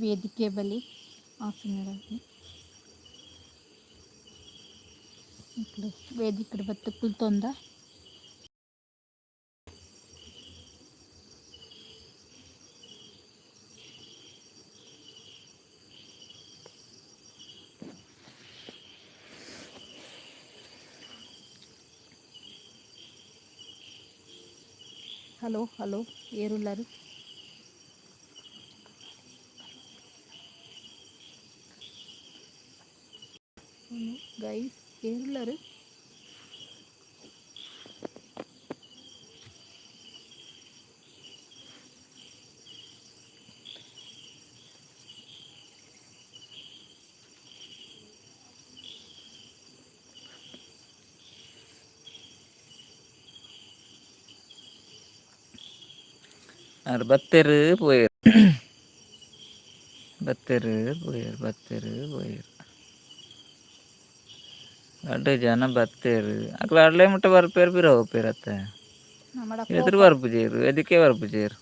ವೇದಿಕೆ ಬಲಿ ಆಸೀನರಾಗಿ ವೇದಿಕೆ ಬತ್ತು ಕುಲ್ತೊಂದ. ಹಲೋ ಹಲೋ, ಏರುಲ್ಲರು? ಗೈಸ್, ಏರುಲ್ಲರು? ಆರ್ ಬತ್ತೆರ್ ಪೋಯೆರ್, ಬತ್ತೆರ್ ಪೋಯೆರ್, ಬತ್ತೆರ್ ಪೋಯೆರ್. ರಡ್ಡ್ ಜನ ಬತ್ತೆರ್. ಅಕ್ಲು ಅಡ್ಲೆ ಮುಟ್ಟ ಬರ್ಪೇರ್, ಪಿರ ಪೋಪೆರ್ ಅತ್ತೆ. ನಮ್ಮಡ. ಎದುರು ಬರ್ಪುಜೆರ್, ವೇದಿಕೆ ಬರ್ಪುಜೆರ್.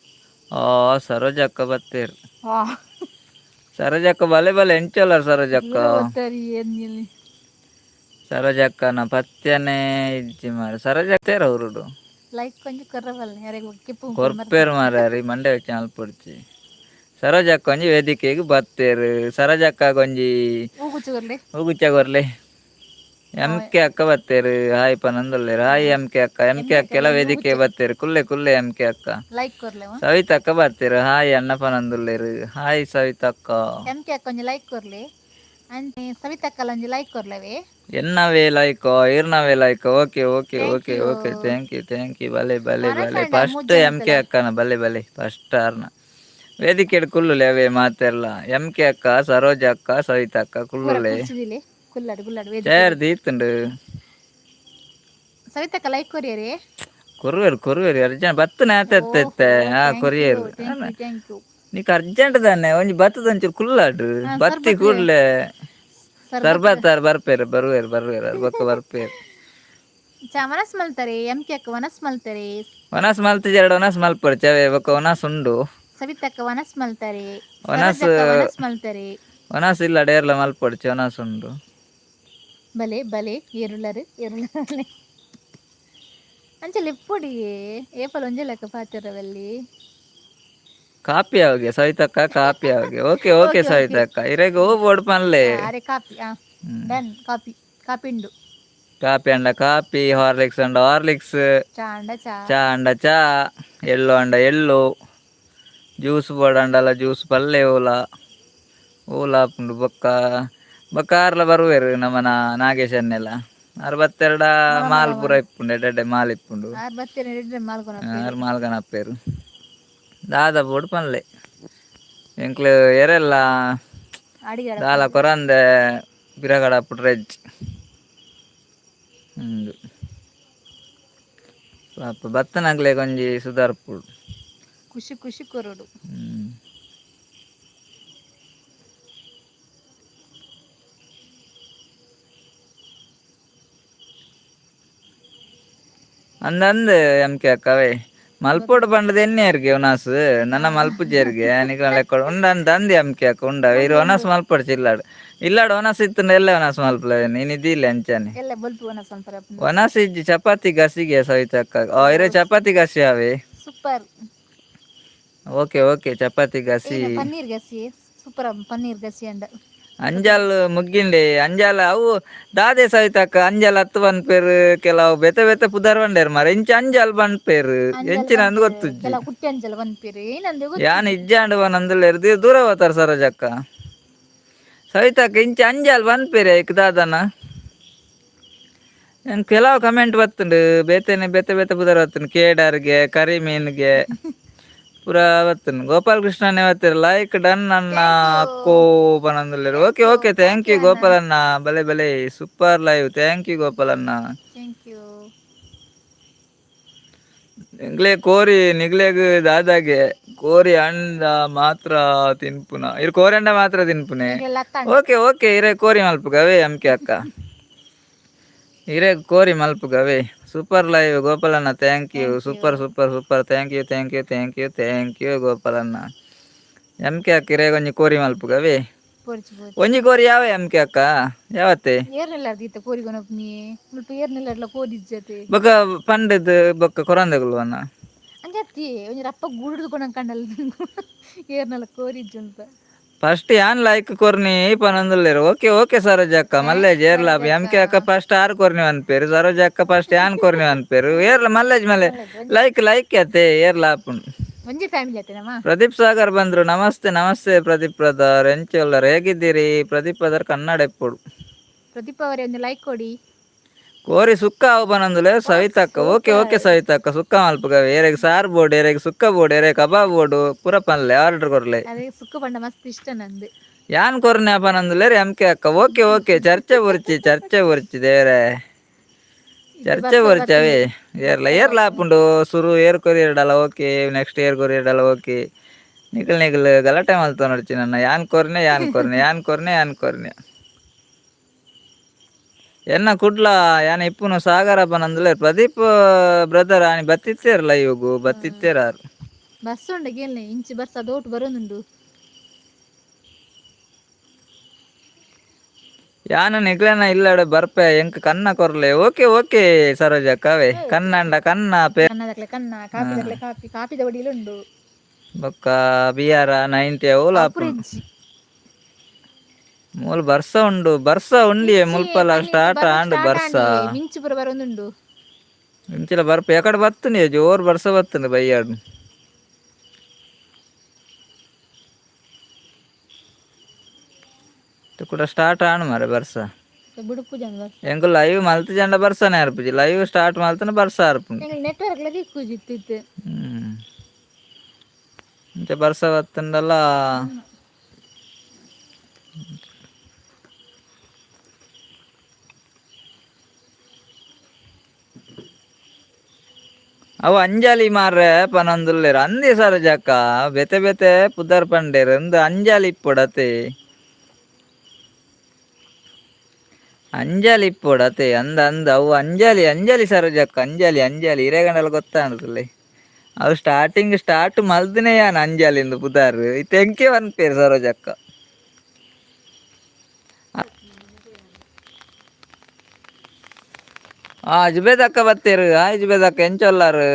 ಆ ಸರೋಜಕ್ಕ ಬತ್ತೆರ್. ಸರೋಜಕ್ಕ, ಬಲೆ ಬಲೆ. ಎಂಚೊಲ್ಲರ್ ಸರೋಜಕ್ಕ? ಏನ್? ಸರೋಜಕ್ಕನ ಪತ್ಯನೇ ಇಜ್ಜಿ ಮಾರೆ. ಸರೋಜಕ್ಕೇರ ಊರುಡು. ಲೈಕ್ ಕೊಂಚ ಕೊರ್ರವಲ್ಲ ಯಾರಿಗೆ ಕಿಪ್ಪು. ಕೊರ್ಪೇರು ಮಾರ್ಯಾರಿ, ಮಂಡೆ വെಚ್ಚ ಮಲ್ಪೊಡ್ಚಿ. ಸರೋಜಕ್ಕ ಒಂಜಿ ವೇದಿಕೆಗ್ ಬತ್ತೆರ್. ಸರೋಜಕ್ಕ ಒಂಜಿ ಹೂಗುಚ್ಚ ಕೊರ್ಲೆ. ಹೂಗುಚ್ಚ ಕೊರ್ಲೆ. ಎಂ ಕೆ ಅಕ್ಕ ಬತ್ತೆರ್, ಹಾಯ್ ಪನೊಂದುಲ್ಲೆರ್. Hi M K ಅಕ್ಕ. ಎಂ ಕೆ ಅಕ್ಕೆಲ ವೇದಿಕೆ ಬತ್ತೆರ್. ಕುಲ್ಲೆ ಕುಲ್ಲೆ ಎಂ ಕೆ ಅಕ್ಕ. ಲೈಕ್ ಕೊರ್ಲೆ. ಸವಿತಕ್ಕ ಬತ್ತೆರ್, ಹಾಯ್ ಅಣ್ಣ ಪನೊಂದುಲ್ಲೆರ್. ಹಾಯ್ ಸವಿತಕ್ಕ. ಎಂ ಕೆ ಅಕ್ಕ ಒಂಜಿ ಲೈಕ್ ಕೊರ್ಲೆ, ಅಂಚೆ ಸವಿತಕ್ಕಲ ಒಂಜಿ ಲೈಕ್ ಕೊರ್ಲೆವೆ. ಎನ್ನವೇ ಲೈಕ್, ಇರ್ನವೇ like. Okay okay. Thank okay. you. Okay, thank you, thank you. ಬಲೆ ಬಲೆ ಬಲೆ. ಮನಸಂಡ ಫಸ್ಟ್ ಎಂ ಮೂಜಿ. ಕೆ ಅಕ್ಕನ. ಬಲೆ ಬಲೆ. ಫಸ್ಟ್ ಆರ್ನ ವೇದಿಕೆಡ್ ಕುಲ್ಲುಲೆ. ಅವೇ ಮಾತೆರ್ಲ, ಎಂ ಕೆ ಅಕ್ಕ, ಸರೋಜ ಅಕ್ಕ, ಸವಿತಾ ಅಕ್ಕ, ಪೂರ ಕುಲ್ಲುಲೆ. ಕುರ್ಚಿದಿಲೆ, ಕುಲ್ಲಡು ಕುಲ್ಲಡು ವೇದಿಕೆ. ಚೇರ್ ದೀತುಂಡು. ಸವಿತಕ್ಕ ಲೈಕ್ ಕೊರಿಯರೆ. ಕೊರುವೆರ್ ಕೊರುವೆರ್. ಅರ್ಜೆಂಟ್ ಬತ್ತನೆ ಆತೆ ಅತ್ತೆ. ಹಾ, courier. Thank you, thank you. ನಿಕ್ ಅರ್ಜೆಂಟ್ ದಾನೆ? ಒಂಜಿ ಬತ್ತದ ಒಂಚೂರು ಕುಲ್ಲಾಡು. ಬತ್ತಿ ಕೂಡ್ಲೆ ಸರ್ಬತ್ತಾರ್ ಬರ್ಪೇರು, ಬರುವೆರ್ ಬರುವೆರ್, ಅರ್ ಬೊಕ್ಕ ಬರ್ಪೇರು. ಚಾ ವನಸ್ ಮಲ್ತಾರೆ ಎಂ ಕೆ ಅಕ್ಕ, ವನಸ್ ಮಲ್ತಾರೆ. ವನಸ್ ಮಲ್ತಿಜೆರಡು ವನಸ್ ಮಲ್ಪೊಡು ಚವೆ. ಬೊಕ್ಕ ವನಸ್ ಉಂಡು. ಸವಿತಕ್ಕ ವನಸ್ ಮಲ್ತಾರೆ. ವನಸ್. ಸರೋಜಕ್ಕ ವನಸ್ ಮಲ್ತಾರೆ. ವನಸ್ ಇಲ್ಲ, ಡೇರ್ಲ ಮಲ್ಪೊಡ್ಚಿ, ವನಸ್ ಉಂಡು. ಬಲೆ ಬಲೆ, ಏರುಲ್ಲರು ಏರುಲ್ಲರು. ಅಂಚೆ ಲೆಪ್ಪುಡಿ, ಏಪಲ್ ಒಂಜೆ ಲೆಕ್ಕ ಪಾತೆರವಲ್ಲಿ. ಕಾಪಿ ಆವಗೆ ಸವಿತಕ್ಕ, ಕಾಪಿ ಆವಗೆ. ಓಕೆ ಓಕೆ ಸವಿತಕ್ಕ, ಇರೆಗ್ ಹೂ ಬೋಡು ಪನ್ಲೆ. ಅರೆ ಕಾಪಿ done. Copy copy ಉಂಡು. ಕಾಪಿ ಅಂಡ ಕಾಪಿ, ಹಾರ್ಲಿಕ್ಸ್ ಅಂಡ ಹಾರ್ಲಿಕ್ಸ್. ಚಾ ಅಂಡ ಚಾ. ಚಾ ಅಂಡ ಚಾ, ಎಳ್ಳು ಅಂಡ ಎಳ್ಳು, ಜ್ಯೂಸ್ ಬೋಡಂಡಲ ಜ್ಯೂಸ್ ಪಲ್ಲೆ. ಓಲ ಓಲ ಆಪುಂಡು. ಬೊಕ್ಕ ಬೊಕ್ಕ ಆರ್ಲ ಬರುವೆರ್ ನಮನ ನಾಗೇಶನ್ನೆಲ್ಲ. ಆರ್ ಬತ್ತೆರಡ ಮಾಲ್ ಪೂರ ಇಪ್ಪುಂಡು, ಎಡ್ಡೆ ಎಡ್ಡೆ ಮಾಲ್ ಇಪ್ಪುಂಡು. ಆರ್ ಬತ್ತೇನೆ ಎಡ್ಡೆ ಮಾಲ್ಕೊನ. ಆರ್ ಮಾಲ್ಗನಪ್ಪೇರು. ದಾದ ಬೋಡು ಪನ್ಲೆ ಎಂಕ್ಲು. ಎರೆಲ್ಲ ಅಡಿಗೆ. ದಾಲ ಕೊರಂದೆ ಪಿರಗಡ ಪುಟ್ರೆಜ್ ಉಂದು. ಪಾಪ ಬತ್ತನಗ್ಲೆ ಒಂಜಿ ಸುಧಾರ್ಪುಡು. ಖುಷಿ ಖುಷಿ ಕೊರಡು. ಅಂದಂದ್ ಎಂ ಕೆ ಅಕ್ಕವೇ, ಮಲ್ಪೋಡು ಪಂಡದ ಎಣ್ಣೆರ್ಗೆ ಒನಾಸ್ ನನ್ನ ಮಲ್ಪುಜೆರ್ಗೆ ನಿಕ್ಲ ಲೆಕ್ಕ ಉಂಡ ಅಂದ್ ಎಂ ಕೆ ಅಕ್ಕ. ಉಂಡ ಇರು ಒನಾಸ್ ಮಲ್ಪೊಡು ಚಿಲ್ಲಾಡು ಇಲ್ಲಾಡು. ಒನಾಸ್ ಇತ್ತುಂಡ ಎಲ್ಲ ಒನಾಸ್ ಮಲ್ಪಲ ನೀನ್ ಇದಿಲ್ಲ ಅಂಚಾನೆ. ಎಲ್ಲ ಬೊಲ್ಪು ವನಸ್ ಮಲ್ಪರ. ಒನಾಸ್ ಇಜ್ಜಿ, ಚಪಾತಿ ಗಸಿಗೆ ಸವಿತ ಅಕ್ಕ. ಆ ಇರೆ ಚಪಾತಿ ಗಸಿ ಅವೇ. Super. Okay okay, chapati ಗಸಿ. ಪನ್ನೀರ್ ಗಸಿ ಸೂಪರ್, ಪನ್ನೀರ್ ಗಸಿ ಅಂಡ. ಅಂಜಾಲ್ ಮುಗ್ಗಿಂಡೆ ಅಂಜಾಲ ಅವು ದಾದೆ ಸವಿತಕ್ಕ? ಅಂಜಾಲ್ ಹತ್ತು ಪನ್ಪೇರು, ಕೆಲವು ಬೇತೆ ಬೇತೆ ಪುದರ್ ಬಂಡೇರು ಮಾರೆ. ಇಂಚ ಅಂಜಾಲ್ ಪನ್ಪೇರು, ಎಂಚಿನ ಅಂದ್ ಗೊತ್ತುಜ್ಜಿ. ಕೆಲವು ಕುಟ್ಟಿ ಅಂಜಲ್ ಪನ್ಪೇರು, ಏನಂದೆ ಗೊತ್ತು. ಯಾನ್ ಇಜ್ಜಾಂಡ್ ಪನಂದುಲ್ಲೆರ್, ದೂರ ಹೋತಾರ ಸರೋಜಕ್ಕ, ಸವಿತಕ್ಕ. ಇಂಚ ಅಂಜಾಲ್ ಪನ್ಪೇರೆ, ಐಕ್ ದಾದನ? ಎಂಕ್ ಕೆಲವು ಕಮೆಂಟ್ ಬತ್ತುಂಡು, ಬೇತೆನೆ ಬೇತೆ ಬೇತೆ ಪುದರ್ ಬತ್ತುಂಡು. ಕೇಡರ್ಗೆ, ಕರಿಮೀನ್ಗೆ ಪೂರಾ ಬತ್ತುಂಡು. ಗೋಪಾಲ್ ಕೃಷ್ಣನೇ ಬತ್ತೀರ. ಲೈಕ್ ಡನ್ ಅಣ್ಣ, ಅಕ್ಕೋ ಪನಂದುಲ್ಲೆರ್. Okay okay, thank you ಗೋಪಾಲಣ್ಣ. ಬಲೆ ಬಲೆ. Super live, thank you ಗೋಪಾಲಣ್ಣ. Thank you. ಎಂಕ್ಲೆ ಕೋರಿ ನಿಗ್ಲೆಗ್ ದಾದಾಗೆ? ಕೋರಿ ಅಂಡ ಮಾತ್ರ ತಿನ್ಪುನ ಇರ್? ಕೋರಿ ಅಂಡ ಮಾತ್ರ ತಿನ್ಪುನೆ? ಓಕೆ ಓಕೆ, ಇರೆ ಕೋರಿ ಮಲ್ಪುಗವೇ. ಎಂ ಕೆ ಅಕ್ಕ, ಇರೆ ಕೋರಿ ಮಲ್ಪುಗವೇ. ಸೂಪರ್ ಲೈವ್ ಗೋಪಾಲಣ್ಣ, thank you. Super super super, thank you, thank you, thank you, thank you ಗೋಪಾಲಣ್ಣ. ಎಂ ಕೆ ಅಕ್ಕ ಇರೇಗ ಒಂಜಿ ಕೋರಿ ಮಲ್ಪುಗವೇ. ಪೊರ್ಚು ಪೊರ್ಚು. ಒಂಜಿ ಕೋರಿ ಯಾವ ಎಂ ಕೆ ಅಕ್ಕ ಯಾವತ್ತೆ? ಏರ್ನೆಲ್ಲ ಅರ್ದಿತ್ತ ಕೋರಿ ಕೊನೊಪುನಿ ಮುಲ್ಪ ಏರ್ನೆಲ್ಲ ಕೋರಿ ಇಜ್ಜತೆ. ಬೊಕ ಪಂಡದ್ ಬೊಕ್ಕ ಕೊರಂದಗುಲ್ವನ. ಅಂಚತ್ತಿ ಒಂಜಿ ರಪ್ಪ ಗುಡುದು ಕೊನಂಗ್ ಕಂಡಲ್ ಏರ್ನೆಲ್ಲ ಕೋರಿ ಇಜ್ಜುಂತ. ಫಸ್ಟ್ ಯಾನ್ ಲೈಕ್ ಕೊರ್ನಿ ಪನೊಂದುಲ್ಲೆರ್. ಓಕೆ ಓಕೆ ಸರೋಜ ಅಕ್ಕ ಮಲ್ಲೇಜ್ ಏರ್ಲ ಎಂ ಕೆ ಅಕ್ಕ ಫಸ್ಟ್ ಆರ್ ಕೊರ್ನಿ ಅನ್ಪೇರು, ಸರೋಜ ಅಕ್ಕ ಫಸ್ಟ್ ಯಾನ್ ಕೊರ್ನಿ ಅನ್ಪೇರು. ಏರ್ಲ ಮಲ್ಲೇಜ್ ಮಲ್ಲೆ ಲೈಕ್ ಲೈಕ್ ಅತ್ತೆ ಏರ್ಲ ಆಪುಂಡು. ಒಂಜಿ ಫ್ಯಾಮಿಲಿ ಅತ್ತೆ ನಮ್ಮ. ಪ್ರದೀಪ್ ಸಾಗರ್ ಬಂದ್ರು. ನಮಸ್ತೆ ನಮಸ್ತೆ ಪ್ರದೀಪ್ ಬ್ರದರ್, ಎಂಚುಲ್ಲರ್, ಹೇಗಿದ್ದೀರಿ? ಪ್ರದೀಪ್ ಬ್ರದರ್ ಕನ್ನಡ ಇಪ್ಪೊಡು. ಪ್ರದೀಪ್ ಅವರೇ ಒಂದು ಲೈಕ್ ಕೊಡಿ. ಕೋರಿ ಸುಕ್ಕ ಅವು ಬನಂದುಲೆ ಸವಿತಕ್ಕ. ಓಕೆ ಓಕೆ ಸವಿತಕ್ಕ, ಸುಕ್ಕ ಮಲ್ಪುಗ. ಏರೆಗ್ ಸಾರ್ ಬೋಡು, ಏರೆಗ್ ಸುಕ್ಕ ಬೋಡು, ಏರೆಗ್ ಕಬಾಬ್ ಬೋಡು, ಪೂರ ಪನ್ಲೆ ಆರ್ಡರ್ ಕೊರ್ಲೆ. ಅದೇ ಸುಕ್ಕ ಪಂಡ ಮಸ್ತ್ ಇಷ್ಟ ನಂದು. ಯಾನ್ ಕೊರ್ನೆ ಪನಂದುಲ್ಲೆರ್ ಎಂ ಕೆ ಅಕ್ಕ. ಓಕೆ ಓಕೆ, ಚರ್ಚೆ ಬೊರ್ಚಿ ಚರ್ಚೆ ಬೊರ್ಚಿ ದೇವರೇ, ಚರ್ಚೆ ಬೊರ್ಚಿ ಅವೇ. ಏರ್ಲ ಏರ್ಲ ಆಪುಂಡು ಸುರು ಏರ್ ಕೊರಿಯರ್ಡಲ ಓಕೆ, ನೆಕ್ಸ್ಟ್ ಏರ್ ಕೊರಿಯರ್ಡಲ ಓಕೆ. ನಿಕಲ್ ನಿಕಲ್ ಗಲಾಟೆ ಮಲ್ತೊನೊಡ್ಚಿ ನನ್ನ. ಯಾನ್ ಕೊರ್ನೆ ಯಾನ್ ಕೊರ್ನೆ ಯಾನ್ ಕೊರ್ನೆ ಯಾನ್ ಕೊರ್ನೆ ಎನ್ನ ಕುಡ್ಲ ಯಾನ್ ಇಪ್ಪುನು ಸಾಗರ ಪನಂದುಲ್ಲೆರ್ ಪ್ರದೀಪ್ ಬ್ರದರ್. ಆನಿ ಬತ್ತಿತ್ತೇರ್ ಲೈವ್ಗು ಬತ್ತಿತ್ತೇರ್ ಆರ್. ಬಸ್ ಉಂಡು ಗೇಲ್ನೆ ಇಂಚಿ ಬಸ್ ಅದೋಟು ಬರೋದುಂಡು. ಯಾನ್ ನಿಕ್ಲೆನ ಇಲ್ಲಡೆ ಬರ್ಪೆ, ಎಂಕ್ ಕನ್ನ ಕೊರ್ಲೆ. ಓಕೆ ಓಕೆ ಸರೋಜ ಅಕ್ಕವೇ, ಕನ್ನಂಡ ಕನ್ನ ಪೇ. ಕನ್ನದಕ್ಲೆ ಕನ್ನ, ಕಾಪಿದಕ್ಲೆ ಕಾಪಿ, ಕಾಪಿದ ಒಡಿಲುಂಡು. ಬೊಕ್ಕ ಬಿಆರ್ 90 ಅವುಲ ಆಪುಂಡು. ಫ್ರಿಜ್. ಮೂಲು ಬರ್ಸ ಉಂಡು, ಬರ್ಸ ಉಂಡಿಯೆ ಮುಲ್ಪಲ ಸ್ಟಾರ್ಟ್ ಆಂಡ್ ಬರ್ಸ. ಮಿಂಚು ಪೂರ ಬರೋದುಂಡು. ಇಂಚಿಲ ಬರ್ಪ ಎಕಡೆ ಬತ್ತುಂಡು, ಜೋರ್ ಬರ್ಸ ಬತ್ತುಂಡು ಬಯ್ಯಾಡು. ಕೂಡ ಸ್ಟಾರ್ಟ್ ಆಂಡ್ ಮಾರೆ ಬರ್ಸ. ಬುಡುಪು ಜನ ಬರ್ಸ. ಎಂಕು ಲೈವ್ ಮಲ್ತ್ ಜಂಡ ಬರ್ಸನೆ ಅರ್ಪುಜಿ, ಲೈವ್ ಸ್ಟಾರ್ಟ್ ಮಲ್ತನ ಬರ್ಸ ಅರ್ಪುಂಡು. ಎಂಕ್ ನೆಟ್ವರ್ಕ್ ಲ ತಿಕ್ಕುಜಿ ಇತ್ತಿತ್ತು. ಇಂಚ ಬರ್ಸ ಬತ್ತುಂಡಲ. ಅವು ಅಂಜಲಿ ಮಾರ್ರೆ ಪನೊಂದುಲ್ಲೆರ್. ಅಂದಿ ಸರೋಜಕ್ಕ, ಬೇತೆ ಬೇತೆ ಪುದರ್ ಪಂಡೇರ್. ಉಂದು ಅಂಜಲಿ ಇಪ್ಪೊಡತೆ, ಅಂಜಲಿ ಇಪ್ಪೊಡತೆ. ಅಂದ ಅಂದ ಅವು ಅಂಜಲಿ ಅಂಜಲಿ ಸರೋಜಕ್ಕ, ಅಂಜಲಿ ಅಂಜಲಿ ಇರೆಗಂಡಲ ಗೊತ್ತಾಂಡಲೆ. ಅವು ಸ್ಟಾರ್ಟಿಂಗ್ ಸ್ಟಾರ್ಟ್ ಮಲ್ದಿನೇ ಯಾನ್ ಅಂಜಲಿ ಇಂದು ಪುದರ್. ಇತ್ತೆ ಎಂಕೆ ಪನ್ಪೇರ್ ಸರೋಜಕ್ಕ. ಆ ಜುಬೇದಕ್ಕ ಬತ್ತೇರು. ಹಾಯ್ ಜುಬೇದಕ್ಕ, ಎಂಚೊಲ್ಲಾರು?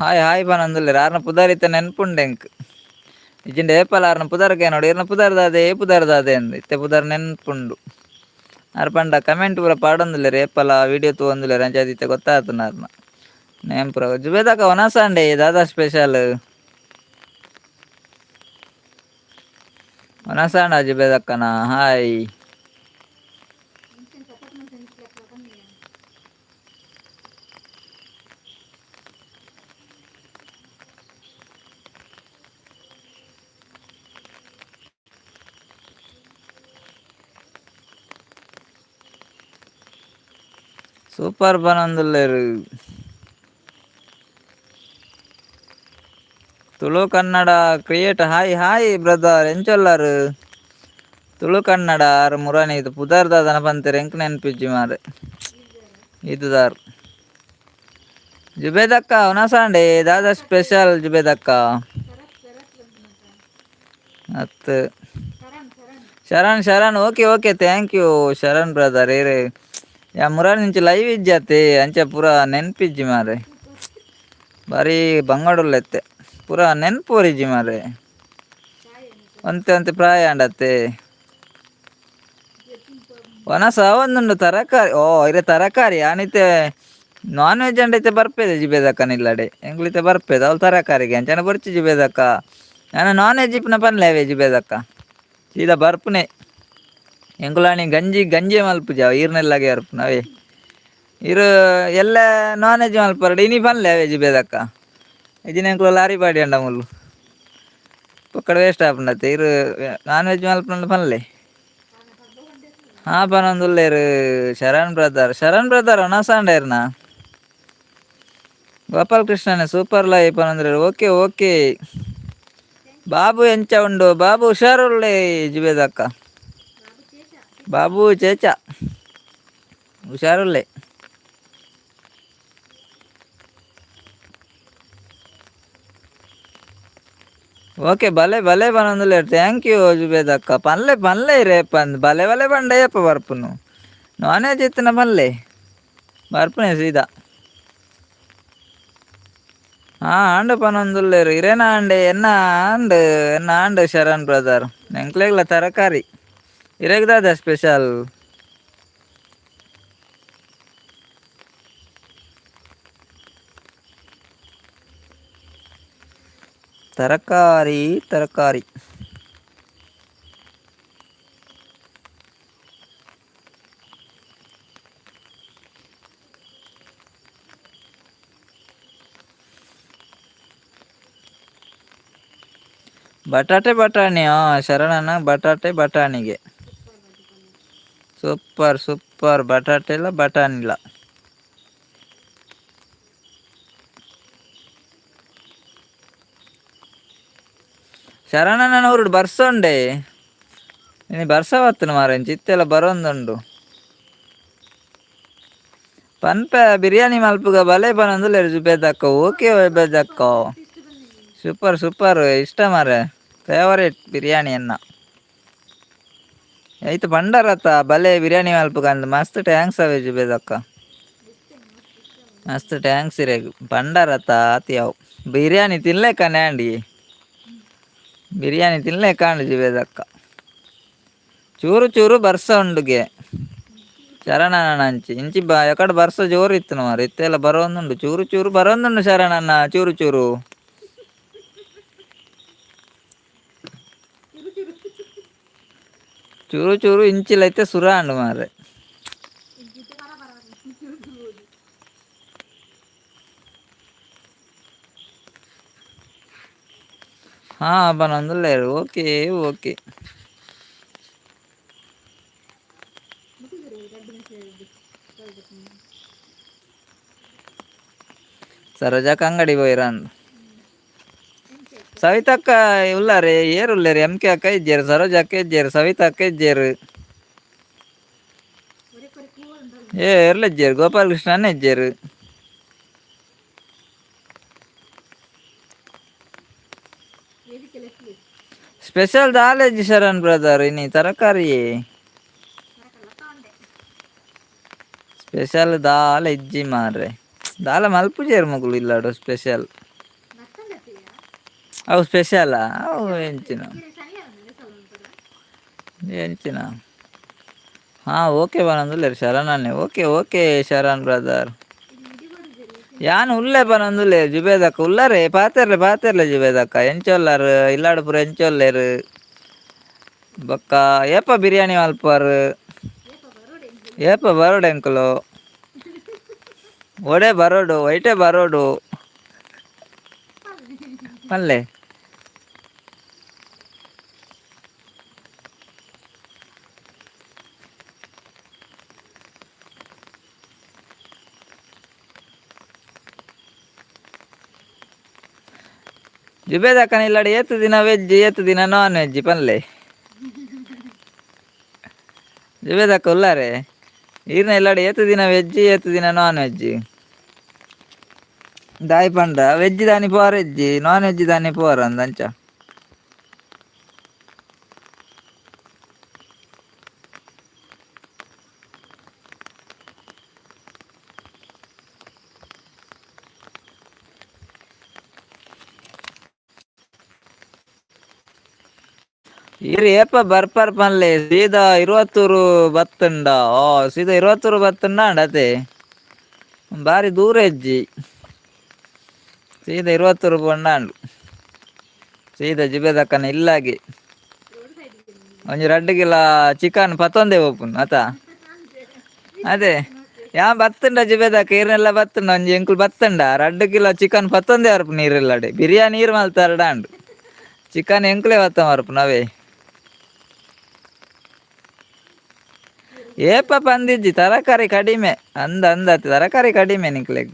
ಹಾಯ್ ಹಾಯ್ ಪನೊಂದುಲ್ಲೆರ್. ಆರ್ನ ಪುದರ್ ಇತ್ತೆ ನೆನ್ಪುಂಡು ಎಂಕ್. ಇಜ್ಜಿಂಡ ಏಪಲ ಆರ್ನ ಪುದರ್ ಕೇನೋಡು, ಇರ್ನ ಪುದರ್ ದಾದೆ ಪುದರ್ ದಾದೆ ಅಂದ್. ಇತ್ತೆ ಪುದರ್ ನೆನ್ಪುಂಡು. ಆರ್ ಪಂಡ ಕಮೆಂಟ್ ಪೂರ ಪಾಡೊಂದುಲ್ಲೆರ್, ಏಪಲ ವಿಡಿಯೋ ತೂವೊಂದುಲ್ಲೆರ್. ಅಂಚಾದ್ ಇತ್ತೆ ಗೊತ್ತಾತುಂಡು ಆರ್ನ ನೇಮ್ ಪೂರ. ಜುಬೇದಕ್ಕ ವನಸಾಂಡೆ ದಾದಾ ಸ್ಪೆಷಲ್ ವನಸಾಂಡ ಜುಬೇದಕ್ಕನ? ಹಾಯ್. ಸೂಪರ್ ಪನೊಂದುಲ್ಲೆರ್. Tulu Kannada create hi hi brother, ಎಂಚೊಲ್ಲಾರು? ತುಳು ಕನ್ನಡ ಆರ್ ಮುರಾನಿ ಇದು ಪುದರ್ ದಾದನ ಪಂತೆರ್, ಎಂಕ್ ನೆನ್ಪಿಜ್ಜಿ ಮಾರೆ. ಇದುದಾರ್ ಜುಬೇದಕ್ಕ. ವನಸಾಂಡೆ ದಾದಾ ಸ್ಪೆಷಲ್ ಜುಬೇದಕ್ಕ? ಅತ್ Sharan Sharan. Okay okay, thank you Sharan brother. ಏರೆ ಯಾ ಮುರಾನಿ ಇಂಚ ಲೈವ್ ಇಜ್ಜಾತೆ, ಅಂಚ ಪೂರ ನೆನ್ಪಿಜ್ಜಿ ಮಾರೆ. ಬಾರಿ ಬಂಗಡುಲ್ಲೆತ್ತೆ, ಪೂರ ನೆನ್ಪು ಒರಿಜಿ ಮಾರೆ. ಒಂತೆ ಒಂತೆ ಪ್ರಾಯ ಆಂಡತ್ತೆ. ವನಸ ಒಂದುಂಡು ತರಕಾರಿ. ಓ ಇರೆ ತರಕಾರಿ ಆನಿತೆ ನಾನ್ ವೆಜ್ ಅಂಡೈತೆ ಬರ್ಪೇದೆ ಜಿಬೇದಕ್ಕ ನಿಲ್ಲಡೆ. ಎಂಕ್ಲಿತೆ ಬರ್ಪೇದೆ ಅವ್ಲು ತರಕಾರಿಗೆ ಅಂಚನೆ ಬೊರ್ಚಿ ಜಿಬೇದಕ್ಕ. ನಾನು ನಾನ್ ವೆಜ್ ಇಪ್ಪುನ ಪನ್ಲೆ ಅವೇ ಜಿಬೇದಕ್ಕ, ಸೀದಾ ಬರ್ಪುನೆ. ಎಂಕುಲಾಣಿ ಗಂಜಿ ಗಂಜಿ ಮಲ್ಪುಜ ಈರ್ನೆಲ್ಲಾಗೆ ಅರ್ಪುನ ಅವೇ. ಇರು ಎಲ್ಲ ನಾನ್ ವೆಜ್ ಮಲ್ಪರಡು ಇನಿ ಪನ್ಲೆ ಅವೇ ಜಿಬೇದಕ್ಕ. ಇಜಿನ ಎಂಕುಲು ಲಾರಿ ಪಾಡಿ ಅಂಡ ಮುಲ್ಲು ಪೊಕ್ಕಡೆ ವೇಸ್ಟ್ ಆಪುಂಡತ್ತೆ. ಇರು ನಾನ್ ವೆಜ್ ಮಲ್ಪುಂಡ ಪನ್ಲೆ. ಹಾ ಪನೊಂದುಲ್ಲೆರ್ ಶರಣ್ ಬ್ರದರ್. ಶರಣ್ ಬ್ರದರ್ ವನಸಾಂಡೇರ್ನ? ಗೋಪಾಲ್ ಕೃಷ್ಣನೆ ಸೂಪರ್ ಲೈವ್ ಪನೊಂದುಲ್ಲೆರ್. ಓಕೆ ಓಕೆ ಬಾಬು ಎಂಚ ಉಂಡು? ಬಾಬು ಹುಷಾರುಳ್ಳೆ ಜುಬೇದಕ್ಕ. ಬಾಬು ಚೇಚ ಹುಷಾರುಳ್ಳೆ. Okay, ಬಲೆ ಬಲೆ ಪನೊಂದುಲ್ಲೆರ್. Thank you ಜುಬೇದಕ್ಕ. ಪನ್ಲೆ ಪನ್ಲೆ ಇರೆ ಪಂದ್ ಬಲೆ ಬಲೆ ಪಂಡಯಪ್ಪ ಬರ್ಪುನು. ನಾನ್ ವೆಜ್ ಇತ್ತಿನ ಪನ್ಲೆ ಬರ್ಪುನೆ ಸೀದಾ. ಹಾ, ಆಂಡ ಪನೊಂದುಲ್ಲೆರ್. ಇರೇನ ಆಂಡೆ? ಎನ್ನ ಆಂಡ್, ಎನ್ನ ಆಂಡ್ ಶರಣ್ ಬ್ರದರ್. ಎಂಕ್ಲೆಗ್ಲ ತರಕಾರಿ. ಇರೆಗ್ ದಾದ ಸ್ಪೆಷಲ್? ತರಕಾರಿ, ತರಕಾರಿ. ಬಟಾಟೆ ಬಟಾಣಿ. ಶರಣನ ಬಟಾಟೆ ಬಟಾಣಿಗೆ ಸೂಪರ್ ಸೂಪರ್. ಬಟಾಟೆ ಇಲ್ಲ, ಬಟಾಣಿ ಇಲ್ಲ. ಶರಣನ ಊರುಡು ಬರ್ಸ ಉಂಡೆ. ಇನಿ ಬರ್ಸ ಬತ್ತನ ಮಾರ, ಇತ್ತೆಲ್ಲ ಬರೋಂದುಂಡು. ಪನ್ಪೆ ಬಿರಿಯಾನಿ ಮಲ್ಪುಗ ಬಲೆ ಪನೊಂದುಲ್ಲೆರ್ ಜುಬೇದಕ್ಕ. ಓಕೆ ಜುಬೇದಕ್ಕ, ಸೂಪರ್ ಸೂಪರ್. ಇಷ್ಟ ಮಾರೆ, ಫೇವರೇಟ್ ಬಿರಿಯಾನಿ ಅನ್ನ. ಐತ ಪಂಡರತ್ತ ಬಲೆ ಬಿರಿಯಾನಿ ಮಲ್ಪುಗ ಅಂದ್. ಮಸ್ತ್ thanks ಅವೆ ಜುಬೇದಕ್ಕ, ಮಸ್ತ್ thanks ಇರೆಗ್. ಪಂಡರತ್ತ ಆತಿ ಅವು ಬಿರಿಯಾನಿ ತಿನ್ಲೆಕ್ಕನೆ ಆಂಡಿ, ಬಿರಿಯಾನಿ ತಿನ್ಲೆಕ್ಕ ಆಂಡ್ ಜುಬೇದಕ್ಕ. ಚೂರು ಚೂರು ಬರ್ಸ ಉಂಡುಗೆ ಶರಣಣ್ಣ. ಅಂಚಿ ಇಂಚಿ ಬ ಎಕಡೆ ಬರ್ಸ ಜೋರು ಇತ್ತು ಮಾರ, ಇತ್ತೆಲ್ಲ ಬರೋಂದುಂಡು. ಚೂರು ಚೂರು ಬರೋಂದುಂಡು ಶರಣಣ್ಣ, ಚೂರು ಚೂರು ಚೂರು ಚೂರು. ಇಂಚಿಲೈತೆ ಸುರ ಅಂಡು ಮಾರೆ. ಹಾ, ಪನೊಂದುಲ್ಲೆರ್. Okay okay. ಸರೋಜಕ್ಕ ಅಂಗಡಿ ಪೋಯಿರಂದ್. ಸವಿತಕ್ಕ ಉಲ್ಲಾರೆ? ಏರ್ ಉಲ್ಲೇರು? ಎಂ ಕೆ ಅಕ್ಕ ಇಜ್ಜೇರು, ಸರೋಜ ಅಕ್ಕ ಇಜ್ಜೇರು, ಸವಿತಾ ಅಕ್ಕ ಇಜ್ಜೇರು, ಏ ಎರ್ಲ ಇಜ್ಜೇರು, ಗೋಪಾಲಕೃಷ್ಣನೇ ಇಜ್ಜೇರು. ಸ್ಪೆಷಲ್ ದಾಲೇಜಿ ಶರಣ್ ಬ್ರದರ್, ಇನಿ ತರಕಾರಿ. ಸ್ಪೆಷಲ್ ದಾಲ ಇಜ್ಜಿ ಮಾರ್ರೆ. ದಾಲ ಮಲ್ಪುಜೇರು ಮೊಗುಲು ಇಲ್ಲಾಡು ಸ್ಪೆಷಲ್. ಅವು ಸ್ಪೆಷಲ್ ಅವು ಎಂಚಿನ ಎಂಚಿನ. ಹಾಂ, okay ಪನೊಂದುಲ್ಲೆರ್ ಶರಣನ್ನೇ. Okay okay Sharan brother. ಯಾನ್ ಉಲ್ಲೆ ಪನೊಂದುಲ್ಲೆ ಜುಬೇದಕ್ಕ. ಉಲ್ಲರೆ, ಪಾತೆರ್ಲೆ ಪಾತೆರ್ಲೆ ಜುಬೇದಕ್ಕ. ಎಂಚ ಉಲ್ಲರ್? ಇಲ್ಲಾಡ್ ಪೂರ ಎಂಚ ಉಲ್ಲೆರ್? ಬೊಕ್ಕ ಏಪ ಬಿರಿಯಾನಿ ಮಲ್ಪುವರ್? ಏಪ ಬರೋಡು ಎಂಕುಲು? ಒಡೆ ಬರೋಡು? ವೈಟೆ ಬರೋಡು ಪನ್ಲೆ. ಜುಬೇದಕ್ಕನ ಇಲ್ಲಡೆ ಏತ್ ದಿನ ವೆಜ್, ಏತ್ ದಿನ ನಾನ್ ವೆಜ್ ಪನ್ಲೆ. ಜುಬೇದಕ್ಕ ಉಲ್ಲಾರೆ? ಈರ್ನ ಇಲ್ಲಡೆ ಏತ್ ದಿನ ವೆಜ್, ಏತ್ ದಿನ ನಾನ್ ವೆಜ್? ದಾಯಿ ಪಂಡ ವೆಜ್ ದಾನಿ ಪೋರ ಇಜ್ಜಿ, ನಾನ್ ವೆಜ್ ದಾನಿ ಪೋರ ಅಂದ್ ಅಂಚ. ಈರ್ ಏಪ ಬರ್ಪರ್ ಪನ್ಲೆ. ಸೀದಾ ಇರುವತ್ತೂರು ಬತ್ತುಂಡ? ಓ, ಸೀದಾ ಇರುವತ್ತೂರು ಬತ್ತುಂಡ ಅಂಡ ಅತೆ. ಬಾರಿ ದೂರ ಇಜ್ಜಿ. ಸೀದಾ ಇರುವತ್ತೂರು ಪೋಂಡ ಸೀದಾ ಜಿಬೆದಕ್ಕನ ಇಲ್ಲಾಗಿ ಒಂಜಿ ರಡ್ಡ್ ಕಿಲೋ ಚಿಕನ್ ಪತ್ತೊಂದೇ ಪೋಪುನು ಅತ. ಅದೇ ಯಾ ಬತ್ತುಂಡ ಜಿಬೆದಕ್ಕ, ಈರ್ನೆಲ್ಲ ಬತ್ತುಂಡ ಒಂಜಿ ಎಂಕುಲು ಬತ್ತುಂಡ 2 ಕಿಲೋ ಚಿಕನ್ ಪತ್ತೊಂದೇ ಬರ್ಪುನು. ನೀರಿಲ್ಲಡೆ ಬಿರಿಯಾನಿ ನೀರು ಮಲ್ತಾರಡ ಅಂಡು, ಚಿಕನ್ ಎಂಕುಲೇ ಬತ್ತ ಬರ್ಪುನು ಅವೇ. ಏಪ ಪಂದಿಜ್ಜಿ, ತರಕಾರಿ ಕಡಿಮೆ ಅಂದ ಅಂದ, ತರಕಾರಿ ಕಡಿಮೆ ನಿಕ್ಲೆಗ್.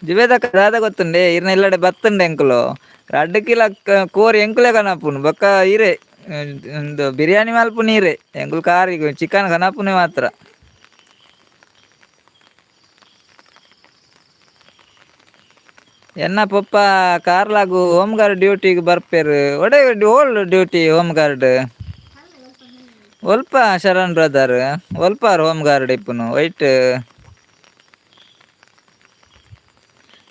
ಜುಬೇದಕ್ಕ ದಾದ ಗೊತ್ತುಂಡೆ? ಇರ್ನ ಇಲ್ಲಡೆ ಬತ್ತುಂಡೆ ಎಂಕುಲು 2 ಕಿಲೋ ಕೋರಿ ಎಂಕುಲೆ ಕನಪುನು. ಬೊಕ್ಕ ಇರೆ ಒಂದು ಬಿರಿಯಾನಿ ಮಲ್ಪುನು ಇರೆ, ಎಂಕುಲು ಕಾರಿ ಚಿಕನ್ ಕನಪುನೆ ಮಾತ್ರ. ಎನ್ನ ಪೊಪ್ಪ ಕಾರ್ಲಾಗು ಹೋಮ್ ಗಾರ್ಡ್ ಡ್ಯೂಟಿಗೆ ಬರ್ಪೇರು. ಒಡೆ old duty home guard ಒಲ್ಪ ಶರಣ್ ಬ್ರದರ್, ಒಲ್ಪಾರ್ ಹೋಮ್ ಗಾರ್ಡ್ ಇಪ್ಪುನು ವೈಟ್.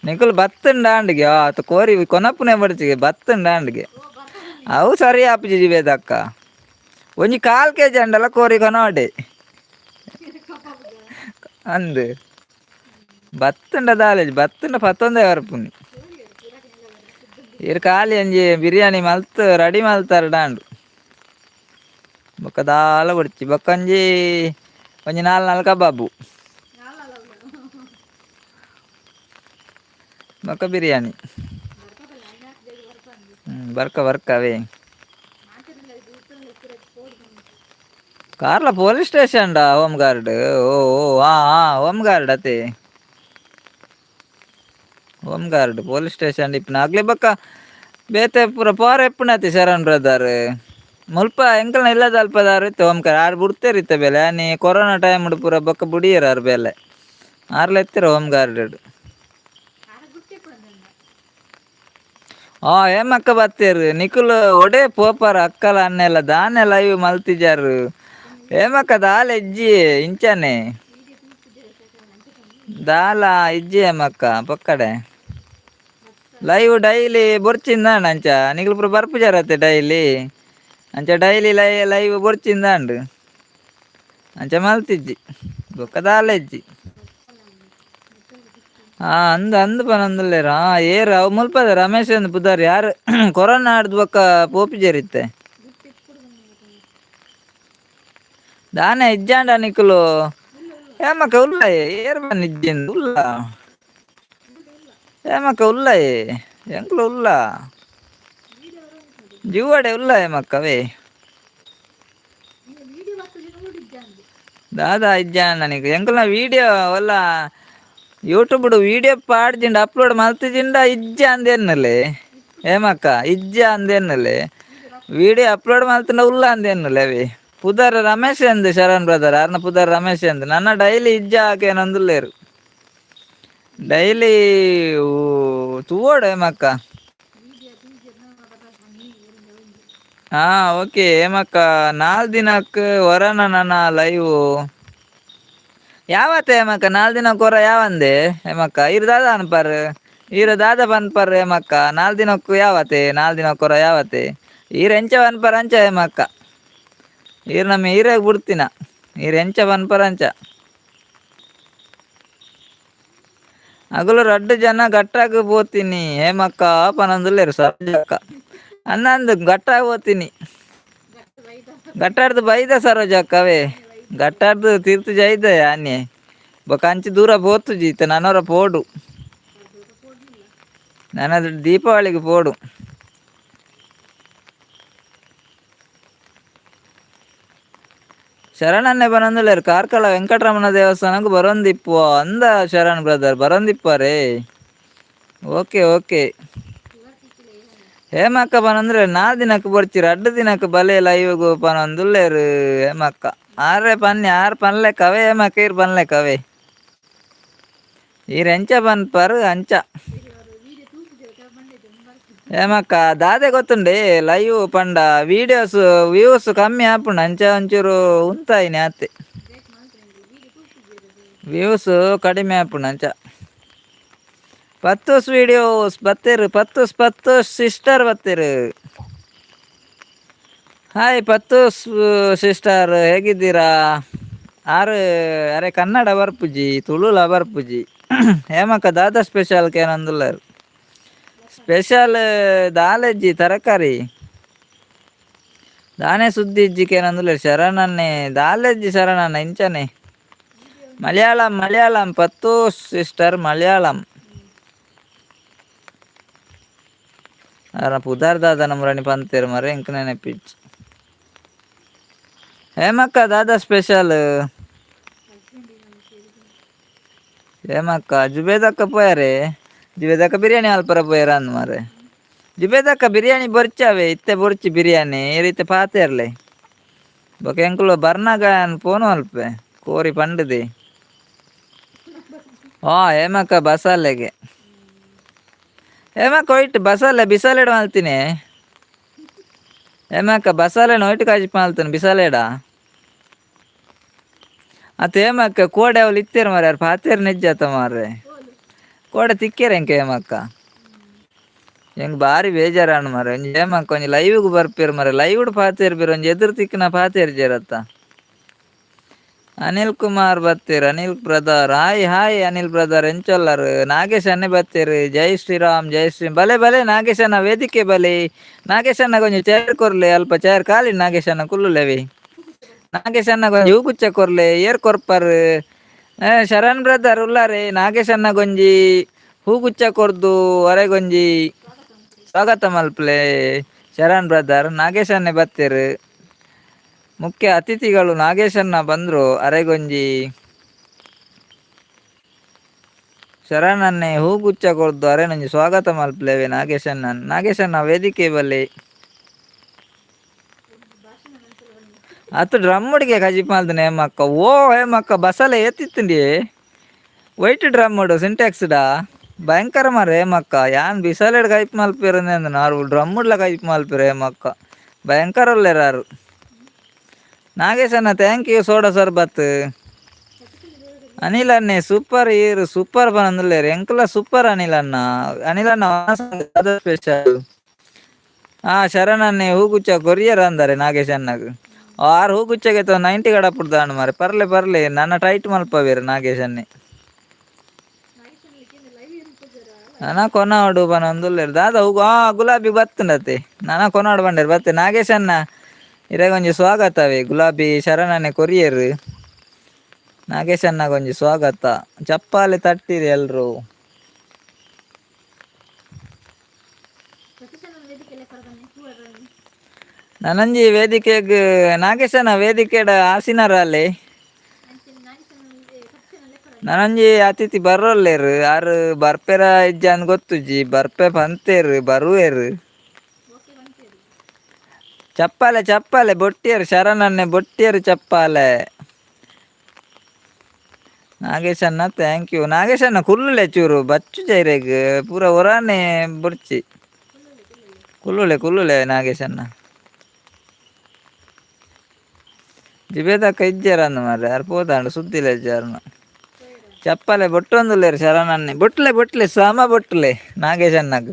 ನಿಕುಲು ಬತ್ತುಂಡಾಂಡ್ಗೆ ಆತ ಕೋರಿ ಕೊನಪ್ಪುನೆ ಬಡ್ಚಿಗೆ ಬತ್ತುಂಡಾಂಡ್ಗೆ. ಅವು ಸರಿ ಆಪುಜಿ ವೇದಕ್ಕ. ಒಂಜಿ ಕಾಲ್ ಕೆಜಿ ಅಂಡಲ ಕೋರಿ ಕೊನೋಡೆ ಅಂದ್. ಬತ್ತುಂಡ ದಾಲೇಜ್ ಬತ್ತುಂಡ ಪತ್ತೊಂದೇ ಬರ್ಪುನಿ. ಇರ್ ಖಾಲಿ ಅಂಜಿ ಬಿರಿಯಾನಿ ಮಲ್ತ್ ರೆಡಿ ಮಲ್ತಾರ ಡಾಂಡು. ಬೊಕ್ಕ ದಾಲ ಬೊಡ್ಚಿ. ಬೊಕ್ಕ ಒಂಜಿ ಒಂಜಿ ನಾಲ್ ನಾಲ್ ಕಬಾಬು ಬೊಕ್ಕ ಬಿರಿಯಾನಿ. ಬರ್ಕ ಬರ್ಕ ಅವೇ. ಕಾರ್ಲ ಪೊಲೀಸ್ ಸ್ಟೇಷನ್ ಡಾ ಹೋಮ್ ಗಾರ್ಡ್. ಓ ಓ ಹಾ ಹಾ ಹೋಮ್ ಗಾರ್ಡ್ ಅತೆ. Home guard police station ಇಪ್ಪುನ ಅಗ್ಲೆ. ಬೊಕ್ಕ ಬೇತೆ ಪೂರ ಪೋರ ಇಪ್ಪುನತೆ ಶರಣ್ ಬ್ರದರ್. ಮುಲ್ಪ ಎಂಕಲ್ನ ಇಲ್ಲದಲ್ಪದಾರ್ ಇತ್ತೆ ಹೋಮ್ ಗಾರ್ಡ್. ಆರ್ ಬುಡ್ತೇರ್ ಇತ್ತೆ ಬೇಲೆ. ಆನಿ ಕೊರೋನಾ ಟೈಮ್ ಪೂರ ಬೊಕ್ಕ ಬುಡಿಯೆರ್ ಆರ್ ಬೇಲೆ. ಆರ್ಲ ಇತ್ತೆರ್ ಹೋಮ್ ಗಾರ್ಡ್. ಆ ಹೇಮಕ್ಕ ಬತ್ತೇರ್. ನಿಕುಲು ಒಡೆ ಪೋಪರ್ ಅಕ್ಕಲ ಅಣ್ಣೆಲ್ಲ? ದಾನೆ ಲೈವ್ ಮಲ್ತಿಜಾರ್ ಹೇಮಕ್ಕ? ದಾಲ ಇಜ್ಜಿ, ಇಂಚನೆ ದಾಲ ಇಜ್ಜಿ ಹೇಮಕ್ಕ. ಪೊಕ್ಕಡೆ ಲೈವ್ ಡೈಲಿ ಬೊರ್ಚಿಂದಾಂಡ್ ಅಂಚ. ನಿಕುಲು ಪೂರ ಬರ್ಪುಜಾರತ್ತೆ ಡೈಲಿ. ಅಂಚ ಡೈಲಿ ಲೈವ್ ಬೊರ್ಚಿಂದಾಂಡ್, ಅಂಚ ಮಲ್ತಿಜ್ಜಿ. ಬೊಕ್ಕ ದಾಲ ಇಜ್ಜಿ. ಹಾ ಅಂದ್ ಅಂದ್ ಪನೊಂದುಲ್ಲೆರ್. ಹಾ ಏರ್ ಅವು? ಮುಲ್ಪದ ರಮೇಶ್ ಅಂದ್ ಪುದರ್. ಯಾರ್ ಕೊರೋನಾ ಆಡ್ದ್ ಬೊಕ್ಕ ಪೋಪಿಜೆರ್ ಇತ್ತೆ. ದಾನೆ ಇಜ್ಜಾಂಡ ನಿಕುಲು? ಹೇಮಕ್ಕ ಉಲ್ಲ? ಏರ್ ಬನ್ನ ಇಜ್ಜಿಂದ್ ಉಲ್ಲ ಹೇಮಕ್ಕ? ಉಲ್ಲಯೇ, ಎಂಕ್ಲು ಉಲ್ಲ. ಜೂವಡೆ ಉಲ್ಲ ಹೇಮಕ್ಕವೇ. ದಾದಾ ಇಜ್ಜಾಂಡ ನಿಕ್ ಎಂಕಲ್ನ ವಿಡಿಯೋ ಒಲ್ಲ ಯೂಟ್ಯೂಬ್ ವಿಡಿಯೋ ಪಾಡ್ಜಿಂಡ ಅಪ್ಲೋಡ್ ಮಲ್ತಿಜಿಂಡ ಇಜ್ಜ ಅಂದೇನ್ನಲೆ ಹೇಮಕ್ಕ. ಇಜ್ಜ ಅಂದೇನ್ನಲೆ. ವಿಡಿಯೋ ಅಪ್ಲೋಡ್ ಮಲ್ತಿಂಡ ಉಲ್ಲ ಅಂದೇನ್ನಲೆ ಅವಿ. ಪುದರ್ ರಮೇಶ್ ಅಂದ್ ಶರಣ್ ಬ್ರದರ್. ಆರ್ನ ಪುದರ್ ರಮೇಶ್ ಅಂದ್. ನನ್ನ ಡೈಲಿ ಇಜ್ಜ ಆಕೇನಂದುಲ್ಲೇರು. ಡೈಲಿ ತೂವೋಡು ಹೇಮಕ್ಕ. ಹಾ ಓಕೆ ಹೇಮಕ್ಕ. ನಾಲ್ ದಿನಕ್ಕೆ ಹೊರನ ನನ್ನ ಲೈವ್ ಯಾವತ್ತೆ ಹೇಮಕ್ಕ? ನಾಲ್ ದಿನಕ್ಕೆ ಹೊರ ಯಾವಂದೆ ಹೇಮಕ್ಕ? ಇರ್ ದಾದ ಅನ್ಪರ್, ಈರ್ ದಾದ ಪನ್ಪರ್ ಹೇಮಕ್ಕ? ನಾಲ್ ದಿನಕ್ಕೂ ಯಾವತ್ತೆ? ನಾಲ್ ದಿನಕ್ಕೆ ಹೊರ ಯಾವತ್ತೆ? ಈರ್ ಎಂಚ ಪನ್ಪರ್ ಅಂಚ ಹೇಮಕ್ಕ. ಈರ್ ನಮ್ಮ ಈರಾಗ ಬಿಡ್ತೀನ. ಈರ್ ಎಂಚ ಪನ್ಪರ್ ಅಂಚ. ಅಗುಲು ರಡ್ಡು ಜನ ಗಟ್ಟಾಗ ಪೋತೀನಿ ಹೇಮಕ್ಕ ಪನೊಂದುಲ್ಲೆರ್ ಸರೋಜಕ್ಕ. ಅಂದಂದು ಗಟ್ಟಾಗ ಪೋತೀನಿ. ಗಟ್ಟಾಡ್ದು ಬೈದ ಸರೋಜಕ್ಕ ಅವೇ. ಗಟ್ಟಾಡ್ದು ತೀರ್ಥ ಜೈದ ಆನೆ. ಬೊಕ ಅಂಚಿ ದೂರ ಪೋತುಜಿ ಇತ್ತೆ. ನನೊರ ಪೋಡು, ನನ ದೀಪಾವಳಿಗೆ ಪೋಡು. ಶರಣನ್ನೇ ಬರಂದುಲ್ಲೆರ್. ಕಾರ್ಕಳ ವೆಂಕಟರಮಣ ದೇವಸ್ಥಾನಕ್ಕೆ ಬರೊಂದಿಪ್ಪುವ ಅಂದ ಶರಣ್ ಬ್ರದರ್. ಬರೊಂದಿಪ್ಪರೇ? ಓಕೆ ಓಕೆ ಹೇಮಕ್ಕ ಪನಂದ್ರೆ ನಾಲ್ ದಿನಕ್ಕೆ ಬರ್ಚಿರ, ಅಡ್ಡು ದಿನಕ್ಕೆ ಬಲೆ ಲೈವ್ ಪನೊಂದುಲ್ಲೆರ್ ಹೇಮಕ್ಕ. ಆರೆ ಪನ್ನಿ, ಆರ್ ಪನ್ಲೆ ಕವೆ ಹೇಮಕ್ಕ. ಈರ್ ಪನ್ಲೆ ಕವೆ. ಈರ್ ಎಂಚ ಪನ್ಪರ್ ಅಂಚ ಹೇಮಕ್ಕ. ದಾದೆ ಗೊತ್ತುಂಡೆ, ಲೈವ್ ಪಂಡ ವೀಡಿಯೋಸ್ ವ್ಯೂಸ್ ಕಮ್ಮಿ ಆಪುಂಡು. ಅಂಚ ಒಂಚೂರು ಉಂತಾಯಿನಿ ಆತೆ. ವ್ಯೂಸ್ ಕಡಿಮೆ ಆಪುಂಡು ಅಂಚ. ಪತ್ತೋಸ್ ವೀಡಿಯೋಸ್ ಬತ್ತೇರು. ಪತ್ತೋಸ್ ಪತ್ತೋಸ್ ಸಿಸ್ಟರ್ ಬತ್ತೇರು. ಹಾಯ್ ಪತ್ತೋಸ್ ಸಿಸ್ಟರ್, ಹೇಗಿದ್ದೀರಾ? ಆರು ಅರೆ ಕನ್ನಡ ಬರ್ಪುಜಿ, ತುಳುಲ ಬರ್ಪುಜಿ ಹೇಮಕ್ಕ. ದಾದಾ ಸ್ಪೆಷಲ್ ಕೇನೊಂದುಲ್ಲೆರ್. ಸ್ಪೆಷಲ್ ದಾಲೆಜ್ಜಿ, ತರಕಾರಿ. ದಾನೆ ಸುದ್ದಿ ಇಜ್ಜಿ ಕೇನೊಂದುಲ್ಲೆರ್ ಶರಣನ್ನೇ. ದಾಲೆಜ್ಜಿ ಶರಣಣ್ಣ, ಇಂಚನೆ. ಮಲಯಾಳಂ ಮಲಯಾಳಂ ಪತ್ತೋಸ್ ಸಿಸ್ಟರ್ ಮಲಯಾಳಂ. ಅರ ಪುದರ್ ದಾದ ನಮ್ರಾಣಿ ಪಂತೇರು ಮರೆ, ಎಂಕ್ ನೆನಪಿಜ್ಜಿ ಹೇಮಕ್ಕ. ದಾದಾ ಸ್ಪೆಷಲ್ ಹೇಮಕ್ಕ? ಜುಬೇದಕ್ಕ ಪೋಯರೆ? ಜುಬೇದಕ್ಕ ಬಿರಿಯಾನಿ ಅಲ್ಪರ ಪೋಯರ ಅಂದ್ ಮಾರೆ. ಜುಬೇದಕ್ಕ ಬಿರಿಯಾನಿ ಬೊರ್ಚಾವೆ ಇತ್ತೆ. ಬೊರ್ಚಿ ಬಿರಿಯಾನಿ ಈ ರೀತಿ ಪಾತೆರ್ಲೆ. ಬೊಕ ಎಂಕುಲು ಬರ್ನಾಗ ಫೋನ್ ಅಲ್ಪೆ ಕೋರಿ ಪಂಡದಿ. ಹಾ ಹೇಮಕ್ಕ ಬಸಾಲೆಗೆ. ಹೇಮಕ್ಕ ಒಯ್ಟ್ ಬಸಾಲೆ ಬಿಸಾಲೆಡ್ ಮಲ್ತೀನಿ. ಹೇಮಕ್ಕ ಬಸಾಲೆ ಒಯ್ಟ್ ಕಾಜಿಪ್ ಮಲ್ತೀನಿ ಬಿಸಾಲೆಡ. ಅತ್ತ ಹೇಮಕ್ಕ ಕೋಡೆ ಅವಳು ಇತ್ತೇರು ಮಾರ್ರೆ, ಯಾರು ಪಾತೇರು ನಿಜ್ಜಾತ ಮಾರ್ರೆ. ಕೋಡೆ ತಿಕ್ಕೇರ ಎಂಕ ಹೇಮಕ್ಕ. ಎಂಕ್ ಬಾರಿ ಬೇಜಾರಾಣ ಮಾರ್ರೆ. ಒಂಜಿ ಹೇಮಕ್ಕ ಒಂಜಿ ಲೈವ್ಗ್ ಬರ್ಪೇರು ಮಾರ್ರೆ, ಲೈವ್ಡ್ ಪಾತೇರ್ಪೇರು, ಒಂಜಿ ಎದುರು ತಿಕ್ಕಿನ ಪಾತೇರ್ಜೇರತ್ತ. Anil Kumar ಬತ್ತೀರ್, Anil brother, hi hi Anil brother, ಎಂಚೊಲ್ಲರು? Nagesh ಅನ್ನೆ ಬತ್ತೀರ್. ಜೈ ಶ್ರೀರಾಮ್, ಜೈ ಶ್ರೀ ಬಲೆ ಬಲೆ ನಾಗೇಶನ ವೇದಿಕೆ ಬಲೆ. ನಾಗೇಶಣ್ಣ ಕೊಂಚ ಚೇರ್ ಕೊರ್ಲೆ, ಅಲ್ಪ ಚೇರ್ ಖಾಲಿ. ನಾಗೇಶಣ್ಣ ಕುಲ್ಲುಲೆವಿ. ನಾಗೇಶಣ್ಣ ಕೊಂಚ ಹೂಗುಚ್ಚ ಕೊರ್ಲೆ. ಏರ್ ಕೊರ್ಪರ್? ಶರಣ್ ಬ್ರದರ್ ಉಲ್ಲಾರೆ. ನಾಗೇಶಣ್ಣ ಗೊಂಜಿ ಹೂಗುಚ್ಚ ಕೊರ್ದು ಅರೆಗೊಂಜಿ ಸ್ವಾಗತ ಮಲ್ಪಲೆ. ಶರಣ್ ಬ್ರದರ್, ನಾಗೇಶನ್ನೇ ಬತ್ತೀರ್. ಮುಖ್ಯ ಅತಿಥಿಗಳು ನಾಗೇಶಣ್ಣ ಬಂದ್ರು. ಅರೆಗೊಂಜಿ ಶರಣನ್ನೇ ಹೂಗುಚ್ಚ ಕೊರ್ದು ಅರೆನೊಂಜಿ ಸ್ವಾಗತ ಮಲ್ಪಲೇವೆ ನಾಗೇಶಣ್ಣ. ನಾಗೇಶಣ್ಣ ವೇದಿಕೆ ಬಲ್ಲಿ. ಅತ್ತು ಡ್ರಮ್ ಹುಡುಗೆ ಕಜಿಪ್ ಮಲ್ದನೆ ಹೇಮಕ್ಕ. ಓ ಹೇಮಕ್ಕ, ಬಸಲೆ ಏತಿತ್ತುಂಡಿ? ವೈಟ್ ಡ್ರಮ್ ಸಿಂಟ್ಯಾಕ್ಸ್ ಡಾ ಭಯಂಕರ ಮಾರ್ರೆ ಹೇಮಕ್ಕ. ಯಾನ್ ಬಿಸಲೆಡ್ ಕೈಪ್ ಮಲ್ಪೆರ್ ನಾರು, ಡ್ರಮ್ ಉಡ್ಲ ಕೈಪ್ ಮಲ್ಪೆರ್ ಹೇಮಕ್ಕ. ಭಯಂಕರ ಉಲ್ಲೆರ್. ನಾಗೇಶಣ್ಣ thank you. Soda ಸರ್ಬತ್. ಅನಿಲ್ ಅಣ್ಣೆ ಸೂಪರ್, ಈರ್ ಸೂಪರ್ ಪನೊಂದುಲ್ಲೆರ್. ಎಂಕುಲ ಸೂಪರ್ ಅನಿಲ್ ಅಣ್ಣ. ಅನಿಲ್ ಅಣ್ಣ ಸ್ಪೆಷಲ್. ಹಾ, ಶರಣ್ ಅಣ್ಣೆ ಹೂಗುಚ್ಚ ಕೊರಿಯರ್ ಅಂದಾರೆ ನಾಗೇಶ್ ಅಣ್ಣಗ್. ಆರು ಹೂಗುಚ್ಚಗೆ 90 ಗಡಪುಡ್ದಾಂಡ್ ಮಾರ್ರೆ. ಪರ್ಲೆ ಪರ್ಲೆ, ನನ್ನ ಟೈಟ್ ಮಲ್ಪವೇರು ನಾಗೇಶ್ ಅಣ್ಣೆ. ನನ ಕೊನಾಡು ಪನೊಂದುಲ್ಲೆರ್. ದಾದ ಹೂಗು? ಆ ಗುಲಾಬಿ ಬತ್ತುಂಡತೆ. ನನ ಕೊನಾಡು ಬಂಡೇರ್ ಬತ್ತೆ. ನಾಗೇಶ್ ಅಣ್ಣ ಇರೆಗೊಂಜಿ ಸ್ವಾಗತವೇ. ಗುಲಾಬಿ ಶರಣನ್ನೇ ಕೊರಿಯರ್. ನಾಗೇಶ್ ಅಣ್ಣಗೊಂಜಿ ಸ್ವಾಗತ. ಚಪ್ಪಾಲೆ ತಟ್ಟಿರಿ ಎಲ್ರು. ನನಂಜಿ ವೇದಿಕೆಗ್ ನಾಗೇಶನ ವೇದಿಕೆಡ ಆಸಿನರ ಅಲ್ಲಿ. ನನಂಜಿ ಅತಿಥಿ ಬರೋಲ್ಲೇರು. ಆರು ಬರ್ಪೆರ ಇಜ್ಜಾನ್ ಗೊತ್ತುಜ್ಜಿ, ಬರ್ಪೆ ಪಂತೇರು ಬರುವೇರು. ಚಪ್ಪಾಲೆ ಚಪ್ಪಾಲೆ ಬೊಟ್ಟಿಯರು. ಶರಣನ್ನೇ ಬೊಟ್ಟಿಯರು ಚಪ್ಪಾಲೆ. ನಾಗೇಶಣ್ಣ thank you. ನಾಗೇಶಣ್ಣ ಕುಲ್ಲುಲೆ ಚೂರು ಬಚ್ಚು ಜೈರೆಗ್ ಪೂರ ಒರಾನೆ ಬೊಡ್ಚಿ. ಕುಲ್ಲುಲೆ ಕುಲ್ಲುಲೆ ನಾಗೇಶಣ್ಣ. ಜಿಬೇದಕ್ಕ ಇಜ್ಜೆರ್ ಅಂದ್ ಮಾರ್ರೆ, ಆರ್ ಪೋದಾಂಡ್ ಸುದ್ದಿಲ ಇಜ್ಜಾರ್ನ. ಚಪ್ಪಾಲೆ ಬೊಟ್ಟೊಂದುಲ್ಲೆರ್ ಶರಣನ್ನೇ. ಬೊಟ್ಲೆ ಬೊಟ್ಲೆ ಸಮ ಬೊಟ್ಲೆ ನಾಗೇಶಣ್ಣಗ್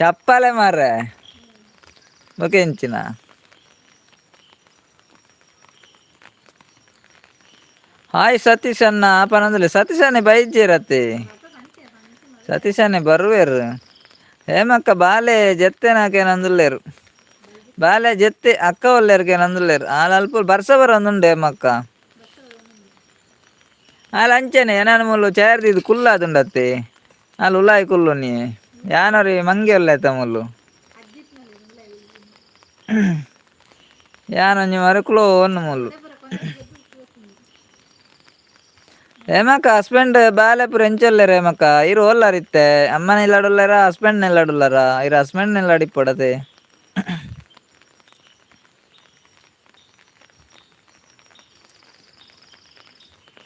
ಚಪ್ಪಾಲೆ ಮಾರ್ರೆ. ಬೊಕ ಎಂಚಿನ? ಹಾಯ್ ಸತೀಶ್ ಅಣ್ಣ ಪನೊಂದುಲ್ಲೆ. ಸತೀಶ್ ಅಣ್ಣೆ ಬೈಜ್ಜೆರತ್ತೆ? ಸತೀಶ್ ಅಣ್ಣೆ ಬರುವೆರ್. ಹೇಮಕ್ಕ ಬಾಲೆ ಜತ್ತೆನಾಕೇನಂದುಲ್ಲೆರ್. ಬಾಲೆ ಜೆತ್ತೆ ಅಕ್ಕ ಒಲ್ಲೆರ್ಗೆ ನಂದುಲ್ಲೆರ್. ಆಲ್ ಅಲ್ಪ ಬರ್ಸ ಬರೊಂದುಂಡು ಹೇಮಕ್ಕ. ಆಲ್ ಅಂಚನೆ ಎನನ್ ಮೂಲು ಚೇರ್ ದೀದ್ ಕುಲ್ಲಾದುಂಡತ್ತೆ. ಆಲ್ ಉಲಾಯಿ ಕುಲ್ಲುನಿ. ಯಾನೊರಿ ಮಂಗೆ ಉಲ್ಲೆತ ಮೂಲು. ಯಾನೊಂಜಿ ಮರಕುಲು ಒನ್ನು ಮೂಲು. ಹೇಮಕ್ಕ ಹಸ್ಬೆಂಡ್ ಬಾಲೆ ಪೂರ ಎಂಚೊಲ್ಲೆರ್ ಹೇಮಕ್ಕ? ಇರು ಓಲ್ಲಾರ್ ಇತ್ತೆ? ಅಮ್ಮನ ಇಲ್ಲಡುಲ್ಲೆರ, ಹಸ್ಬೆಂಡ್ ಇಲ್ಲಡುಲ್ಲಾರ? ಇರ್ ಹಸ್ಬೆಂಡ್ ಇಲ್ಲಡಿಪ್ಪೊಡತೆ.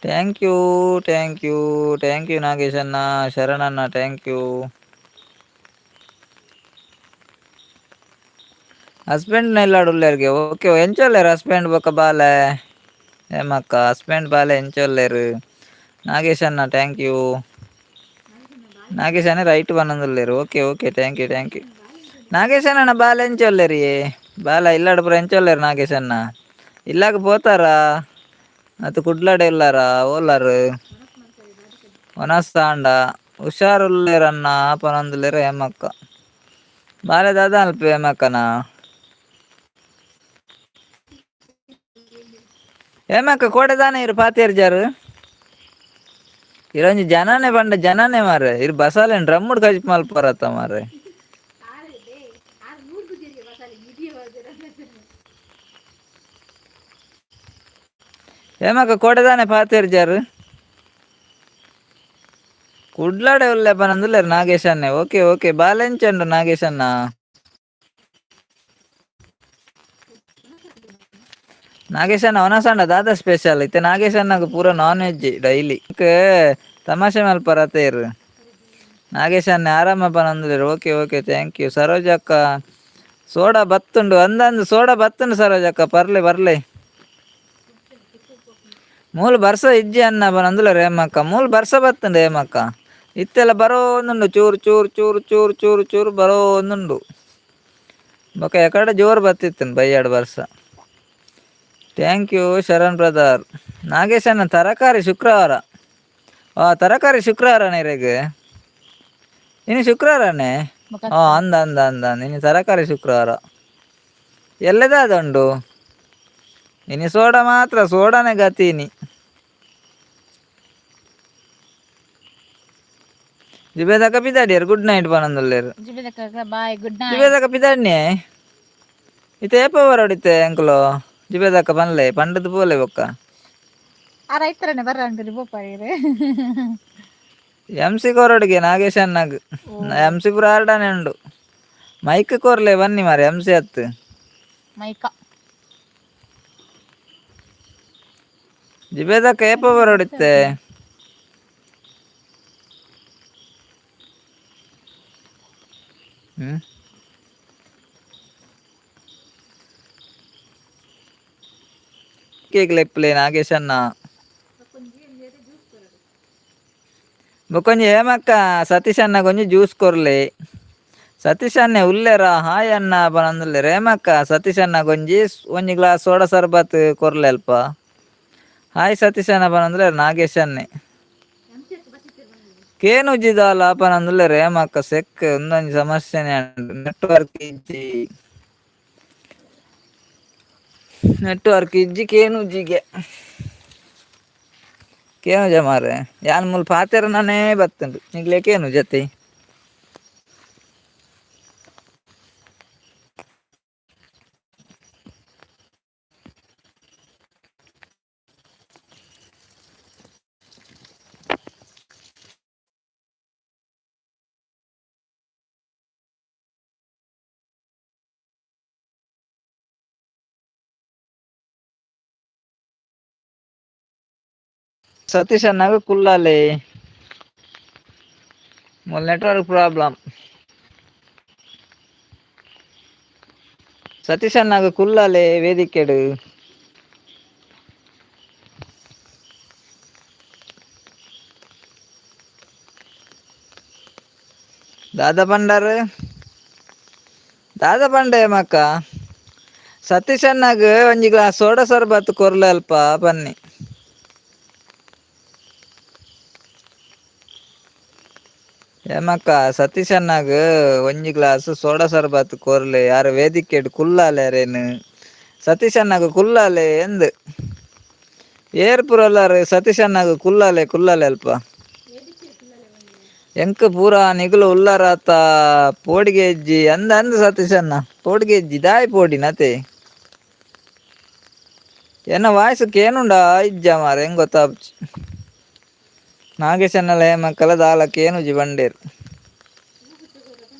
Thank you thank you thank you ನಾಗೇಶಣ್ಣ, ಶರಣಣ್ಣ thank you. Husband ಇಲ್ಲಡುಲ್ಲೆರ್ಗೆ. Okay, ಎಂಚೊಲ್ಲೆರ್ husband ಬೊಕ ಬಾಲೆ? ಹೇಮಕ್ಕ ಹಸ್ಬೆಂಡ್ ಬಾಲೆ ಎಂಚೊಲ್ಲೆರ್? ನಾಗೇಶಣ್ಣ thank you. ನಾಗೇಶಣ್ಣ right ಪನೊಂದುಲ್ಲೆರ್. Okay okay thank you thank you. ನಾಗೇಶಣ್ಣ ಬಾಲೆ ಎಂಚೊಲ್ಲೆರ್? ಬಾಲ ಇಲ್ಲಡ್ ಪೂರ ಎಂಚೊಲ್ಲೆರ್ ನಾಗೇಶಣ್ಣ? ಇಲ್ಲಾಗ ಪೋತಾರಾ ಅತ್ ಕುಡ್ಲಡೆ ಉಲ್ಲಾರ ಓಲಾರ್? ವನಸ್ತಾಂಡ ಹುಷಾರುಲ್ಲೆರಣ್ಣ ಪನೊಂದುಲ್ಲೆರ್ ಹೇಮಕ್ಕ. ಬಾಲೆ ದಾದ ಅಲ್ಪ ಹೇಮಕ್ಕನ? ಹೇಮಕ್ಕ ಕೋಡೆ ದಾನೆ ಇರು ಪಾತೇರ್ಜಾರು? ಇರೊಂಜಿ ಜನನೇ ಪಂಡ ಜನನೇ ಮಾರ್ರೆ. ಇರ್ ಬಸಾಲೆನ್ ಡ್ರಮ್ಮುಡ್ ಕಜಿಪ್ ಮಲ್ಪರತ್ತ ಮಾರ್ರೆ. ಹೇಮಕ್ಕ ಕೋಡೆ ದಾನೆ ಪಾತೇರ್ಜಾರು? ಕುಡ್ಲಡೆ ಉಲ್ಲೆ ಪನೊಂದುಲ್ಲೆರ್ ನಾಗೇಶನ್ನೇ. ಓಕೆ ಓಕೆ ಬಾಲೆ ಎಂಚ ಉಂಡು ನಾಗೇಶಣ್ಣ? ನಾಗೇಶಣ್ಣ ವನಸಂಡ ದಾದ ಸ್ಪೆಷಲ್? ಇತ್ತೆ ನಾಗೇಶಣ್ಣಗ್ ಪೂರ non veg daily. ತಮಾಷೆ ಮಲ್ಪರತೆ ಇರ್. Nagesh ಅಣ್ಣ ಆರಾಮ ಪನೊಂದುಲ್ಲೆರ್. Okay okay, thank you. ಸರೋಜಕ್ಕ, soda ಬತ್ತುಂಡು ಅಂದಂದು soda ಬತ್ತುಂಡು. ಸರೋಜಕ್ಕ, ಪರ್ಲೆ ಬರ್ಲೆ. ಮೂಲು ಬರ್ಸ ಇಜ್ಜಿ ಅನ್ನ ಪನೊಂದುಲ್ಲೆರ್ ಹೇಮಕ್ಕ. ಮೂಲು ಬರ್ಸ ಬತ್ತುಂಡು ಹೇಮಕ್ಕ. ಇತ್ತೆಲ್ಲ ಬರೋಂದುಂಡು, ಚೂರು ಚೂರು ಚೂರು ಚೂರು ಚೂರು ಚೂರು ಬರೋಂದುಂಡು. ಬೊಕ ಎಕಡೆ ಜೋರು ಬತ್ತಿತ್ತು ಬಯ್ಯಾಡು ಬರ್ಸ. Thank you Sharan brother. Nagesh ಅಣ್ಣ, ತರಕಾರಿ ಶುಕ್ರವಾರ. ಆ ತರಕಾರಿ ಶುಕ್ರವಾರ ಇರೆಗ್? ಇನ್ನು ಶುಕ್ರವಾರನೇ. ಹಾ, ಅಂದ ಅಂದ ಅಂದ ಅಂದ. ಇನ್ನು ತರಕಾರಿ ಶುಕ್ರವಾರ. ಎಲ್ಲದ ಉಂಡು ಇನ್ನು ಸೋಡಾ ಮಾತ್ರ, ಸೋಡಾನೆ ಗತಿ ಇನಿ. ಜುಬೇದಕ್ಕ ಪಿದಾಡಿಯರ್, ಗುಡ್ ನೈಟ್ ಪನೊಂದುಲ್ಲೆರ್. Bye, good night. ಜುಬೇದಕ್ಕ ಪಿದಾಡ್ನೆ. ಇತ್ತೆ ಏಪ ಬರೋಡಿತ್ತೆ ಅಂಕುಲು? ಜುಬೇದಕ್ಕ, ಪನ್ಲೆ, ಪಂಡದ್ ಪೋಲೆ ಬೊಕ್ಕ. ಆ ರೈತರನ್ನೇ ಬರ್ರ ಅಂತೀರಿ ಬೋಪಾಯಿರು. ಎಂ ಸಿ ಕೊರೊಡುಗೆ ನಾಗೇಶ್ ಅಣ್ಣಗ್. ಎಂ ಸಿ ಪೂರ ಆರ್ಡಾನೆ ಉಂಡು. ಮೈಕ್ ಕೊರ್ಲೆ ಬನ್ನಿ ಮಾರೆ, ಎಂ ಸಿ ಅತ್ತು. ಮೈಕ. ಜುಬೇದಕ್ಕ ಏಪ ಬರೋಡಿತ್ತೆ? ಹ್ಮ್ ಕೇಕ್ ಲೆಪ್ಪಲೆ ನಾಗೇಶ್ ಅಣ್ಣ. ಬೊಕೊಂಜಿ ಹೇಮಕ್ಕ, ಸತೀಶ್ ಅಣ್ಣ ಕೊಂಜಿ ಜ್ಯೂಸ್ ಕೊರ್ಲೆ. ಸತೀಶ್ ಅಣ್ಣೆ ಉಲ್ಲೆರ? ಹಾಯ್ ಅಣ್ಣ ಪನೊಂದುಲ್ಲೆರ್. ಹೇಮಕ್ಕ, ಸತೀಶ್ ಅಣ್ಣ ಕೊಂಜಿ ಒಂಜಿ ಗ್ಲಾಸ್ ಸೋಡಾ ಸರ್ಬತ್ ಕೊರ್ಲೆ ಅಲ್ಪ. ಹಾಯ್ ಸತೀಶ್ ಅಣ್ಣ ಪನೊಂದುಲ್ಲೆರ್ ನಾಗೇಶ್ ಅಣ್ಣೆ. ಕೇನುಜಿ ದಾಲ ಪನೊಂದುಲ್ಲೆರ್ ಹೇಮಕ್ಕ. ಸೆಕ್ ಉಂದೊಂಜಿ ಸಮಸ್ಯೆನೆ ನೆಟ್ವರ್ಕ್ ಇಜ್ಜಿ, ನೆಟ್ವರ್ಕ್ ಇಜ್ಜಿ ಕೇನುಜಿಗೆ. ಕೇನುಜ ಮಾರ್ರೆ. ಯಾನ್ ಮೂಲು ಪಾತೆರನೇ ಬತ್ತುಂಡು, ನಿಗ್ಲೆ ಕೇನು ಜತೆ. ಸತೀಶ್ ಅಣ್ಣಗ್ ಕುಲ್ಲಾಲೆ. ಮೂಲು ನೆಟ್ವರ್ಕ್ ಪ್ರಾಬ್ಲಮ್. ಸತೀಶ್ ಅಣ್ಣಗ್ ಕುಲ್ಲಾಲೆ ವೇದಿಕೆಡ್. ದಾದಾ ಪಂಡಾರು? ದಾದಾ ಪಂಡೆ ಮಕ್ಕ? ಸತೀಶ್ ಅಣ್ಣಗ್ ಒಂಜಿ ಗ್ಲಾಸ್ ಸೋಡಾ ಸರ್ಬತ್ ಕೊರ್ಲೆ ಅಲ್ಪ ಬನ್ನಿ. ಹೇಮಕ್ಕ, ಸತೀಶ್ ಅಣ್ಣಗ್ ಒಂಜಿ ಗ್ಲಾಸ್ ಸೋಡಾ ಸರ್ಬತ್ ಕೊರ್ಲೆ. ಯಾರ ವೇದಿಕೆಡ್ ಕುಲ್ಲಾಲೆ ಅರೇನು. ಸತೀಶ್ ಅಣ್ಣಗ್ ಕುಲ್ಲಾಲೆ ಎಂದ್. ಏರ್ ಪುರಲ್ಲಾರು ಸತೀಶ್ ಅಣ್ಣಗ್ ಕುಲ್ಲಾಲೆ, ಕುಲ್ಲಾಲೆ ಅಲ್ಪ. ಎಂಕ್ ಪೂರ ನಿಗುಲು ಉಲ್ಲಾರಾತ, ಪೋಡಿಗೆ ಇಜ್ಜಿ ಅಂದ ಅಂದ್ ಸತೀಶ್ ಅಣ್ಣ. ಪೋಡಿಗೆ ಇಜ್ಜಿ, ದಾಯಿ ಪೋಡಿನತೆ? ಎನ್ನ ವಾಯ್ಸ್ ಕೇನುಂಡ ಇಜ್ಜ ಮಾರೆ? ಹೆಂಗ್ ಗೊತ್ತಾಪ್ಜಿ. ನಾಗೇಶ್ ಅಣ್ಣಲ ಹೇಮಕ್ಕಲ ದಾಲ ಕೇನುಜಿ ಬಂಡೇರ್.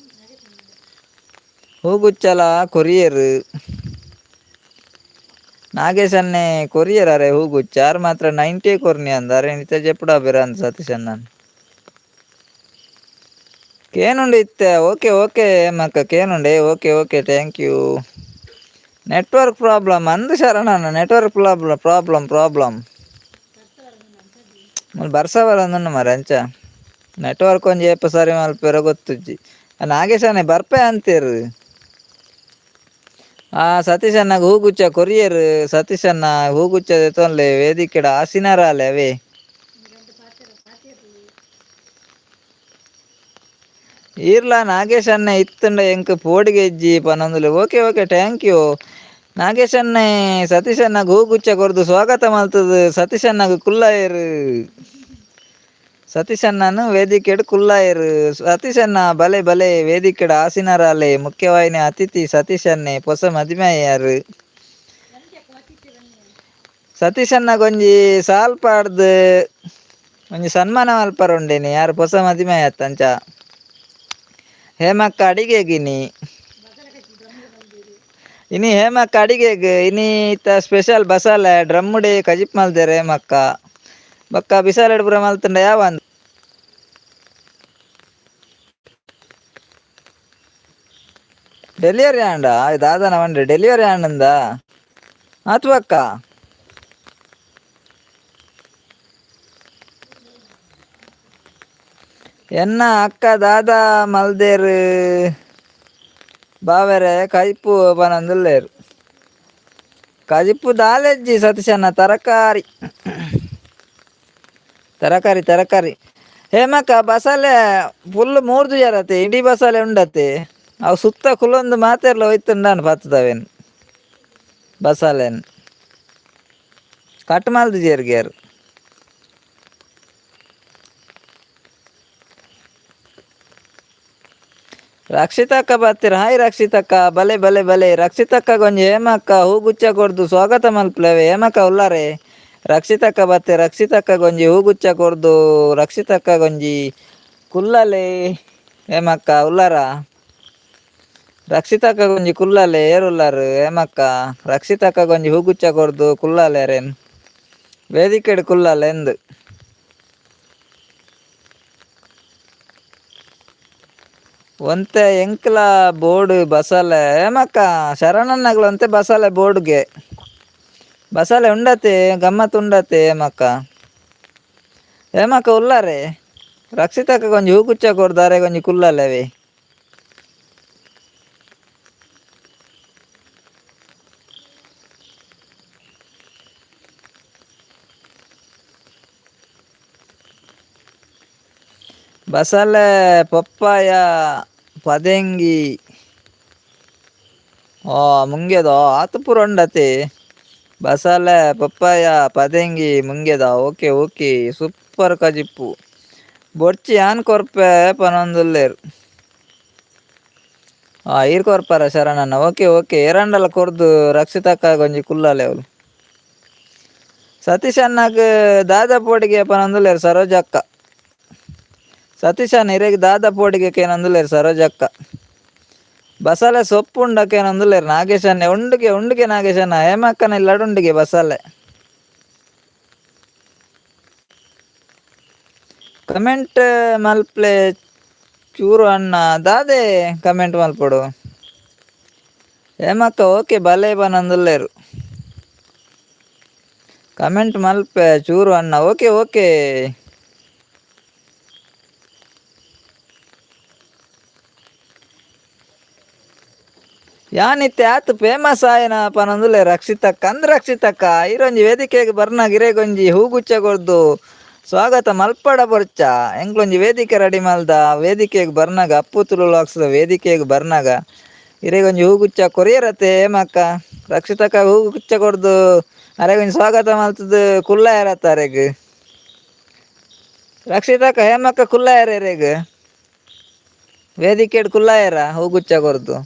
ಹೂಗುಚ್ಚಲ ಕೊರಿಯರ್ ನಾಗೇಶ್ ಅನ್ನೆ ಕೊರಿಯರ್. ಅರೆ, ಹೂಗುಚ್ಚ ಆರ್ ಮಾತ್ರ 90 ಕೊರ್ನಿ ಅಂದ. ಅರೆ ಇತ್ತೆ ಜೆಪ್ಪುಡ ಬೇರೆ ಅಂದ ಸತೀಶ್ ಅಣ್ಣನ್. ಕೇನುಂಡು ಇತ್ತೆ. ಓಕೆ ಓಕೆ ಮಕ್ಕ, ಕೇನುಂಡೆ. Okay okay, thank you. Network problem ಅಂದ್ ಶರಣಣ್ಣ. Network problem problem problem. ಬರ್ಸ ಬರಂದುಂಡು ಮಾರೆ, ಅಂಚ ನೆಟ್ವರ್ಕ್ ಒಂಜಿ ಏಪ ಸರಿ ಮಲ್ಪೆರ ಗೊತ್ತುಜ್ಜಿ. ನಾಗೇಶ್ ಬರ್ಪೆ ಅಂತೀರ್. ಆ ಸತೀಶ್ ಅಣ್ಣಗ್ ಹೂಗುಚ್ಚ ಕೊರಿಯರ್. ಸತೀಶ್ ಅಣ್ಣ ಹೂಗುಚ್ಚ ದೆತೊನ್ಲೆ, ವೇದಿಕೆಡ್ ಆಸಿನರಾಲೆ ಅವೇ. ಈರ್ಲ ನಾಗೇಶ್ ಅಣ್ಣ ಇತ್ತುಂಡ ಎಂಕ್ ಪೋಡಿಗೆ ಇಜ್ಜಿ ಪನೊಂದುಲ್ಲೆ. Okay okay, thank you Nagesh ಅಣ್ಣೆ. Satish ಅಣ್ಣಗ್ ಹೂಗುಚ್ಚ ಕೊರ್ದು ಸ್ವಾಗತ ಮಲ್ತದು ಸತೀಶ್ ಅಣ್ಣಗ್ ಕುಲ್ಲಾಯೆರ್. ಸತೀಶ್ ಅಣ್ಣನ್ ವೇದಿಕೆಡ್ ಕುಲ್ಲಾಯೆರ್. ಸತೀಶ್ ಅಣ್ಣ ಬಲೆ ಬಲೆ, ವೇದಿಕೆಡ್ ಆಸಿನರಾಲೆ. ಮುಖ್ಯವಾಹಿನಿ ಅತಿಥಿ ಸತೀಶ್ ಅಣ್ಣೆ, ಪೊಸ ಮದಿಮೆ. ಸತೀಶ್ ಅಣ್ಣಗೊಂಜಿ ಸಾಲ್ ಪಾಡ್ದು ಒಂಜಿ ಸನ್ಮಾನ ಮಲ್ಪರ ಉಂಡೇನಿ. ಯಾರು ಪೊಸ ಮದಿಮೆ ಅಂಚ. ಹೇಮಕ್ಕ ಅಡಿಗೆಗಿನಿ ಇನಿ. ಹೇಮಕ್ಕ ಅಡಿಗೆಗ್ ಇನಿ ಇತ್ತ ಸ್ಪೆಷಲ್ ಬಸಾಲೆ. ಡ್ರಮ್ಮುಡೆ ಕಜಿಪ್ ಮಲ್ದೆರ್ ಹೇಮಕ್ಕ. ಬೊಕ್ಕ ಬಿಸಾಲೆಡ್ ಪೂರ ಮಲ್ತುಂಡ ಯಾವ. ಡೆಲಿವರಿ ಆಂಡ ದಾದನ ವಂಡ್ರೆ ಡೆಲಿವರಿ ಆಂಡಂದ ಆತು ಅಕ್ಕ. ಎನ್ನ ಅಕ್ಕ ದಾದಾ ಮಲ್ದೇರು ಬಾವೆರೆ ಕೈಪು ಪನೊಂದುಲ್ಲೆರ್. ಕಜಿಪು ದಾಲೆಜ್ಜಿ ಸತೀಶಣ್ಣ, ತರಕಾರಿ ತರಕಾರಿ ತರಕಾರಿ. ಹೇಮಕ್ಕ ಬಸಲೆ ಫುಲ್ ಮೂರ್ದು ಜರತೆ ಇಡೀ ಬಸಲೆ ಉಂಡತೆ. ಅವು ಸುತ್ತ ಕುಲೊಂದು ಮಾತೆರ್ಲ ಹೋಯ್ತುಂಡಾನು ಪತ್ತದವೇನು ಬಸಲೆನ್ ಕಟ್ ಮಲ್ದು ಜೇರ್ಗೇರು. ರಕ್ಷಿತಕ್ಕ ಬತ್ತೀರ? ಹಾಯ್ ರಕ್ಷಿತಕ್ಕ, ಬಲೆ ಬಲೆ ಬಲೆ. ರಕ್ಷಿತಕ್ಕ ಗೊಂಜಿ ಹೇಮಕ್ಕ ಹೂಗುಚ್ಚ ಕೊರ್ದು ಸ್ವಾಗತ ಮಲ್ಪುಲವೆ. ಹೇಮಕ್ಕ ಉಲ್ಲಾರೆ? ರಕ್ಷಿತಕ್ಕ ಬತ್ತೆ, ರಕ್ಷಿತಕ್ಕ ಗೊಂಜಿ ಹೂಗುಚ್ಚ ಕೊರ್ದು ರಕ್ಷಿತಕ್ಕ ಗೊಂಜಿ ಕುಲ್ಲಲೆ. ಹೇಮಕ್ಕ ಉಲ್ಲಾರ? ರಕ್ಷಿತಕ್ಕ ಗೊಂಜಿ ಕುಲ್ಲಲೆ. ಏರುಲ್ಲಾರು ಹೇಮಕ್ಕ? ರಕ್ಷಿತಕ್ಕ ಗೊಂಜಿ ಹೂಗುಚ್ಚ ಕೊರ್ದು ಕುಲ್ಲಲೆ ಅರೇನ್ ವೇದಿಕೆಡ್ ಕುಲ್ಲಲೆ ಎಂದು. ಒಂತೆ ಎಂಕ್ಲ ಬೋರ್ಡ್ ಬಸಲೆ ಹೇಮಕ್ಕ. ಶರಣಣ್ಣಗ್ಲ ಒಂತೆ ಬಸಲೆ ಬೋರ್ಡ್ಗೆ ಬಸಲೆ ಉಂಡತೆ, ಗಮ್ಮತ್ ಉಂಡತೆ ಹೇಮಕ್ಕ. ಹೇಮಕ್ಕ ಉಲ್ಲಾರೆ? ರಕ್ಷಿತಕ್ಕ ಕೊಂಚ ಹೂಗುಚ್ಚ ಕೊರ್ದಾರೆ ಕೊಂಚ ಕುಲ್ಲಲೆವೆ. ಬಸಲೆ ಪಪ್ಪಾಯ ಪದೆಂಗಿ ಓ ಮುಂಗೆದ ಆತು ಪೂರ ಉಂಡತೆ. ಬಸಲೆ ಪಪ್ಪಾಯ ಪದೆಂಗಿ ಮುಂಗೆದ. Okay okay, super ಕಜಿಪ್ಪು. ಬೊರ್ಚಿ ಯಾನ್ ಕೊರ್ಪೆ ಪನೊಂದುಲ್ಲೆರ್. ಈರ್ ಕೊರ್ಪಾರ ಶರಣಣ್ಣ? ಓಕೆ ಓಕೆ, ಏರಂಡಲ ಕೊರ್ದು ರಕ್ಷಿತಕ್ಕ ಗೊಂಜಿ ಕುಲ್ಲಲೆ ಅವ್ಲು. ಸತೀಶ್ ಅಣ್ಣಗ್ ದಾದ ಪೋಡಿಗೆ ಪನೊಂದುಲ್ಲೆರ್ ಸರೋಜಕ್ಕ. ಸತೀಶ್ ಅಣ್ಣ ಇರೆಗ್ ದಾದ ಪೋಡಿಗೆ ಕೇನೊಂದುಲ್ಲೆರ್ ಸರೋಜಕ್ಕ. ಬಸಲೆ ಸೊಪ್ಪು ಉಂಡಕೇನೊಂದುಲ್ಲೆರ್ ನಾಗೇಶ್ ಅಣ್ಣೆ. ಉಂಡುಗೆ ಉಂಡುಗೆ ನಾಗೇಶ್ ಅಣ್ಣ, ಹೇಮಕ್ಕನ ಇಲ್ಲಡುಂಡುಗೆ ಬಸಲೆ. ಕಮೆಂಟ್ ಮಲ್ಪ್ಲೆ ಚೂರು ಅಣ್ಣ. ದಾದೆ ಕಮೆಂಟ್ ಮಲ್ಪೊಡು ಹೇಮಕ್ಕ? ಓಕೆ, ಬಲೆ ಪನೊಂದುಲ್ಲೆರ್. ಕಮೆಂಟ್ ಮಲ್ಪೆ ಚೂರು ಅಣ್ಣ. Okay okay. ಯಾನಿತ್ತೆ ಆತ್ ಫೇಮಸ್ ಆಯನ ಪನೊಂದುಲ್ಲೆ ರಕ್ಷಿತಕ್ಕ. ಅಂದ್ ರಕ್ಷಿತಕ್ಕ, ಇರೊಂಜಿ ವೇದಿಕೆಗ್ ಬರ್ನಾಗ ಇರೆಗೊಂಜಿ ಹೂಗುಚ್ಚ ಕೊರ್ದು ಸ್ವಾಗತ ಮಲ್ಪಡ ಬೊರ್ಚ? ಎಂಕ್ಲೊಂಜಿ ವೇದಿಕೆ ರೆಡಿ ಮಲ್ದ. ವೇದಿಕೆಗ್ ಬರ್ನಾಗ, ಅಪ್ಪು ತುಳು ವ್ಲಾಗ್ಸ್ ವೇದಿಕೆಗ್ ಬರ್ನಾಗ ಇರೆಗೊಂಜಿ ಹೂಗುಚ್ಚ ಕೊರಿಯರತೆ ಹೇಮಕ್ಕ? ರಕ್ಷಿತಕ್ಕ ಹೂಗುಚ್ಚ ಕೊರ್ದು ಅರೆಗೊಂಜಿ ಸ್ವಾಗತ ಮಲ್ತದು ಕುಲ್ಲಾಯರತ್ತ ಅರೆಗ್. ರಕ್ಷಿತಕ್ಕ, ಹೇಮಕ್ಕ ಕುಲ್ಲಾಯರ ಇರೆಗ್ ವೇದಿಕೆಡ್ ಕುಲ್ಲಾಯರ ಹೂಗುಚ್ಚ ಕೊರ್ದು?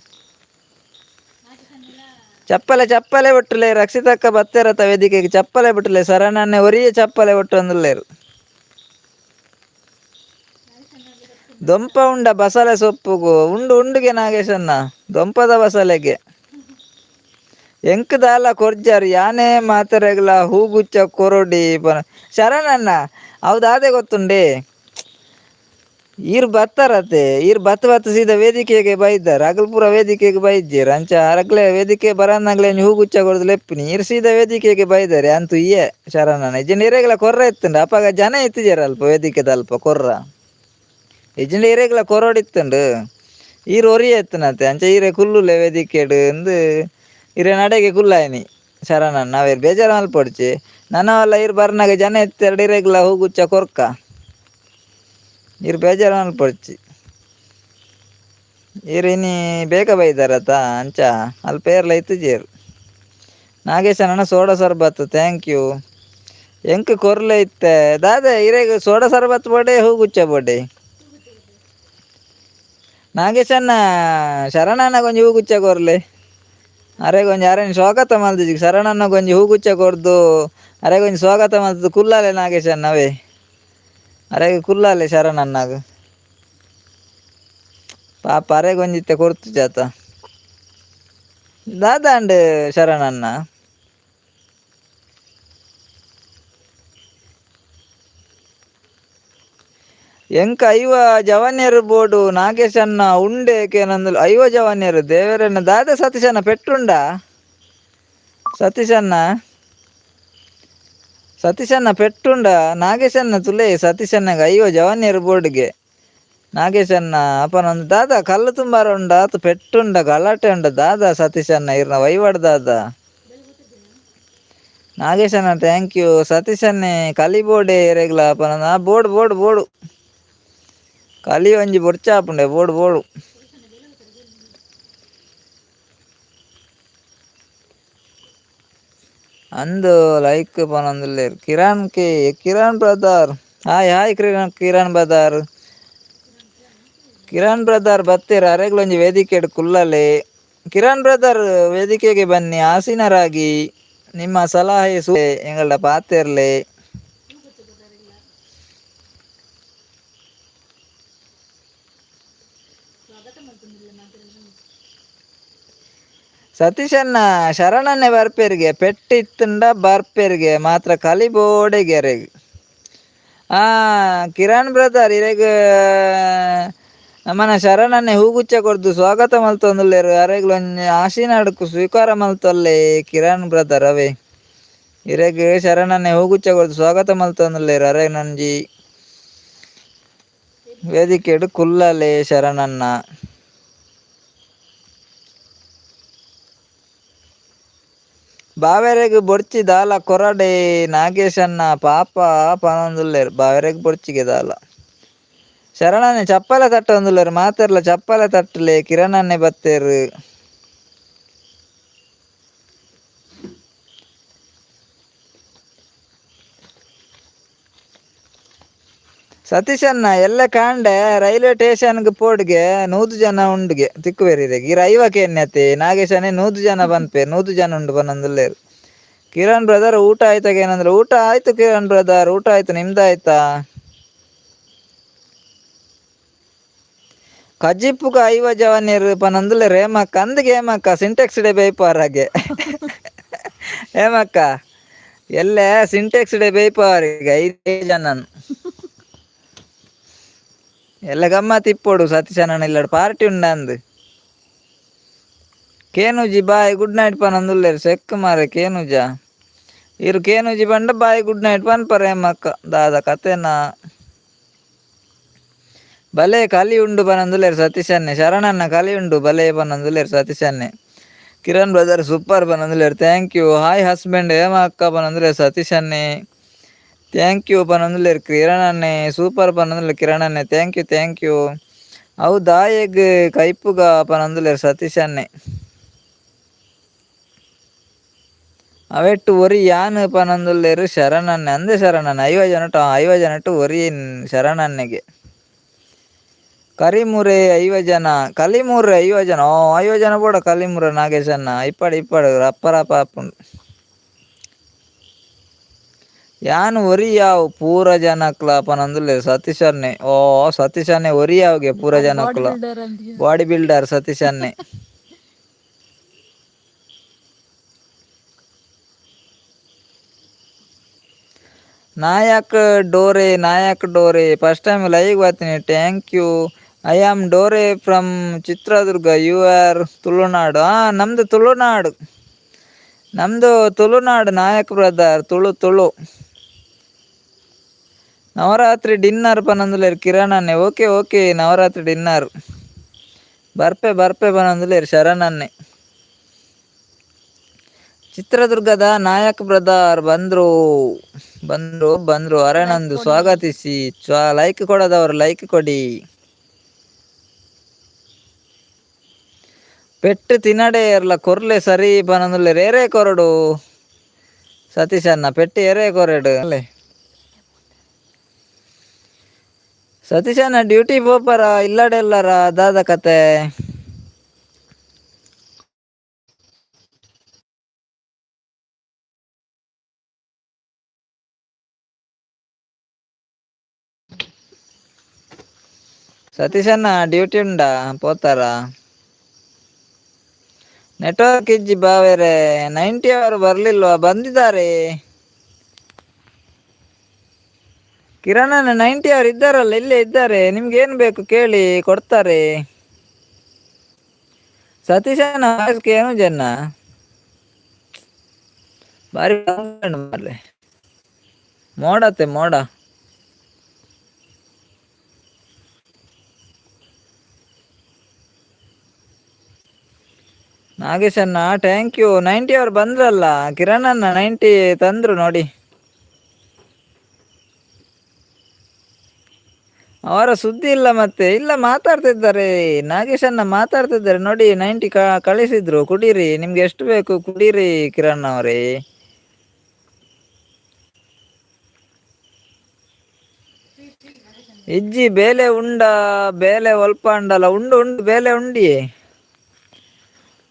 ಚಪ್ಪಲೆ ಚಪ್ಪಲೆ ಬಿಟ್ಟುಲೆ. ರಕ್ಷಿತಕ್ಕ ಬತ್ತೆರತ ವೇದಿಕೆಗೆ, ಚಪ್ಪಲೆ ಬಿಟ್ಟುಲೆ. ಸರಣನ್ನೆ ಒರಿಯೇ ಚಪ್ಪಲೆ ಒಟ್ಟೊಂದುಲ್ಲೆರ್. ದೊಂಪ ಉಂಡ ಬಸಲೆ ಸೊಪ್ಪುಗು? ಉಂಡು ಉಂಡುಗೆ ನಾಗೇಶಣ್ಣ, ದೊಂಪದ ಬಸಲೆಗೆ. ಎಂಕ್ ದಾಲ ಕೊರ್ಜಾರ್, ಯಾನೇ ಮಾತೆರೆಗ್ಲ ಹೂಗುಚ್ಚ ಕೊರೊಡಿ ಪನ ಶರಣಣ್ಣ. ಅವು ದಾದೆ ಗೊತ್ತುಂಡೆ, ಈರ್ ಬತ್ತಾರತೆ, ಈರ್ ಬತ್ತ ಬತ್ತ ಸೀದಾ ವೇದಿಕೆಗೆ ಬೈದಾರ್. ಅಗಲ್ ಪೂರ ವೇದಿಕೆಗೆ ಬೈಜ್ಜೆರ್. ಅಂಚ ಅರಗ್ಲೆ ವೇದಿಕೆ ಬರನ್ನಗ್ಲೆ ಹೂಗುಚ್ಚ ಕೊರ್ದು ಲೆಪ್ಪುನಿ. ಈರ್ ಸೀದಾ ವೇದಿಕೆಗೆ ಬೈದಾರೆ ಅಂತೂ ಇಯೇ ಶರಣಣ್ಣ. ಇಜ್ಜಿಂಡ ಇರೆಗ್ಲ ಕೊರ್ರ ಇತ್ತುಂಡು. ಅಪಗ ಜನ ಇತ್ತಿಜೆರ್ ಅಲ್ಪ ವೇದಿಕೆದ ಅಲ್ಪ ಕೊರ್ರ. ಇಜ್ಜಿಂಡ ಇರೆಗ್ಲ ಕೊರೊಡಿತ್ತುಂಡು. ಈರ್ ಒರಿಯೆ ಇತ್ತುನತೆ. ಅಂಚ ಈರೆ ಕುಲ್ಲುಲೆ ವೇದಿಕೆಡ್ ಇಂದು ಇರೆ ನಡೆಗೆ ಕುಲ್ಲಾಯಿನಿ ಶರಣಣ್ಣ. ಅವೇರ್ ಬೇಜಾರು ಮಲ್ಪೊಡ್ಚಿ. ನನವಲ್ಲ ಈರ್ ಬರ್ನಾಗ ಜನ ಇತ್ತೆರಡು ಇರೆಗ್ಲ ಹೂಗುಚ್ಚ ಕೊರ್ಕ, ಈರ್ ಬೇಜಾರು ಮಲ್ಪೊಡ್ಚಿ. ಈರ್ ಇನಿ ಬೇಗ ಬೈದಾರತ, ಅಂಚ ಅಲ್ಪ ಏರ್ಲ ಇತ್ತಿಜೆರ್. ನಾಗೇಶಣ್ಣ ಸೋಡಾ ಸರ್ಬತ್ thank you. ಎಂಕ್ ಕೊರ್ಲೆ ಇತ್ತೆ ದಾದೆ? ಇರೆಗ್ ಸೋಡಾ ಸರ್ಬತ್ ಬೋಡೆ, ಹೂಗುಚ್ಚ ಬೋಡೆ? ನಾಗೇಶಣ್ಣ, ಶರಣಣ್ಣ ಕೊಂಚ ಹೂಗುಚ್ಚ ಕೊರ್ಲೆ ಅರೆ ಕೊಂಚ. ಅರೆನ್ ಸ್ವಾಗತ ಮಲ್ದಿಜಿ. ಶರಣಣ್ಣ ಕೊಂಚ ಹೂಗುಚ್ಚ ಕೊರ್ದು ಅರೆ ಕೊಂಚ ಸ್ವಾಗತ ಮಲ್ತದು ಕುಲ್ಲಾಲೆ ನಾಗೇಶಣ್ಣವೇ. ಅರೆಗ್ ಕುಲ್ಲಾಲೆ ಶರಣಣ್ಣಗ್. ಪಾಪ ಅರೆಗ್ ಒಂಜಿತ್ತೆ ಕೊರ್ತು ಜಾತ ದಾದಾಂಡ್ ಶರಣಣ್ಣ? ಎಂಕ ಐವ ಜವನ್ಯರು ಬೋಡು ನಾಗೇಶಣ್ಣ ಉಂಡೆ ಕೇನಂದು. ಐವ ಜವನ್ಯರು ದೇವರನ್ನ ದಾದ ಸತೀಶಣ್ಣ ಪೆಟ್ಟುಂಡ? ಸತೀಶಣ್ಣ, ಸತೀಶಣ್ಣ ಪೆಟ್ಟುಂಡ? ನಾಗೇಶಣ್ಣ ತುಲೆ ಸತೀಶಣ್ಣಗೆ 50 ಜವನ್ಯರು ಬೋರ್ಡ್ಗೆ ನಾಗೇಶಣ್ಣ ಅಪ್ಪನೊಂದು ದಾದ ಕಲ್ಲು ತುಂಬಾರ ಉಂಡ ಆತು ಪೆಟ್ಟುಂಡ ಗಲಾಟೆ ಉಂಡ ದಾದಾ ಸತೀಶಣ್ಣ ಇರ್ನ ವೈವಾಡ್ ದಾದ. ನಾಗೇಶಣ್ಣ thank you. ಸತೀಶಣ್ಣೆ ಕಲಿ ಬೋರ್ಡೆ ಎರೆಗ್ಲ ಅಪ್ಪನ ಆ board board board ಕಲಿ ಒಂಜಿ ಬೊರ್ಚಾಪುಂಡೆ ಬೋರ್ಡ್ ಬೋರ್ಡು. ಅಂದು ಲೈಕ್ ಪನೊಂದುಲ್ಲೆರ್. ಕಿರಣ್ K, Kiran brother, hi hi Kiran. Kiran brother, Kiran brother ಬತ್ತೆರ್. ಅರೆಗ್ಲೊಂಜಿ ವೇದಿಕೆಡ್ ಕುಲ್ಲಲೆ. ಕಿರಣ್ ಬ್ರದರ್, ವೇದಿಕೆಗೆ ಬನ್ನಿ, ಆಸೀನರಾಗಿ ನಿಮ್ಮ ಸಲಹೆ ಸೂ ಎಂಗಳಡ ಪಾತೆರ್ಲೆ. ಸತೀಶಣ್ಣ, ಶರಣನ್ನೇ ಬರ್ಪೆರಿಗೆ ಪೆಟ್ಟಿತ್ತುಂಡ ಬರ್ಪೆರಿಗೆ ಮಾತ್ರ ಕಲಿ ಬೋಡೆಗೆ ಅರೆಗ್. ಆ ಕಿರಣ್ ಬ್ರದರ್, ಇರೆಗ್ ನಮ್ಮನ ಶರಣನ್ನೇ ಹೂಗುಚ್ಚ ಕೊರ್ದು ಸ್ವಾಗತ ಮಲ್ತೊಂದುಲ್ಲೆರ್. ಅರೆಗ್ಲೊಂಜಿ ಆಶೀನಾಡುಕು ಸ್ವೀಕಾರ ಮಲ್ತೊಲ್ಲೆ ಕಿರಣ್ ಬ್ರದರ್. ಅವೇ ಇರೆಗ್ ಶರಣನ್ನೇ ಹೂಗುಚ್ಚ ಕೊರ್ದು ಸ್ವಾಗತ ಮಲ್ತೊಂದುಲ್ಲೆರ್. ಅರೆನೊಂಜಿ ವೇದಿಕೆಡ್ ಕುಲ್ಲಲೆ ಶರಣನ್ನ. ಬಾವೆರೆಗ್ ಬೊರ್ಚಿ ದಾಲ ಕೊರಡೆ ನಾಗೇಶಣ್ಣ ಪಾಪ ಪನೊಂದುಲ್ಲೆರ್. ಬಾವೆರೆಗ್ ಬೊರ್ಚಿಗೆ ದಾಲ. ಶರಣನ್ನೇ ಚಪ್ಪಲೆ ತಟ್ಟೊಂದುಲ್ಲೆರ್. ಮಾತೆರ್ಲ ಚಪ್ಪಲೆ ತಟ್ಟಲೆ. ಕಿರಣನ್ನೇ ಬತ್ತೆರ್. ಸತೀಶಣ್ಣ, ಎಲ್ಲ ಕಾಂಡೆ ರೈಲ್ವೆ ಸ್ಟೇಷನ್ಗೆ ಪೋಡ್ಗೆ 100 ಜನ ಉಂಡುಗೆ ತಿಕ್ಕುವೆರ್. ಇರ್ 50 ಎಣ್ಣತೆ ನಾಗೇಶನೇ 100 ಜನ ಪನ್ಪೆ, 100 ಜನ ಉಂಡು ಪನೊಂದುಲ್ಲೆರ್. ಕಿರಣ್ ಬ್ರದರ್, ಊಟ ಆಯ್ತಾಗ ಏನಂದ್ರೆ? ಊಟ ಆಯ್ತು ಕಿರಣ್ ಬ್ರದರ್, ಊಟ ಆಯ್ತು. ನಿಮ್ದು ಆಯ್ತಾ? ಕಜಿಪ್ಪುಗ 50 ಜವನ್ಯರು ಪನೊಂದುಲ್ಲೆರ್. ಹೇಮಕ್ಕ ಅಂದ್ಗೆ ಹೇಮಕ್ಕ ಸಿಂಟೆಕ್ಸ್ ಡೇ ಬೇಯ್ಪಾರಾಗೆ. ಹೇಮಕ್ಕ, ಎಲ್ಲೆ ಸಿಂಟೆಕ್ಸ್ ಡೇ ಬೇಯ್ಪಾರಿಗೆ ಐದೇ ಜನ. ಎಲ್ಲ ಗಮ್ಮತ್ ಇಪ್ಪೊಡು ಸತೀಶಣ್ಣ ಇಲ್ಲಡ್ ಪಾರ್ಟಿ ಉಂಡಂದು. ಕೇನುಜಿ bye good night ಪನೊಂದುಲ್ಲೆರ್. ಸೆಕ್ ಮಾರೆ ಕೇನುಜ ಇರು. ಕೇನುಜಿ ಪಂಡ bye good night ಪನ್ಪರೆ ಹೇಮಕ್ಕ. ದಾದ ಕತೆನಾ? ಬಲೆ ಕಲಿ ಉಂಡು ಪನೊಂದುಲ್ಲೆರ್ ಸತೀಶನ್ನೆ. ಶರಣಣ್ಣ ಕಲಿ ಉಂಡು ಬಲೆ ಪನೊಂದುಲ್ಲೆರ್ ಸತೀಶನ್ನೆ. ಕಿರಣ್ ಬ್ರದರ್ ಸೂಪರ್ ಪನೊಂದುಲ್ಲೆರ್, thank you. Hi husband Hema ಅಕ್ಕ ಪನೊಂದುಲ್ಲೆರ್ ಸತೀಶನ್ನೆ. Thank you ಪನೊಂದುಲ್ಲೆರ್ ಕಿರಣನ್ನೆ. Super ಪನೊಂದುಲ್ಲೆರ್ ಕಿರಣನ್ನೆ, thank you, thank you. ಅವು ದಾಯೆಗ್ ಕೈಪುಗ ಪನೊಂದುಲ್ಲೆರ್ ಸತೀಶನ್ನೆ. ಅವೆಟ್ಟು ಒರಿ ಯಾನ್ ಪನೊಂದುಲ್ಲೆರ್ ಶರಣನ್ನೆ. ಅಂದೆ ಶರಣನ್ನೆ, 50 ಜನಟ್ 50 ಜನಟ್ ಒರಿ ಶರಣನ್ನೆಗೆ. ಕರಿಮುರೆ 50 ಜನ, ಕಲಿಮೂರೆ 50 ಜನ. ಓ 50 ಜನ ಬೋಡ ಕಲಿಮುರೆ ನಾಗೇಶಣ್ಣ. ಇಪ್ಪಡು ಇಪ್ಪಡು ರಪ್ಪ ರಪ್ಪ ಆಪುಂಡು. ಯಾನ್ ಒರಿ ಯಾವು ಪೂರ ಜನಕ್ಲ ಪನೊಂದುಲ್ಲೆರ್ ಸತೀಶನ್ನೆ. ಓ ಸತೀಶನ್ನೆ ಒರಿ ಯಾವ್ಗೆ ಪೂರ ಜನಕ್ಲ. ಬಿಲ್ಡರ್ ಅಂದ್. ಬಾಡಿ ಬಿಲ್ಡರ್ ಸತೀಶನ್ನೆ. ನಾಯಕ್ ಡೋರೆ, ನಾಯಕ್ ಡೋರೆ, first time live ಬರ್ತೀನಿ, thank you. I am Dore from Chitradurga. You are Tulunadu? ನಮ್ದು ತುಳುನಾಡು, ನಮ್ದು ತುಳುನಾಡು ನಾಯಕ್ ಬ್ರದರ್, ತುಳು ತುಳು. ನವರಾತ್ರಿ ಡಿನ್ನರ್ ಪನೊಂದುಲ್ಲೆರ್ ಕಿರಣನ್ನೆ. Okay okay, Navratri dinner ಬರ್ಪೆ ಬರ್ಪೆ ಪನೊಂದುಲ್ಲೆರ್ ಶರಣನ್ನೆ. ಚಿತ್ರದುರ್ಗದ ನಾಯಕ್ ಬ್ರದರ್ ಬಂದ್ರು ಬಂದ್ರು ಬಂದ್ರು. ಅರೆನಂದು ಸ್ವಾಗತಿಸಿ. ಲೈಕ್ ಕೊಡದವರು ಲೈಕ್ ಕೊಡಿ. ಪೆಟ್ಟು ತಿನ್ನಡೆ ಎರ್ಲ ಕೊರ್ಲೆ ಸರಿ ಪನೊಂದುಲ್ಲೆರ್. ಏರೇ ಕೊರಡು ಸತೀಶಣ್ಣ, ಪೆಟ್ಟು ಏರೇ ಕೊರಡು ಅಲ್ಲೇ. ಸತೀಶಣ್ಣ ಡ್ಯೂಟಿ ಪೋಪರ ಇಲ್ಲಡೆಲ್ಲರ ದಾದ ಕತೆ? ಸತೀಶಣ್ಣ ಡ್ಯೂಟಿ ಉಂಡಾ, ಪೋತಾರ? ನೆಟ್ವರ್ಕ್ ಇಜ್ಜಿ ಬಾವೇರೆ. 90 ಅವರು ಬರ್ಲಿಲ್ವಾ? ಬಂದಿದ್ದಾರೆ. ಕಿರಣ 90 ಅವರು ಇದ್ದಾರಲ್ಲ, ಇಲ್ಲೇ ಇದ್ದಾರೆ. ನಿಮ್ಗೆ ಏನು ಬೇಕು ಕೇಳಿ, ಕೊಡ್ತಾರೆ. ಸತೀಶನ ಏನು ಜನ ಬಾರಿ ಮಾರ್ರೆ. ಮೋಡತ್ತೆ ಮೋಡ. ನಾಗೇಶಣ್ಣ thank you. 90 ಅವ್ರು ಬಂದ್ರಲ್ಲ, ಕಿರಣ್ ಅಣ್ಣ 90 ತಂದ್ರು ನೋಡಿ. ಅವರ ಸುದ್ದಿ ಇಲ್ಲ ಮತ್ತೆ. ಇಲ್ಲ, ಮಾತಾಡ್ತಿದ್ದಾರೆ ನಾಗೇಶಣ್ಣ, ಮಾತಾಡ್ತಿದ್ದಾರೆ ನೋಡಿ. 90 ಕಳಿಸಿದ್ರು, ಕುಡೀರಿ, ನಿಮ್ಗೆ ಎಷ್ಟು ಬೇಕು ಕುಡೀರಿ ಕಿರಣ್ ಅವರೇ. ಇಜ್ಜಿ ಬೇಲೆ ಉಂಡ, ಬೇಲೆ ಒಲ್ಪ ಅಂಡಲ್ಲ, ಉಂಡು ಉಂಡು ಬೇಲೆ ಉಂಡಿ,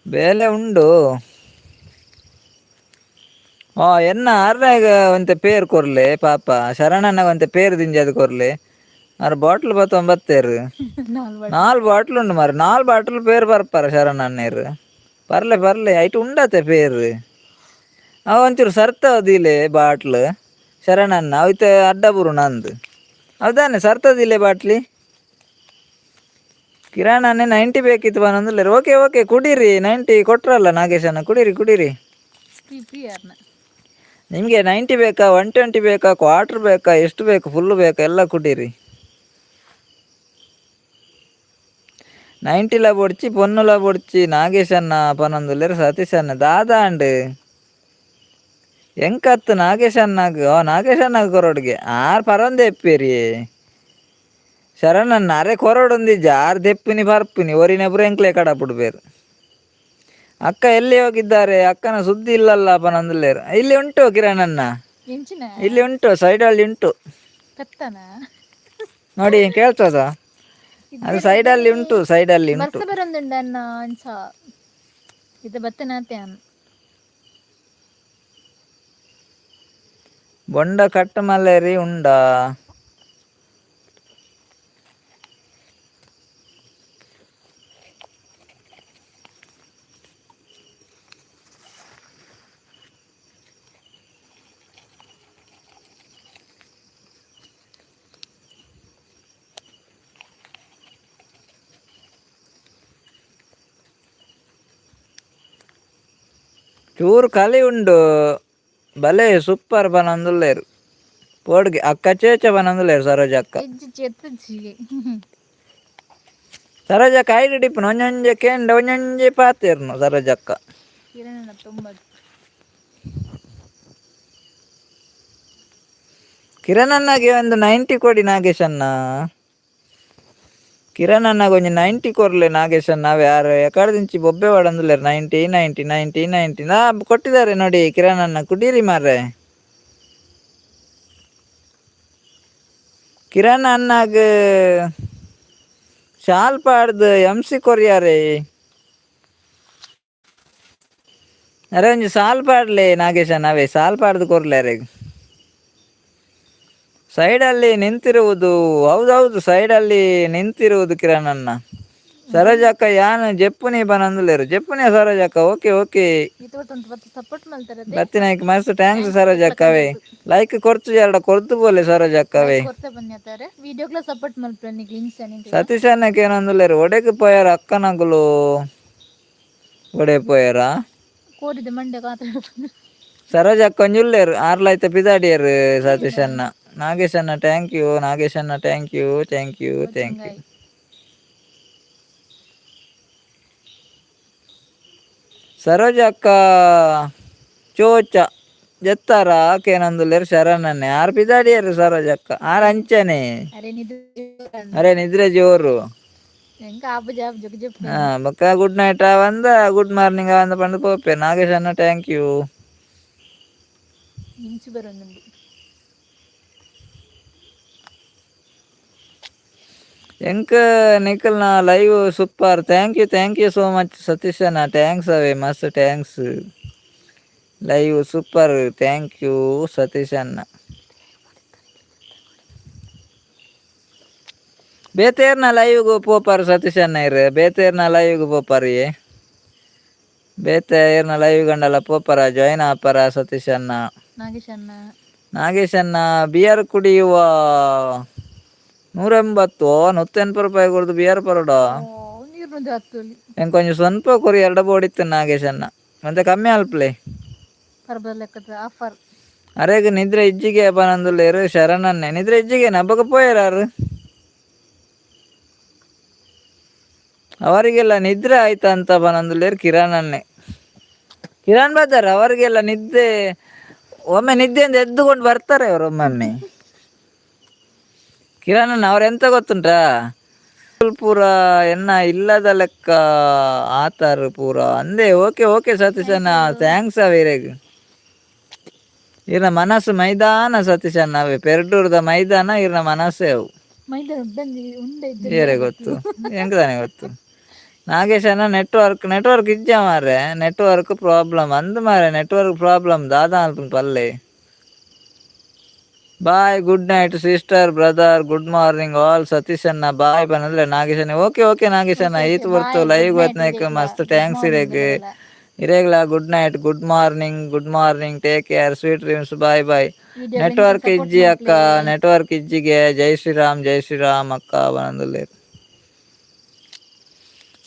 ಬೇಲೆ ಉಂಡು. ಎನ್ನ ಆರ್ನಾಗ ಒಂತೆ ಪೇರ್ ಕೊರ್ಲೆ ಪಾಪ, ಶರಣಣ್ಣಗ ಒಂತೆ ಪೇರ್ ದಿಂಜಾದ್ ಕೊರ್ಲೆ. ಆರ್ ಬಾಟ್ಲ್ ಬತ್ತೊಂಬತ್ತೇರು. ನಾಲ್. ನಾಲ್ ಬಾಟ್ಲ್ ಉಂಡು ಮಾರ್ರೆ, ನಾಲ್ ಬಾಟ್ಲ್ ಪೇರ್ ಬರ್ಪಾರ ಶರಣಣ್ಣೇರು. ಪರ್ಲೆ ಪರ್ಲೆ, ಐಟ್ ಉಂಡತೆ ಪೇರ್. ಅವ ಒಂಚೂರು ಸರ್ತ ದಿಲೆ ಬಾಟ್ಲ್ ಶರಣಣ್ಣ, ಅವಿತ ಅಡ್ಡ ಬುರು ನಂದು ಹೌದಾನೆ ಸರ್ತದಿಲ್ಲ ಬಾಟ್ಲಿ. ಕಿರಾಣನೇ 90 ಬೇಕಿತ್ತು ಬನ್ನೊಂದುಲ್ಲೆರ್. ಓಕೆ ಓಕೆ, ಕುಡೀರಿ, 90 ಕೊಟ್ರಲ್ಲ ನಾಗೇಶಣ್ಣ, ಕುಡೀರಿ ಕುಡೀರಿ. ಫ್ರೀ ಫ್ರೀ ಯಾರನ್ನ. ನಿಮಗೆ 90 ಬೇಕಾ, 120 ಬೇಕಾ, ಕ್ವಾರ್ಟರ್ ಬೇಕಾ, ಎಷ್ಟು ಬೇಕು, ಫುಲ್ ಬೇಕಾ, ಎಲ್ಲ ಕುಡೀರಿ. 90ಲ ಬೊಡ್ಚಿ, ಪೊನ್ನುಲ ಬೊಡ್ಚಿ ನಾಗೇಶಣ್ಣ ಪನೊಂದುಲ್ಲೆರ್ ಸತೀಶಣ್ಣ. ದಾದ ಅಂಡ್ ಎಂಕತ್ತು ನಾಗೇಶಣ್ಣಗ್? ಓ ನಾಗೇಶಣ್ಣಗ್ ಕೊರೊಡ್ಗೆ ಆರ್ ಪರೊಂದೆ ಎಪ್ಪೇರಿ ಶರಣಣ್ಣ. ಅರೆ ಕೊರೊಡೊಂದಿಜ್ಜ, ಆರ್ ದೆಪ್ಪುನಿ ಪರ್ಪುನಿ ಒರಿನ ಪೂರ ಎಂಕ್ಲೆ ಕಡಪುಡ್ಬೇರು. ಅಕ್ಕ ಎಲ್ಲಿ ಹೋಗಿದ್ದಾರೆ, ಅಕ್ಕನ ಸುದ್ದಿ ಇಲ್ಲಲ್ಲ ಪನೊಂದುಲ್ಲೆರ್. ಇಲ್ಲಿ ಉಂಟು ಕಿರಣಣ್ಣ. ಎಂಚಿನ? ಇಲ್ಲಿ ಉಂಟು, ಸೈಡಲ್ಲಿ ಉಂಟು. ಕತ್ತನ? ನೋಡಿ, ಕೇಳ್ತದ ಅದು? ಸೈಡಲ್ಲಿ ಉಂಟು, ಸೈಡಲ್ಲಿ ಉಂಟು. ಬರ್ಸ ಬರೊಂದುಂಡ ಅನ್ನ ಅಂಚ ಇದು ಬತ್ತನಾತೆ ಅನ್. ಬೊಂಡ ಕಟ್ಟ ಮಲ್ಲೇರಿ ಉಂಡ. ಚೂರು ಕಲಿ ಉಂಡು, ಬಲೆ ಸೂಪರ್ ಬನೊಂದುಲ್ಲೆರ್ ಪೋಡ್ಗೆ. ಅಕ್ಕ ಚೇಚ ಬನೊಂದುಲ್ಲೆರ್ ಸರೋಜ ಅಕ್ಕ. ಎಜ್ಜಿ ಚೆತ್ತಜಿ. ಸರೋಜಕ್ಕ ಐದು ಡಿಪ್ಪುನು ಒಂಜೊಂಜೆ ಕೇಂಡ ಒಂಜೊಂಜೆ ಪಾತೆರ್ನು ಸರೋಜಕ್ಕ. ಕಿರಣನ ತುಂಬ. ಕಿರಣಣ್ಣಗೆ ಒಂದು 90 ಕೊಡಿ ನಾಗೇಶಣ್ಣ. ಕಿರಣ್ ಅಣ್ಣಗೆ ಒಂಜಿ 90 ಕೊರ್ಲೆ ನಾಗೇಶಣ್ಣ. ಯಾರು ಎಕಡ್ದಿಂಚಿ ಬೊಬ್ಬೆ ವಾಡೊಂದುಲ್ಲೆರ್ 90 90 90 90. ನಾ ಕೊಟ್ಟಿದ್ದಾರೆ ನೋಡಿ ಕಿರಣ್ ಅಣ್ಣ, ಕುಡೀರಿ ಮಾರ್ರೆ. ಕಿರಣ್ ಅಣ್ಣಗ್ ಶಾಲ್ ಪಾಡ್ದು ಎಂಸಿ ಕೊರಿಯಾರೆ. ಅರೆ ಒಂಜಿ ಸಾಲ್ ಪಾಡ್ಲೆ ನಾಗೇಶಣ್ಣ, ಅವೇ ಸಾಲ್ ಪಾಡ್ದು ಕೊರ್ಲೆ ಅರೆಗ್. ಸೈಡಲ್ಲಿ ನಿಂತಿರುವುದು, ಹೌದೌದು, ಸೈಡಲ್ಲಿ ನಿಂತಿರುವುದು ಕಿರಣ್ ಅಣ್ಣ. ಸರೋಜಕ್ಕ ಯಾನ್ ಜೆಪ್ಪುನಿ ಬನಂದುಲ್ಲೆರ್. ಜೆಪ್ಪುನಿ ಸರೋಜಕ್ಕ, ಓಕೆ ಓಕೆ. ಸಪೋರ್ಟ್ ಮಲ್ತಾರೆ. ಬತ್ತಿನಾಯ್ಕ ಮಸ್ತ್ thanks ಸರೋಜಕ್ಕ. ಅವೇ ಲೈಕ್ ಕೊರ್ತು ಎರಡ ಕೊರ್ತು ಬೋಲೆ ಸರೋಜಕ್ಕ ಅವೇ. ಕೊರ್ತೆ ಬನ್ನಿತ್ತಾರೆ, ವಿಡಿಯೋಗ್ಲ ಸಪೋರ್ಟ್ ಮಲ್ಪುಲೆ ನಿಕ್ಲು ಇಂಚ ನಿಕ್ಲು. ಸತೀಶ್ ಅಣ್ಣಕ್ಕೆ ಏನಂದುಲ್ಲೆರ್, ಒಡೆಗ್ ಪೋಯಾರ ಅಕ್ಕನಗುಲು, ಒಡೆ ಪೋಯಾರ? ಕೋರಿದ ಮಂಡೆ ಕಾತ. ಸರೋಜಕ್ಕ ಒಂಜಿ ಉಲ್ಲೆರ್, ಆರ್ಲ ಐತೆ ಪಿದಾಡಿಯರ್ ಸತೀಶ್ ಅಣ್ಣ. ನಾಗೇಶ್ ಅಣ್ಣ thank you. Nagesh ಅಣ್ಣ thank you, thank you, thank you. Saroja ಅಕ್ಕ ಚೋಚ ಜತ್ತಾರ ಆಕೇನಂದುಲ್ಲೆರ್ ಶರಣನ್ನೇ. ಆರ್ ಪಿದಾಡಿಯರ್ ಸರೋಜಕ್ಕ, ಆರ್ ಅಂಚನೆ. ಅರೆ ನಿದ್ರೆ. ಅರೆ ನಿದ್ರೆ ಜೋರು. ಎಂಕ ಆಪು ಜಾಪ್ ಜೊಕ್ ಜೊಕ್. ಹಾ, ಬೊಕ್ಕ ಗುಡ್ ನೈಟ್ ಆವಂದ, ಗುಡ್ ಮಾರ್ನಿಂಗ್ ಆವಂದ ಪಂದ್ ಪೋಪೆ. ನಾಗೇಶ್ ಅಣ್ಣ thank you. ಇಂಚು ಬರೊಂದುಂಡು. ಎಂಕ್ ನಿಕಲ್ನ live super, thank you, thank you so much Satish ಅಣ್ಣ. Thanks ಅವೇ, ಮಸ್ತ್ thanks. Live super, thank you Satish ಅಣ್ಣ. ಬೇತೇರ್ನ ಲೈವ್ಗ್ ಪೋಪಾರ್ ಸತೀಶ್ ಅಣ್ಣ ಇರ್? ಬೇತೇರ್ನ ಲೈವ್ಗ್ ಪೋಪಾರ್? ಬೇತೆ ಏರ್ನ ಲೈವ್ ಗಂಡಲ ಪೋಪರ, ಜಾಯಿನ್ ಆಪರ ಸತೀಶ್ ಅಣ್ಣ? ನಾಗೇಶ್ ಅಣ್ಣ. ನಾಗೇಶನ್ನ ಬಿಯರ್ ಕುಡಿಯುವ 180, 180 ರೂಪಾಯಿ ಕೊಡ್ದು ಬಿಯರ್ ಪರೋಡ. ನೀರು ಮುಂದೆ ಹತ್ತುಲಿ. ಎಂಕ್ ಒಂಜಿ ಸ್ವಲ್ಪ ಕೊರಿ ಎರಡು ಬೋಡಿತ್ತು ನಾಗೇಶನ್ನ, ಮತ್ತೆ ಕಮ್ಮಿ ಅಲ್ಪ್ಲೆ. ಪರ್ಬದ ಲೆಕ್ಕದ ಆಫರ್. ಅರೆಗ್ ನಿದ್ರೆ ಇಜ್ಜಿಗೆ ಪನೊಂದುಲ್ಲೆರ್ ಶರಣನ್ನೆ. ನಿದ್ರೆ ಇಜ್ಜಿಗೆ ನಬ್ಬಕ ಪೋಯೆರಾರು ಅವರಿಗೆಲ್ಲ ನಿದ್ರೆ ಆಯ್ತಂತ ಪನೊಂದುಲ್ಲೆರ್ ಕಿರಣನ್ನೆ. ಕಿರಣ್ ಬದಾರ್ ಅವರಿಗೆಲ್ಲ ನಿದ್ದೆ, ಒಮ್ಮೆ ನಿದ್ದೆಯಿಂದ ಎದ್ದುಕೊಂಡು ಬರ್ತಾರೆ ಅವರು ಒಮ್ಮೊಮ್ಮೆ. ಕಿರಣ್ ಅವ್ರ ಎಂತ ಗೊತ್ತುಂಟಾ, ಪೂರ ಎನ್ನ ಇಲ್ಲದ ಲೆಕ್ಕ ಆತಾರು ಪೂರ ಅಂದೆ. ಓಕೆ ಓಕೆ ಸತೀಶಣ್ಣ, thanks ಅವೀರೆಗ್. ಇರ್ನ ಮನಸ್ಸು ಮೈದಾನ ಸತೀಶಣ್ಣ, ಅವೇ ಪೆರ್ಡೂರ್ದ ಮೈದಾನ ಇರ್ನ ಮನಸ್ಸೇ ಅವು. ಮೈದಾನ ಉದ್ದಂಜಿ ಉಂಡೆ ಇದ್ದ. ಏರೆ ಗೊತ್ತು, ಎಂಕ್ ತಾನೆ ಗೊತ್ತು. ನಾಗೇಶನ ನೆಟ್ವರ್ಕ್ ನೆಟ್ವರ್ಕ್ ಇಜ್ಜ ಮಾರ್ರೆ, ನೆಟ್ವರ್ಕ್ ಪ್ರಾಬ್ಲಮ್ ಅಂದ್ ಮಾರ್ರೆ. ನೆಟ್ವರ್ಕ್ ಪ್ರಾಬ್ಲಮ್ ದಾದಾ ಅನ್ಪುನ್ ಪಲ್ಲೆ. Bye, good night sister, brother, good morning all. ಸತೀಶಣ್ಣ ಬಾಯ್ ಪನಂದ್ರೆ ನಾಗೇಶಣ್ಣ. ಓಕೆ ಓಕೆ ನಾಗೇಶಣ್ಣ, ಈತ್ ಬರ್ತು ಲೈವ್ ಬತ್ನಾಕ್ ಮಸ್ತ್ thanks ಇರೆಗ್. ಇರೆಗ್ಲ good night, good morning, good morning, take care, sweet dreams, bye bye. Network ಇಜ್ಜಿ ಅಕ್ಕ, ನೆಟ್ವರ್ಕ್ ಇಜ್ಜಿಗೆ. ಜೈ ಶ್ರೀರಾಮ್, ಜೈ ಶ್ರೀರಾಮ್ ಅಕ್ಕ ಪನೊಂದುಲ್ಲೆರ್.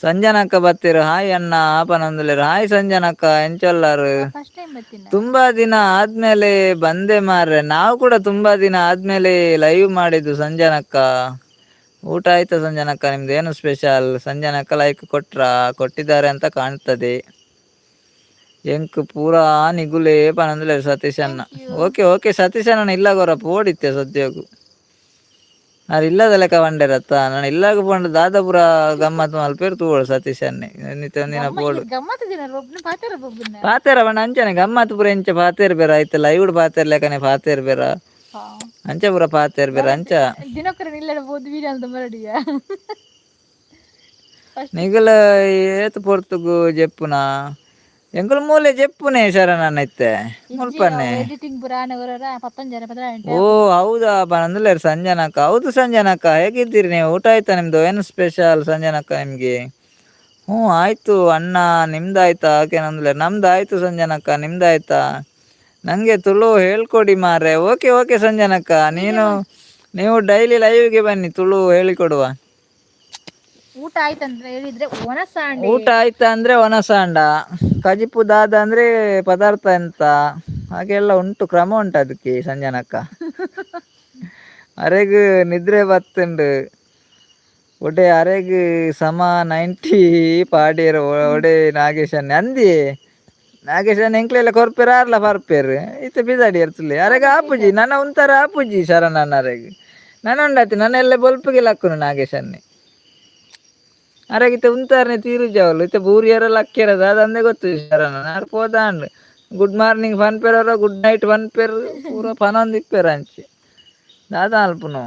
ಸಂಜನಕ್ಕ ಬತ್ತಿರು, ಹಾಯ್ ಅಣ್ಣ ಪನೊಂದುಲ್ಲೆರ್. ಹಾಯ್ ಸಂಜನಕ್ಕ, ಎಂಚೊಲ್ಲಾರು? ಫಸ್ಟ್ ಟೈಮ್ ಬರ್ತೀನಿ. ತುಂಬಾ ದಿನ ಆದ್ಮೇಲೆ ಬಂದೆ ಮಾರ್ರೆ. ನಾವು ಕೂಡ ತುಂಬಾ ದಿನ ಆದ್ಮೇಲೆ ಲೈವ್ ಮಾಡಿದ್ದು ಸಂಜನಕ್ಕ. ಊಟ ಆಯ್ತಾ ಸಂಜನಕ್ಕ? ನಿಮ್ದು ಏನು ಸ್ಪೆಷಲ್? ಸಂಜನಕ್ಕ ಲೈಕ್ ಕೊಟ್ರಾ? ಕೊಟ್ಟಿದ್ದಾರೆ ಅಂತ ಕಾಣ್ತದೆ. ಎಂಕ್ ಪೂರಾ ನಿಗುಲೇ ಪನೊಂದುಲ್ಲೆರ್ ಸತೀಶ್ ಅಣ್ಣ. ಓಕೆ ಓಕೆ ಸತೀಶ್ ಅಣ್ಣ, ಇಲ್ಲ ಗೊರ ಪೋಡಿತ್ತೆ ಸದ್ಯಗು. ಆರ್ ಇಲ್ಲದ ಲೆಕ್ಕ ಬಂಡೇರತ್ತ. ನಾನು ಇಲ್ಲಾಗ ಪೋಂಡ ದಾದ ಪೂರ ಗಮ್ಮತ್ ಮಲ್ಪೇರು ತೂವೊಡು ಸತೀಶ್ ಅನ್ನೆ. ಒಂದಿನ ಒಂದಿನ ಪೋಡು. ಗಮ್ಮತ್ ದಿನ ಒಬ್ಬನ ಪಾತಾರ ಒಬ್ಬನ. ಪಾತೆರ ಪಂಡ ಅಂಚನೆ ಗಮ್ಮತ್ ಪೂರ ಎಂಚ ಪಾತೆರ್ ಬೇರ ಐತೆ ಲೈವ್ಡ್ ಪಾತೆರ್ ಲೆಕ್ಕನೆ ಪಾತೆರ್ ಬೇರ, ಅಂಚ ಪೂರ ಪಾತೆರ್ ಬೇರ ಅಂಚ. ದಿನಕರ ನಿಲ್ಲಡ ಬೋದು ವೀಡಿಯೋ ಅಂತ ಮರಡಿಯ. ನಿಗಲ ಏತ್ ಪೊರ್ತುಗು ಜೆಪ್ಪುನ? ಎಂಕುಲು ಮೂಲೆ ಜೆಪ್ಪುನೆ ಶರಣಣ್ಣ ಇತ್ತೆ ಮುಲ್ಪನ್ನೆ. ಎಡಿಟಿಂಗ್ ಪುರಾಣ ಅವರ ಪತ್ತೊಂದು ಜನ ಪದ್ರ. ಓ ಹೌದಾ ಪನಂದುಲ್ಲೆರ್ ಸಂಜನಕ್ಕ. ಹೌದು ಸಂಜನಕ್ಕ, ಹೇಗಿದ್ದೀರಿ ನೀವು? ಊಟ ಆಯ್ತಾ ನಿಮ್ದು? ಏನು ಸ್ಪೆಷಲ್ ಸಂಜನಕ್ಕ ನಿಮ್ಗೆ? ಹ್ಞೂ ಆಯ್ತು ಅಣ್ಣ, ನಿಮ್ದಾಯ್ತಾ ಆಕೆನಂದ್ಲೆ. ನಮ್ದು ಆಯ್ತು ಸಂಜನಕ್ಕ, ನಿಮ್ದಾಯ್ತಾ? ನಂಗೆ ತುಳು ಹೇಳ್ಕೊಡಿ ಮಾರ್ರೆ. ಓಕೆ ಓಕೆ ಸಂಜನಕ್ಕ, ನೀವು ಡೈಲಿ ಲೈವ್ಗೆ ಬನ್ನಿ, ತುಳು ಹೇಳಿಕೊಡುವ. ಊಟ ಆಯ್ತಂದ್ರೆ ಹೇಳಿದ್ರೆ ಒಣಸಾಂಡೆ. ಊಟ ಆಯ್ತಾ ಅಂದ್ರೆ ಒನಸಾಂಡ, ಕಜಿಪು ದಾದ ಅಂದ್ರೆ ಪದಾರ್ಥ ಎಂತ, ಹಾಗೆಲ್ಲ ಉಂಟು, ಕ್ರಮ ಉಂಟು ಅದಕ್ಕೆ. ಸಂಜನಕ್ಕ ಅರೆಗ್ ನಿದ್ರೆ ಬತ್ತುಂಡು. ಒಡೆ ಅರೆಗ್ ಸಮ 90 ಪಾಡ್ಯೆರ್ ಒಡೆ ನಾಗೇಶನ್ ಅಂದಿ. ನಾಗೇಶನ್ ಎಂಕ್ಲೆಲ್ಲ ಕೊರ್ಪೆರ್, ಆರ್ಲ ಪರ್ಪೆರ್ ಇತ್ತೆ ಬಿದಾಡಿ ಇರ್ತಲೆ. ಅರೆಗ್ ಆಪುಜಿ ನನ ಉಂತಾರ ಆಪುಜಿ ಶರಣಣ್ಣ ಅರೆಗ್. ನನ ಉಂಡಾತಿ ನನ ಎಲ್ಲ ಬೊಲ್ಪುಗೆ ಲಕ್ಕುನು ನಾಗೇಶನ್ನೆ. ಅರೆಗಿತ್ತೆ ಉಂತಾರನೆ ತೀರುಜವಲು ಇತ್ತೆ ಬೂರಿಯರ ಲಕ್ಕ್ಯರ ದಾದಂದೆ ಗೊತ್ತು ಶರಣ. ಆರ್ ಪೋದಾಂಡ್ ಗುಡ್ ಮಾರ್ನಿಂಗ್ ಪನ್ಪೆರ್, ಗುಡ್ ನೈಟ್ ಪನ್ಪೆರ್, ಪೂರ ಪನೊಂದಿಪ್ಪೆರ್ ಅಂಚೆ. ದಾದ ಅಲ್ಪುನು?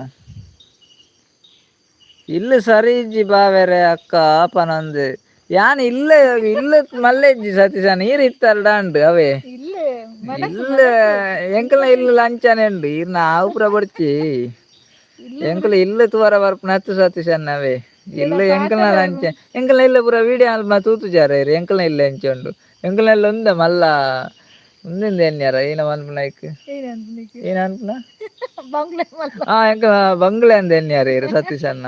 ಇಲ್ಲು ಸರಿ ಇಜ್ಜಿ ಬಾವೆರೆ ಅಕ್ಕ ಪನೊಂದು. ಯಾನ್ ಇಲ್ಲ ಇಲ್ಲ ಮಲ್ಲೆ ಇಜ್ಜಿ ಸತೀಶನ್, ನೀರ್ ಇತ್ತಲ್ಡಾಂಡ್ ಅವೇ. ಇಲ್ಲ. ಇಲ್ಲ, ಎಂಕಲ್ನ ಇಲ್ಲು ಲಂಚನೆ ಉಂಡು. ಈರ್ನ ಆವು ಪೂರ ಬೊಡ್ಚಿ, ಎಂಕುಲು ಇಲ್ಲು ತೂವರ ಬರ್ಪುನ ಅತ್ತು ಸತೀಶನ್ ಅವೇ. ಇಲ್ಲ ಎಂಕಲ್ನ ಲಂಚ, ಎಂಕಲ್ನ ಇಲ್ಲ ಪೂರ ವೀಡಿಯೋ ಆಲ್ಮ ತೂತುಜಾರ ಇರ್. ಎಂಕಲ್ನ ಇಲ್ಲ ಎಂಚ ಉಂಡು? ಎಂಕಲ್ನ ಇಲ್ಲ ಉಂದ ಮಲ್ಲ ಉಂದಿಂದ ಎನ್ಯಾರ ಏನ ಮನ್ಪುನ ಐಕ್? ಏನಂತ? ಏನ ಅನ್ಪುನ? ಬಂಗ್ಲೆ ಮಲ್ಲ. ಆ ಎಂಕ ಬಂಗ್ಲೆ ಅಂದ ಎನ್ಯಾರ ಇರು ಸತೀಶಣ್ಣ.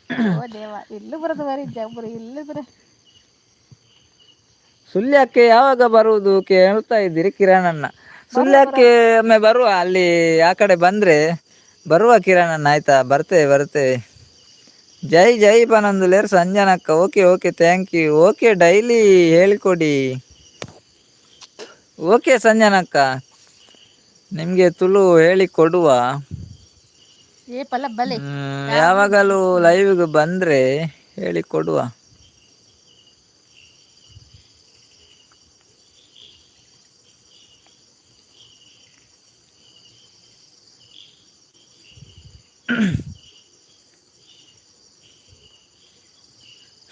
ಓ ದೇವ, ಇಲ್ಲು ಬರೋದು ಬಾರಿ ಇಜ್ಜ ಇಲ್ಲು ಬರ. ಸುಳ್ಯಕ್ಕೆ ಯಾವಾಗ ಬರುವುದು ಕೇಳ್ತಾ ಇದ್ದೀರಿ ಕಿರಣಣ್ಣ. ಸುಳ್ಯಕ್ಕೆ ಒಮ್ಮೆ ಬರುವ, ಅಲ್ಲಿ ಆ ಕಡೆ ಬಂದ್ರೆ ಬರುವ ಕಿರಣಣ್ಣ, ಆಯ್ತಾ? ಬರ್ತೇವೆ ಬರ್ತೇವೆ. ಜೈ ಜೈ ಪನೊಂದುಲ್ಲೆರ್ ಸಂಜನಕ್ಕ. Okay okay, thank you. Okay, daily ಹೇಳಿಕೊಡಿ. ಓಕೆ ಸಂಜನಕ್ಕ, ನಿಮಗೆ ತುಳು ಹೇಳಿಕೊಡುವ. ಏ ಪಲ್ಲ ಬಲೆ. ಯಾವಾಗಲೂ ಲೈವ್ಗೆ ಬಂದ್ರೆ ಹೇಳಿಕೊಡುವ.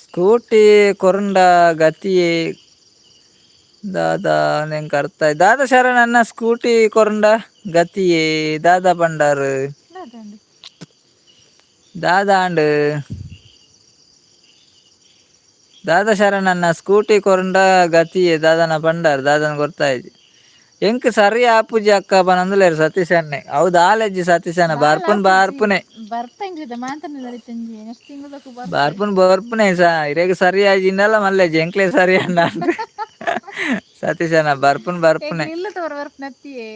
ಸ್ಕೂಟಿ ಕೊರಂಡ ಗತಿ ದಾದಾ ಎಂಕ್ ಅರ್ಥ ಆಯ್ತು. ದಾದಾ ಶರಣಣ್ಣ, ಸ್ಕೂಟಿ ಕೊರಂಡ ಗತಿಯೇ ದಾದಾ ಪಂಡಾರು? ದಾದಾ ಅಂಡ್ ದಾದಾ ಶರಣಣ್ಣ, ಸ್ಕೂಟಿ ಕೊರಂಡ ಗತಿಯೇ ದಾದನ ಪಂಡಾರ್ ದಾದನ ಗೊತ್ತಾಯ್ತು. ಎಂಕ್ ಸರಿ ಆಪುಜಿ ಅಕ್ಕ ಪನೊಂದುಲ್ಲೆರ್ ಸತೀಶ್ ಅಣ್ಣೆ. ಅವು ದಾಲೆಜ್ಜಿ ಸತೀಶ್ ಅಣ್ಣ, ಬರ್ಪುನ್ ಬಾರ್ಪುನೆ. ಬರ್ಪೆಂಜಿದ ಮಾತನ್ನ ತಂಜಿ ನೆಕ್ಸ್ಟ್ ತಿಂಗಳು. ಬಾರ್ಪುನ್ ಬರ್ಪುನೆ ಸಾ ಇರೆಗ್ ಸರಿ ಆಜಿಂಡಲ ಮಲ್ಲೆಜ್ಜಿ, ಎಂಕ್ಲೆ ಸರಿ ಅಣ್ಣ. ಸತೀಶ್ ಅಣ್ಣ ಬರ್ಪುನ್ ಬರ್ಪುನೆ. ಇಲ್ಲ ತವರ ಬರ್ಪನತ್ತಿಯೇ.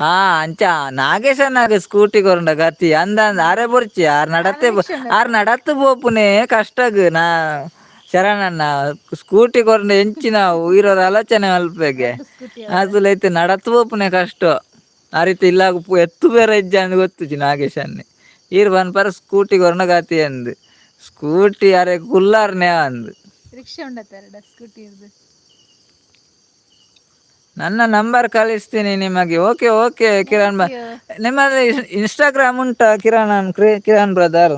ಆ ಅಂಚ ನಾಗೇಶನಾಗ ಸ್ಕೂಟಿ ಕೊರಂಡ ಗತಿ ಅಂದ ಅಂದ ಆರೆ ಬೊರ್ಚಿ ಆರ್ ನಡತ್ತೆ ಆರ್ ನಡತ್ ಪೋಪುನೆ ಕಷ್ಟಗ್. ನಾ ಶರಣಣ್ಣ ಸ್ಕೂಟಿ ಕೊರಂಡ ಎಂಚಿನ ಉಯಿರೋರ ಆಲೋಚನೆ ಮಲ್ಪೆಗೆ. ಸ್ಕೂಟಿ. ಅಸುಲ ಐತೆ ನಡತ್ ಪೋಪುನೆ ಕಷ್ಟ ಆ ರೀತಿ ಇಲ್ಲ. ಎತ್ತು ಬೇರೆ ಇಜ್ಜ ಅಂದ್ ಗೊತ್ತುಜಿ. ನಾಗೇಶನ್ನೆ ಈರ್ ಪನ್ಪರ ಸ್ಕೂಟಿ ಕೊರಂಡ ಗತಿ ಅಂದ್. ಸ್ಕೂಟಿ ಅರೆ ಕುಲ್ಲಾರ್ನೆ ಅಂದ್. ರಿಕ್ಷಾ ಉಂಡತ್ತಾರಡ ಸ್ಕೂಟಿ ಇರ್ದು. ನನ್ನ ನಂಬರ್ ಕಳಿಸ್ತೀನಿ ನಿಮಗೆ. ಓಕೆ ಓಕೆ ಕಿರಣ್ ಬಾ. ನಿಮ್ಮಲ್ಲಿ ಇನ್ಸ್ಟಾಗ್ರಾಮ್ ಉಂಟಾ Kiran? Kiran brother.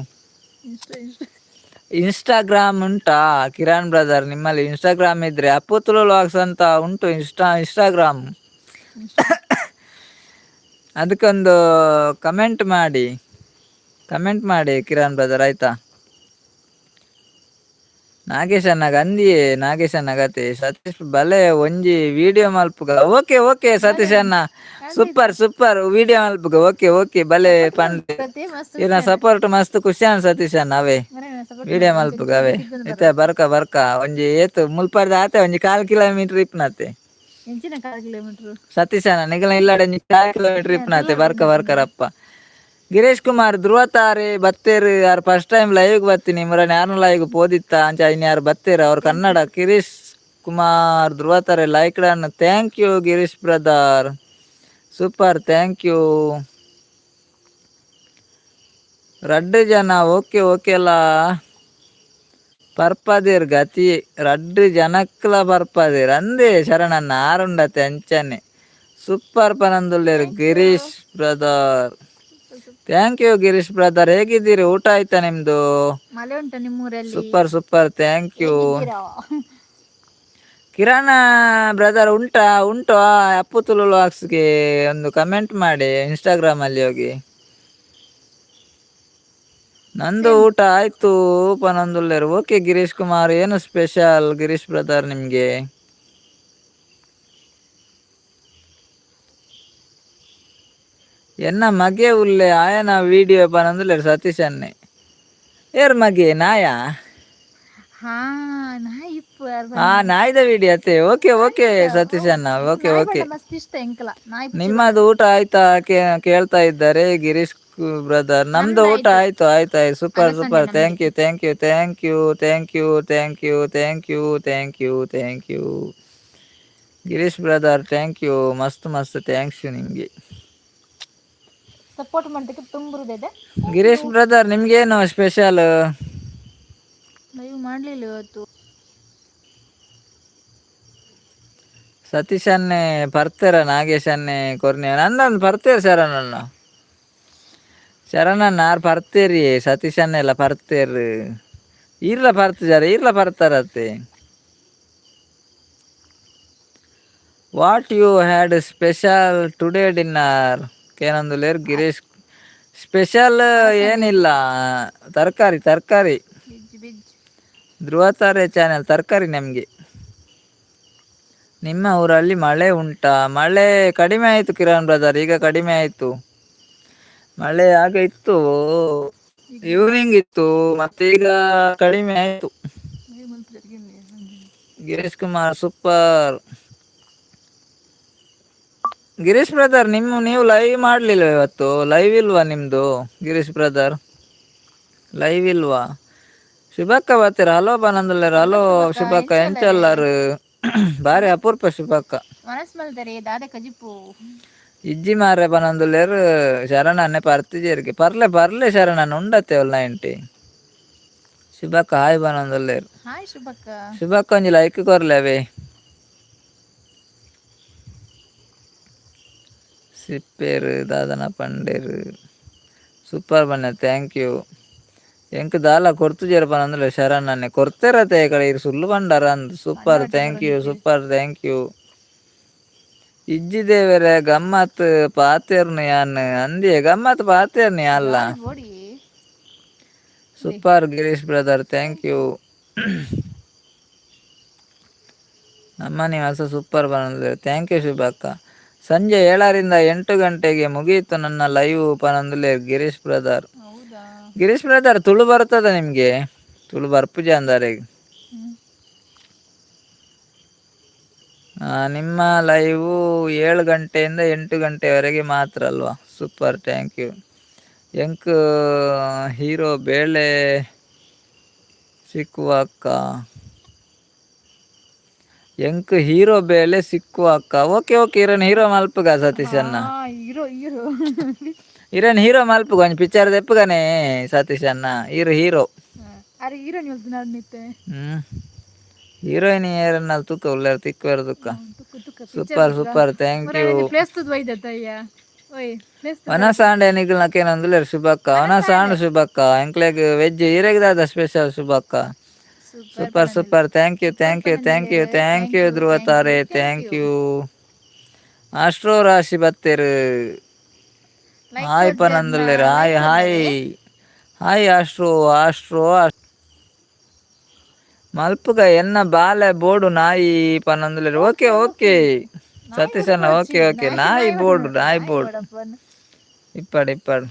Insta insta Instagram ಉಂಟಾ ಕಿರಣ್ ಬ್ರದರ್ ನಿಮ್ಮಲ್ಲಿ? ಇನ್ಸ್ಟಾಗ್ರಾಮ್ ಇದ್ರೆ ಅಪ್ಪು ತುಳು ವ್ಲಾಗ್ಸ್ ಅಂತ ಉಂಟು ಇನ್ಸ್ಟಾಗ್ರಾಮ್. ಅದಕ್ಕೊಂದು ಕಮೆಂಟ್ ಮಾಡಿ, ಕಮೆಂಟ್ ಮಾಡಿ ಕಿರಣ್ ಬ್ರದರ್, ಆಯ್ತಾ? ನಾಗೇಶಣ್ಣ ಅಂದಿಯೇ ನಾಗೇಶಣ್ಣ ಗತೆ. ಸತೀಶ್ ಬಲೆ ಒಂಜಿ ವಿಡಿಯೋ ಮಲ್ಪುಗ. ಓಕೆ ಓಕೆ ಸತೀಶ್ ಅಣ್ಣ, super super video ಮಲ್ಪುಗ. Okay okay ಬಲೆ ಪಂಡೆ. ಮಸ್ತ್. ಇರ್ನ ಸಪೋರ್ಟ್ ಮಸ್ತ್ ಖುಷಿ ಅನ್ ಸತೀಶ್ ಅಣ್ಣ. ಅವೇ ವಿಡಿಯೋ ಮಲ್ಪುಗ ಅವೇ. ಇತ್ತೆ ಬರ್ಕ ಬರ್ಕ ಒಂಜಿ ಏತು ಮುಲ್ಪರ್ದ ಆತೆ ಒಂಜಿ ಕಾಲ್ ಕಿಲೋಮೀಟರ್ ಇಪ್ಪನತೆ. ಎಂಚಿನ ಕಾಲ್ ಕಿಲೋಮೀಟರ್? ಸತೀಶ್ ಅಣ್ಣ ನಿಗಲ ಇಲ್ಲಾಡೆ ಒಂಜಿ ಕಾಲ್ ಕಿಲೋಮೀಟರ್ ಇಪ್ಪನತೆ. ಬರ್ಕ ಬರ್ಕರಪ್ಪ. ಗಿರೀಶ್ ಕುಮಾರ್ ಧ್ರುವ ತಾರೆ ಬತ್ತೇರು. ಯಾರು first time live ಬತ್ತೀನಿ ಮುರನೆ ಯಾರನ್ನ ಲೈವ್ ಪೋದಿತ್ತ ಅಂಚ ಇನ್ ಯಾರು ಬತ್ತೇರು ಅವ್ರು ಕನ್ನಡ. ಗಿರೀಶ್ ಕುಮಾರ್ ಧ್ರುವ ತಾರೆ like done. Thank you Girish brother, super, thank you. ರಡ್ಡು ಜನ ಓಕೆ ಓಕೆ ಅಲ್ಲ ಪರ್ಪದೇರ್ ಗತಿ. ರಡ್ಡು ಜನಕ್ಲ ಪರ್ಪದೇರ್ ಅಂದೇ ಶರಣಣ್ಣ ಆರುಂಡತೆ ಅಂಚನೆ. ಸೂಪರ್ ಪನಂದುಲ್ಲೇರು Girish brother. Thank you Girish brother. ಹೇಗಿದ್ದೀರಿ? ಊಟ ಆಯ್ತಾ ನಿಮ್ದು? ಮಳೆ ಉಂಟಾ ನಿಮ್ಮೂರಲ್ಲಿ? Super super, thank you. ಹೇಗಿದ್ದೀರಾ? ಕಿರಣ ಬ್ರದರ್ ಉಂಟಾ? ಉಂಟು. ಅಪ್ಪು ತುಳು ವ್ಲಾಗ್ಸ್ಗೆ ಒಂದು ಕಮೆಂಟ್ ಮಾಡಿ ಇನ್ಸ್ಟಾಗ್ರಾಮ್ ಅಲ್ಲಿ ಹೋಗಿ. ನಂದು ಊಟ ಆಯ್ತು ಪನೊಂದುಲ್ಲೇರು. ಓಕೆ ಗಿರೀಶ್ ಕುಮಾರ್. ಏನು ಸ್ಪೆಷಲ್ ಗಿರೀಶ್ ಬ್ರದರ್ ನಿಮ್ಗೆ? ಎನ್ನ ಮಗೆ ಉಲ್ಲೆ ಆಯನ ವಿಡಿಯೋ ಪನೊಂದುಲ್ಲೇರು ಸತೀಶ್ ಅನ್ನೆ. ಏರ್ ಮಗೆ ನಾಯಾ? ಹಾ ನಾಯಿ ಇಪ್ಪು. ಹಾ ನಾಯ್ದ ವಿಡಿಯೋ ಅತ್ತೆ. ಓಕೆ ಓಕೆ ಸತೀಶ್ ಅಣ್ಣ, ಓಕೆ ಓಕೆ. ಮಸ್ತ್ ಇಷ್ಟ ಎಂಕಲ ನಾಯಿ. ನಿಮ್ಮದು ಊಟ ಆಯ್ತಾ ಕೇಳ್ತಾ ಇದ್ದಾರೆ ಗಿರೀಶ್ ಬ್ರದರ್. ನಮ್ದು ಊಟ ಆಯ್ತು ಆಯ್ತು ಆಯ್ತು. Super super, thank you thank you thank you thank you thank you thank you thank you thank you Girish brother, thank you. ಮಸ್ತ್ ಮಸ್ತ್ thanks you ನಿಮಗೆ. ಸಪೋರ್ಟ್ ಮಾಡೋದಕ್ಕೆ ತುಂಬ ಇದೆ. ಗಿರೀಶ್ ಬ್ರದರ್ ನಿಮ್ಗೇನು ಸ್ಪೆಷಲ್? ಲೈವ್ ಮಾಡ್ಲಿಲ್ಲ ಇವತ್ತು. ಸತೀಶ್ ಅನ್ನೆ ಪರ್ತೆರ ನಾಗೇಶ್ ಅನ್ನೆ ಕೊರ್ನೆ ನಂದೊಂದು ಪರ್ತೇರು ಶರಣಣ್ಣ. ಶರಣಣ್ಣ ಆರ್ ಪರ್ತೇರಿ. Satish ಅನ್ನೆಲ್ಲ ಪರ್ತೇರು. ಈರ್ಲ ಪರ್ತಿದಾರೆ ಈರ್ಲ ಪರ್ತಾರತ್ತೆ. What you had special today dinner ಕೇನಂದುಲೇರ್ Girish. Special ಏನಿಲ್ಲ, ತರಕಾರಿ ತರಕಾರಿ. ಬಿಜ್ ಬಿಜ್. ಧ್ರುವತಾರೆ ಚಾನೆಲ್ ತರಕಾರಿ ನಮಗೆ. ನಿಮ್ಮ ಊರಲ್ಲಿ ಮಳೆ ಉಂಟಾ? ಮಳೆ ಕಡಿಮೆ ಆಯಿತು ಕಿರಣ್ ಬ್ರದರ್, ಈಗ ಕಡಿಮೆ ಆಯಿತು ಮಳೆ. ಆಗ ಇತ್ತು, ಈವ್ನಿಂಗ್ ಇತ್ತು, ಮತ್ತೆ ಈಗ ಕಡಿಮೆ ಆಯಿತು. ಗಿರೀಶ್ ಕುಮಾರ್ ಸೂಪರ್. ಗಿರೀಶ್ ಬ್ರದರ್ ನಿಮ್ಮ ನೀವು ಲೈವ್ ಮಾಡಲಿಲ್ಲ ಇವತ್ತು? ಲೈವ್ ಇಲ್ವಾ ನಿಮ್ಮದು ಗಿರೀಶ್ ಬ್ರದರ್? ಲೈವ್ ಇಲ್ವಾ? ಶುಭಕ್ಕ ಬರ್ತೀರ? ಹಲೋ ಬನಂದುಲ್ಲೇರು. ಹಲೋ ಶುಭಕ್ಕ, ಎಂಚಲ್ಲಾರು? ಬಾರಿ ಅಪೂರ್ಪ ಶುಭಕ್ಕ. ಮನಸ್ ಮಲ್ದರೆ ದಾದ ಕಜಿಪು. ಇಜ್ಜಿ ಮಾರ್ರೆ ಪನೊಂದುಲ್ಲೇರು ಶರಣನ್ನೆ. ಪರ್ತಿಜೇರಿಗೆ ಪರ್ಲೆ ಪರ್ಲೆ ಶರಣನ್ ಉಂಡತ್ತೆ ಒಲ್ಲ ಇಂಟಿ. ಶುಭಕ್ಕ ಹಾಯ್ ಪನೊಂದುಲ್ಲೇರು. ಹಾಯ್ ಶುಭಕ್ಕ. ಶುಭಕ್ಕ ಒಂಜಿ ಲೈಕ್ ಕೊರ್ಲೆ ಅವೇ. ಸಿಪ್ಪೇರು ದಾದನ ಪಂಡೇರು ಸೂಪರ್ ಬಣ್ಣ, thank you. ಎಂಕ್ ದಾಲ ಕೊರ್ತುಜೆರ್ ಪನೊಂದುಲ್ಲೆ ಶರಣನ್ನೆ. ಕೊರ್ತೆರತೆ ಕಡೆ ಇರ್ ಸುಳ್ಳು ಪಂಡಾರ ಅಂದ್. Super, thank you, super, thank you. ಇಜ್ಜಿ ದೇವೆರೆ ಗಮ್ಮತ್ ಪಾತೆರ್ನು ಯಾನ್ ಅಂದಿಯೇ ಗಮ್ಮತ್ ಪಾತೆರ್ನು ಅಲ್ಲ. Body. Super Girish brother, thank you. ನಮ್ಮ ನಿವಾಸ ಸೂಪರ್ ಪನೊಂದುಲ್ಲೆರ್. Thank you ಶುಭಕ್ಕ. ಸಂಜೆ 7ರಿಂದ 8 ಗಂಟೆಗೆ ಮುಗಿಯಿತು ನನ್ನ ಲೈವ್ ಪನೊಂದುಲ್ಲೆರ್ ಗಿರೀಶ್ ಬ್ರದರ್. ಹೌದಾ? ಗಿರೀಶ್ ಬ್ರದರ್, ತುಳು ಬರ್ತದ ನಿಮಗೆ? ತುಳು ಬರ್ಪುಜ ಅಂದಾರೆಗ್. ನಿಮ್ಮ ಲೈವು 7 ಗಂಟೆಯಿಂದ 8 ಗಂಟೆವರೆಗೆ ಮಾತ್ರ ಅಲ್ವಾ? Super, thank you. ಎಂಕ್ ಹೀರೋ ಬೇಲೆ ಸಿಕ್ಕುವ ಅಕ್ಕ, ಎಂಕ್ ಹೀರೋ ಬೇಲೆ ಸಿಕ್ಕುವ ಅಕ್ಕ. ಓಕೆ ಓಕೆ, ಇರನ್ ಹೀರೋ ಮಲ್ಪುಗ ಸತೀಶ್ ಅಣ್ಣ. Hero hero. ಇರನ್ ಹೀರೋ ಮಲ್ಪುಗ, ಒಂಜಿ ಪಿಕ್ಚರ್ ದೆಪ್ಪುಗನೆ ಸತೀಶ್ ಅಣ್ಣ, ಇರು ಹೀರೋ. ಅರೆ, ಹೀರೋನ್ ಹೇಳ್ತೀನಿ ನಿತ್ತೆ. ಹೀರೋಯಿನ್ ಏರನ್ನ ತೂಕ ಉಲ್ಲೇರ್, ತಿಕ್ಕುವೆರ್ ತುಕ್ಕ. ತುಕ್ಕು ತುಕ್ಕ. Super super, thank you. Place ತುದ್ ಒಯ್ದತ್ತ ಅಯ್ಯ, ಓಯ್ ಪ್ಲೇಸ್. ವನಸ ಆಂಡೆ ನಿಗಲ್ನಕೇನೊಂದುಲ್ಲೆರ್ ಶುಭಕ್ಕ. ವನಸ ಆಂಡ್ ಶುಭಕ್ಕ ಎಂಕ್ಲೆಗ್ ವೆಜ್. ಇರೆಗ್ ದಾದ special ಶುಭಕ್ಕ? Super super, thank you, thank you, thank you, thank you. Dhruva ತಾರೆ, thank you. Astro ರಾಶಿ ಬತ್ತೇರು, ಹಾಯ್ ಪನಂದುಲ್ಲೆರ್. Hi hi hi astro astro. ಮಲ್ಪುಗ ಎನ್ನ ಬಾಲೆ ಬೋಡು ನಾಯಿ ಪನಂದುಲ್ಲೆರ್. ಓಕೆ ಓಕೆ ಸತೀಶ್ ಅಣ್ಣ, ಓಕೆ ಓಕೆ. ನಾಯಿ ಬೋಡು, ನಾಯಿ ಬೋಡು. ಇಪ್ಪಡ್ ಇಪ್ಪಡ್.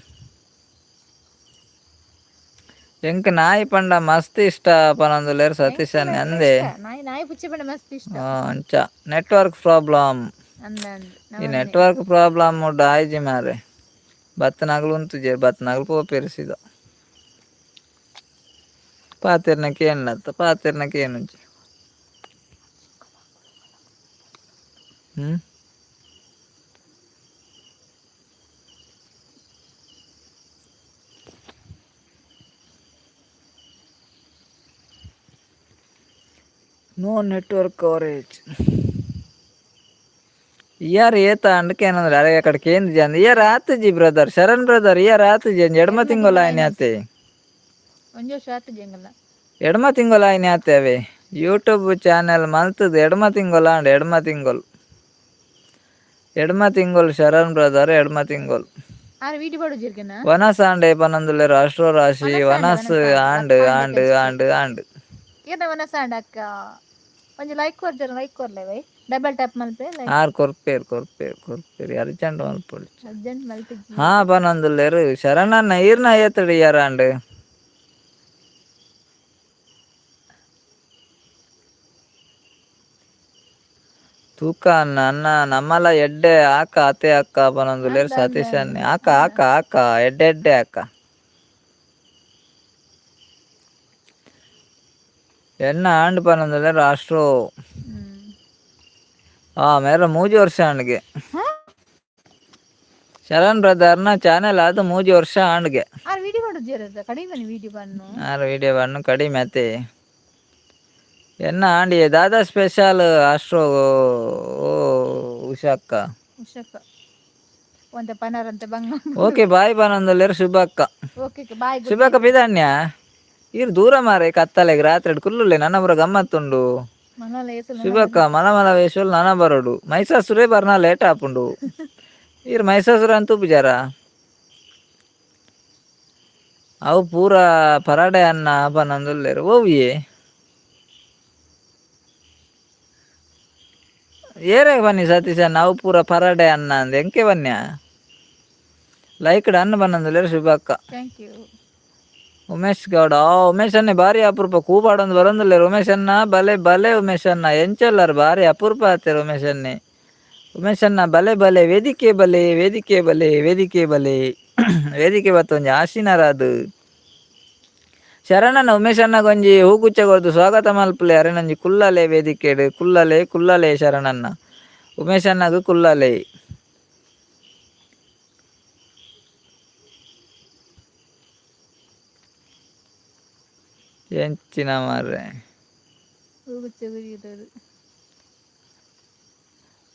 ಎಂಕ್ ನಾಯಿ ಪಂಡ ಮಸ್ತ್ ಇಷ್ಟ ಪನೊಂದುಲ್ಲೆರ್ ಸತೀಶ್ ಅಣ್ಣೆ ಅಂದೆ. ನಾಯಿ ನಾಯಿ ಪುಚ್ಚೆ ಪಂಡ ಮಸ್ತ್ ಇಷ್ಟ. ಅಂಚ ನೆಟ್ವರ್ಕ್ ಪ್ರಾಬ್ಲಮ್. ಅಂದ ಅಂದ್. ಈ ನೆಟ್ವರ್ಕ್ ಪ್ರಾಬ್ಲಮ್ ಆಯ್ಜಿ ಮಾರೆ. ಬತ್ತನಾಗಲು ಉಂತುಜೆರ್, ಬತ್ತನಾಗಲು ಪೋಪೆರ್ ಸೀದಾ. ಪಾತೆರ್ನ ಕೇನ್ಲತ್ತ, ಪಾತೆರ್ನ ಕೇನುಜಿ. No network coverage. ಇಯರ್ ಏತ ಅಂಡ್ ಏನಂದ್ರೆ ಅರೆ ಅಕಡೆ ಕೇಂದ್ರ ಜನ ಇಯರ್ ಆತಜಿ ಬ್ರದರ್, ಶರಣ್ ಬ್ರದರ್, ಇಯರ್ ಆತಜಿ. ಒಂಜಿ ಎಡ್ಮ ತಿಂಗೊಲ ಆಯ್ನೆ ಆತೆ. ಒಂಜಿ ವರ್ಷ ಆತು ಜಂಗಲ. ಎಡ್ಮ ತಿಂಗೊಲ ಆಯ್ನೆ ಆತೆ ಅವೇ. ಯೂಟ್ಯೂಬ್ ಚಾನೆಲ್ ಮಲ್ತದ 2 ತಿಂಗೊಲ ಆಂಡ್. 2 ತಿಂಗೊಲ್, 2 ತಿಂಗೊಲ್ ಶರಣ್ ಬ್ರದರ್, 2 ತಿಂಗೊಲ್. ಆರ್ ವೀಡಿಯೋ ಪಾಡು ಜಿರ್ಗೆನ. ವನಸ್ ಆಂಡೆ ಪನೊಂದುಲ್ಲೆರ್ ಅಷ್ಟ್ರೋ ರಾಶಿ. ವನಸ್ ಆಂಡ್ ಆಂಡ್ ಆಂಡ್ ಆಂಡ್. ಏನ ವನಸ ಆಂಡ ಅಕ್ಕ? ಒಂಜಿ ಲೈಕ್ ಕೊರ್ಜರ, ಲೈಕ್ ಕೊರ್ಲೆ Y. Double tap ಮಲ್ಪೆ like. R ಕೊರ್ಪೇರ್ ಕೊರ್ಪೇರ್ ಕೊರ್ಪೇರ್, ಅರ್ಜೆಂಟ್ ಮಲ್ಪೊಡು. ಅರ್ಜೆಂಟ್ ಮಲ್ತಿಜಿ. ಹಾ ಪನೊಂದುಲ್ಲೆರ್ ಶರಣಣ್ಣ. ಈರ್ನ ಏತಡಿ ಯಾರಾಂಡ್? ತೂಕ ಅಣ್ಣ ಅಣ್ಣ ನಮ್ಮಲ ಎಡ್ಡೆ ಆಕ ಅತೆ ಅಕ್ಕ ಪನೊಂದುಲ್ಲೆರ್ ಸತೀಶ್ ಅಣ್ಣೆ. ಆಕ ಆಕ ಆಕ, ಎಡ್ಡೆ ಎಡ್ಡೆ ಅಕ್ಕ. ಎನ್ನ ಆಂಡ್ ಪನೊಂದುಲ್ಲೆರ್ ರಾಷ್ಟ್ರೋ. ಆ ಮೇರ 3 ವರ್ಷ ಆಂಡ್ಗೆ. ಶರಣ್ ಬ್ರದರ್ನ ಚಾನೆಲ್ ಅದು 3 ವರ್ಷ ಆಂಡ್ಗೆ. ಆರ್ ವಿಡಿಯೋ ಪಾಡು ಜೀರದ ಕಡಿಮೆ ವಿಡಿಯೋ ಬನ್ನು. ಆರ್ ವಿಡಿಯೋ ಬನ್ನು ಕಡಿಮೆ ಅತೆ. ಎನ್ನ ಆಂಡಿ ದಾದಾ ಸ್ಪೆಷಲ್ ಆಸ್ಟ್ರೋ? ಓ ಉಷಾಕ್ಕ. ಉಷಕ್ಕ ಒಂತ ಪನರಂತೆ ಬಂಗ. ಓಕೆ ಬಾಯ್ ಪನೊಂದುಲ್ಲೆರ್ ಶುಭಕ್ಕ. Okay bye. ಶುಭಕ್ಕ ಪಿದಾನ್ಯ ಈರ್ ದೂರ ಮಾರೆ. ಕತ್ತಲೆಗ್ ರಾತ್ರಿ ಕುಲ್ಲುಲ್ಲೆ ನನ್ನ ಪುರ ಗಮ್ಮತ್ತುಂಡು. ಮನಲ ಏಸು. ಶುಭಕ್ಕ ಮಲ ಮಲ ವೇಷಲ್ ನನ ಬರೋಡು. ಮೈಸಾಸುರೇ ಬರ್ನ ಲೇಟ್ ಆಪುಂಡು. ಈರ್ ಮೈಸಾಸುರ ಅಂತ ಪೂಜಾರ ಅವು ಪೂರ ಪರಾಡೆ ಅನ್ನ ಪನೊಂದುಲ್ಲೆರ್. ಓವಿಯೇ ಏರೇ ಬನ್ನಿ ಸತೀಶ ಅಣ್ಣ, ಅವು ಪೂರ ಪರಾಡೆ ಅನ್ನ ಅಂದ್ ಎಂಕೆ ಬನ್ಯ? ಲೈಕ್ ಡನ್ ಬನ್ನೊಂದುಲ್ಲೆರ್ ಶುಭಕ್ಕ. Thank you. Umesh Gowda. ಆ ಉಮೇಶ್ ಅಣ್ಣೆ ಭಾರಿ ಅಪರೂಪ ಕೂಪಾಡೊಂದು ಬರೊಂದುಲ್ಲೆರ್ ಉಮೇಶ್ ಅಣ್ಣ. ಬಲೆ ಬಲೆ ಉಮೇಶ್ ಅಣ್ಣ, ಎಂಚೊಲ್ಲರ್? ಭಾರಿ ಅಪರೂಪ ಆತೆರ್ ಉಮೇಶ್ ಅಣ್ಣೆ. ಉಮೇಶ್ ಅಣ್ಣ ಬಲೆ ಬಲೆ, ವೇದಿಕೆ ಬಲೆ, ವೇದಿಕೆ ಬಲೆ, ವೇದಿಕೆ ಬಲೆ, ವೇದಿಕೆ ಬತ್ತೊಂಜಿ ಆಶೀನರಾದು. ಶರಣಣ್ಣ, ಉಮೇಶ್ ಅಣ್ಣಗೊಂಜಿ ಹೂಗುಚ್ಚ ಕೊರ್ದು ಸ್ವಾಗತ ಮಲ್ಪುಲೆ. ಅರೆನೊಂಜಿ ಕುಲ್ಲಲೆ ವೇದಿಕೆಡ್ ಕುಲ್ಲಲೆ, ಕುಲ್ಲಲೆ ಶರಣಣ್ಣ, ಉಮೇಶ್ ಅಣ್ಣಗ್ ಕುಲ್ಲಲೆ. ಎಂಚಿನ ಮಾರ್ರೆ? ಹೂಗುಚ್ಚ ಗುರಿಯುದರು.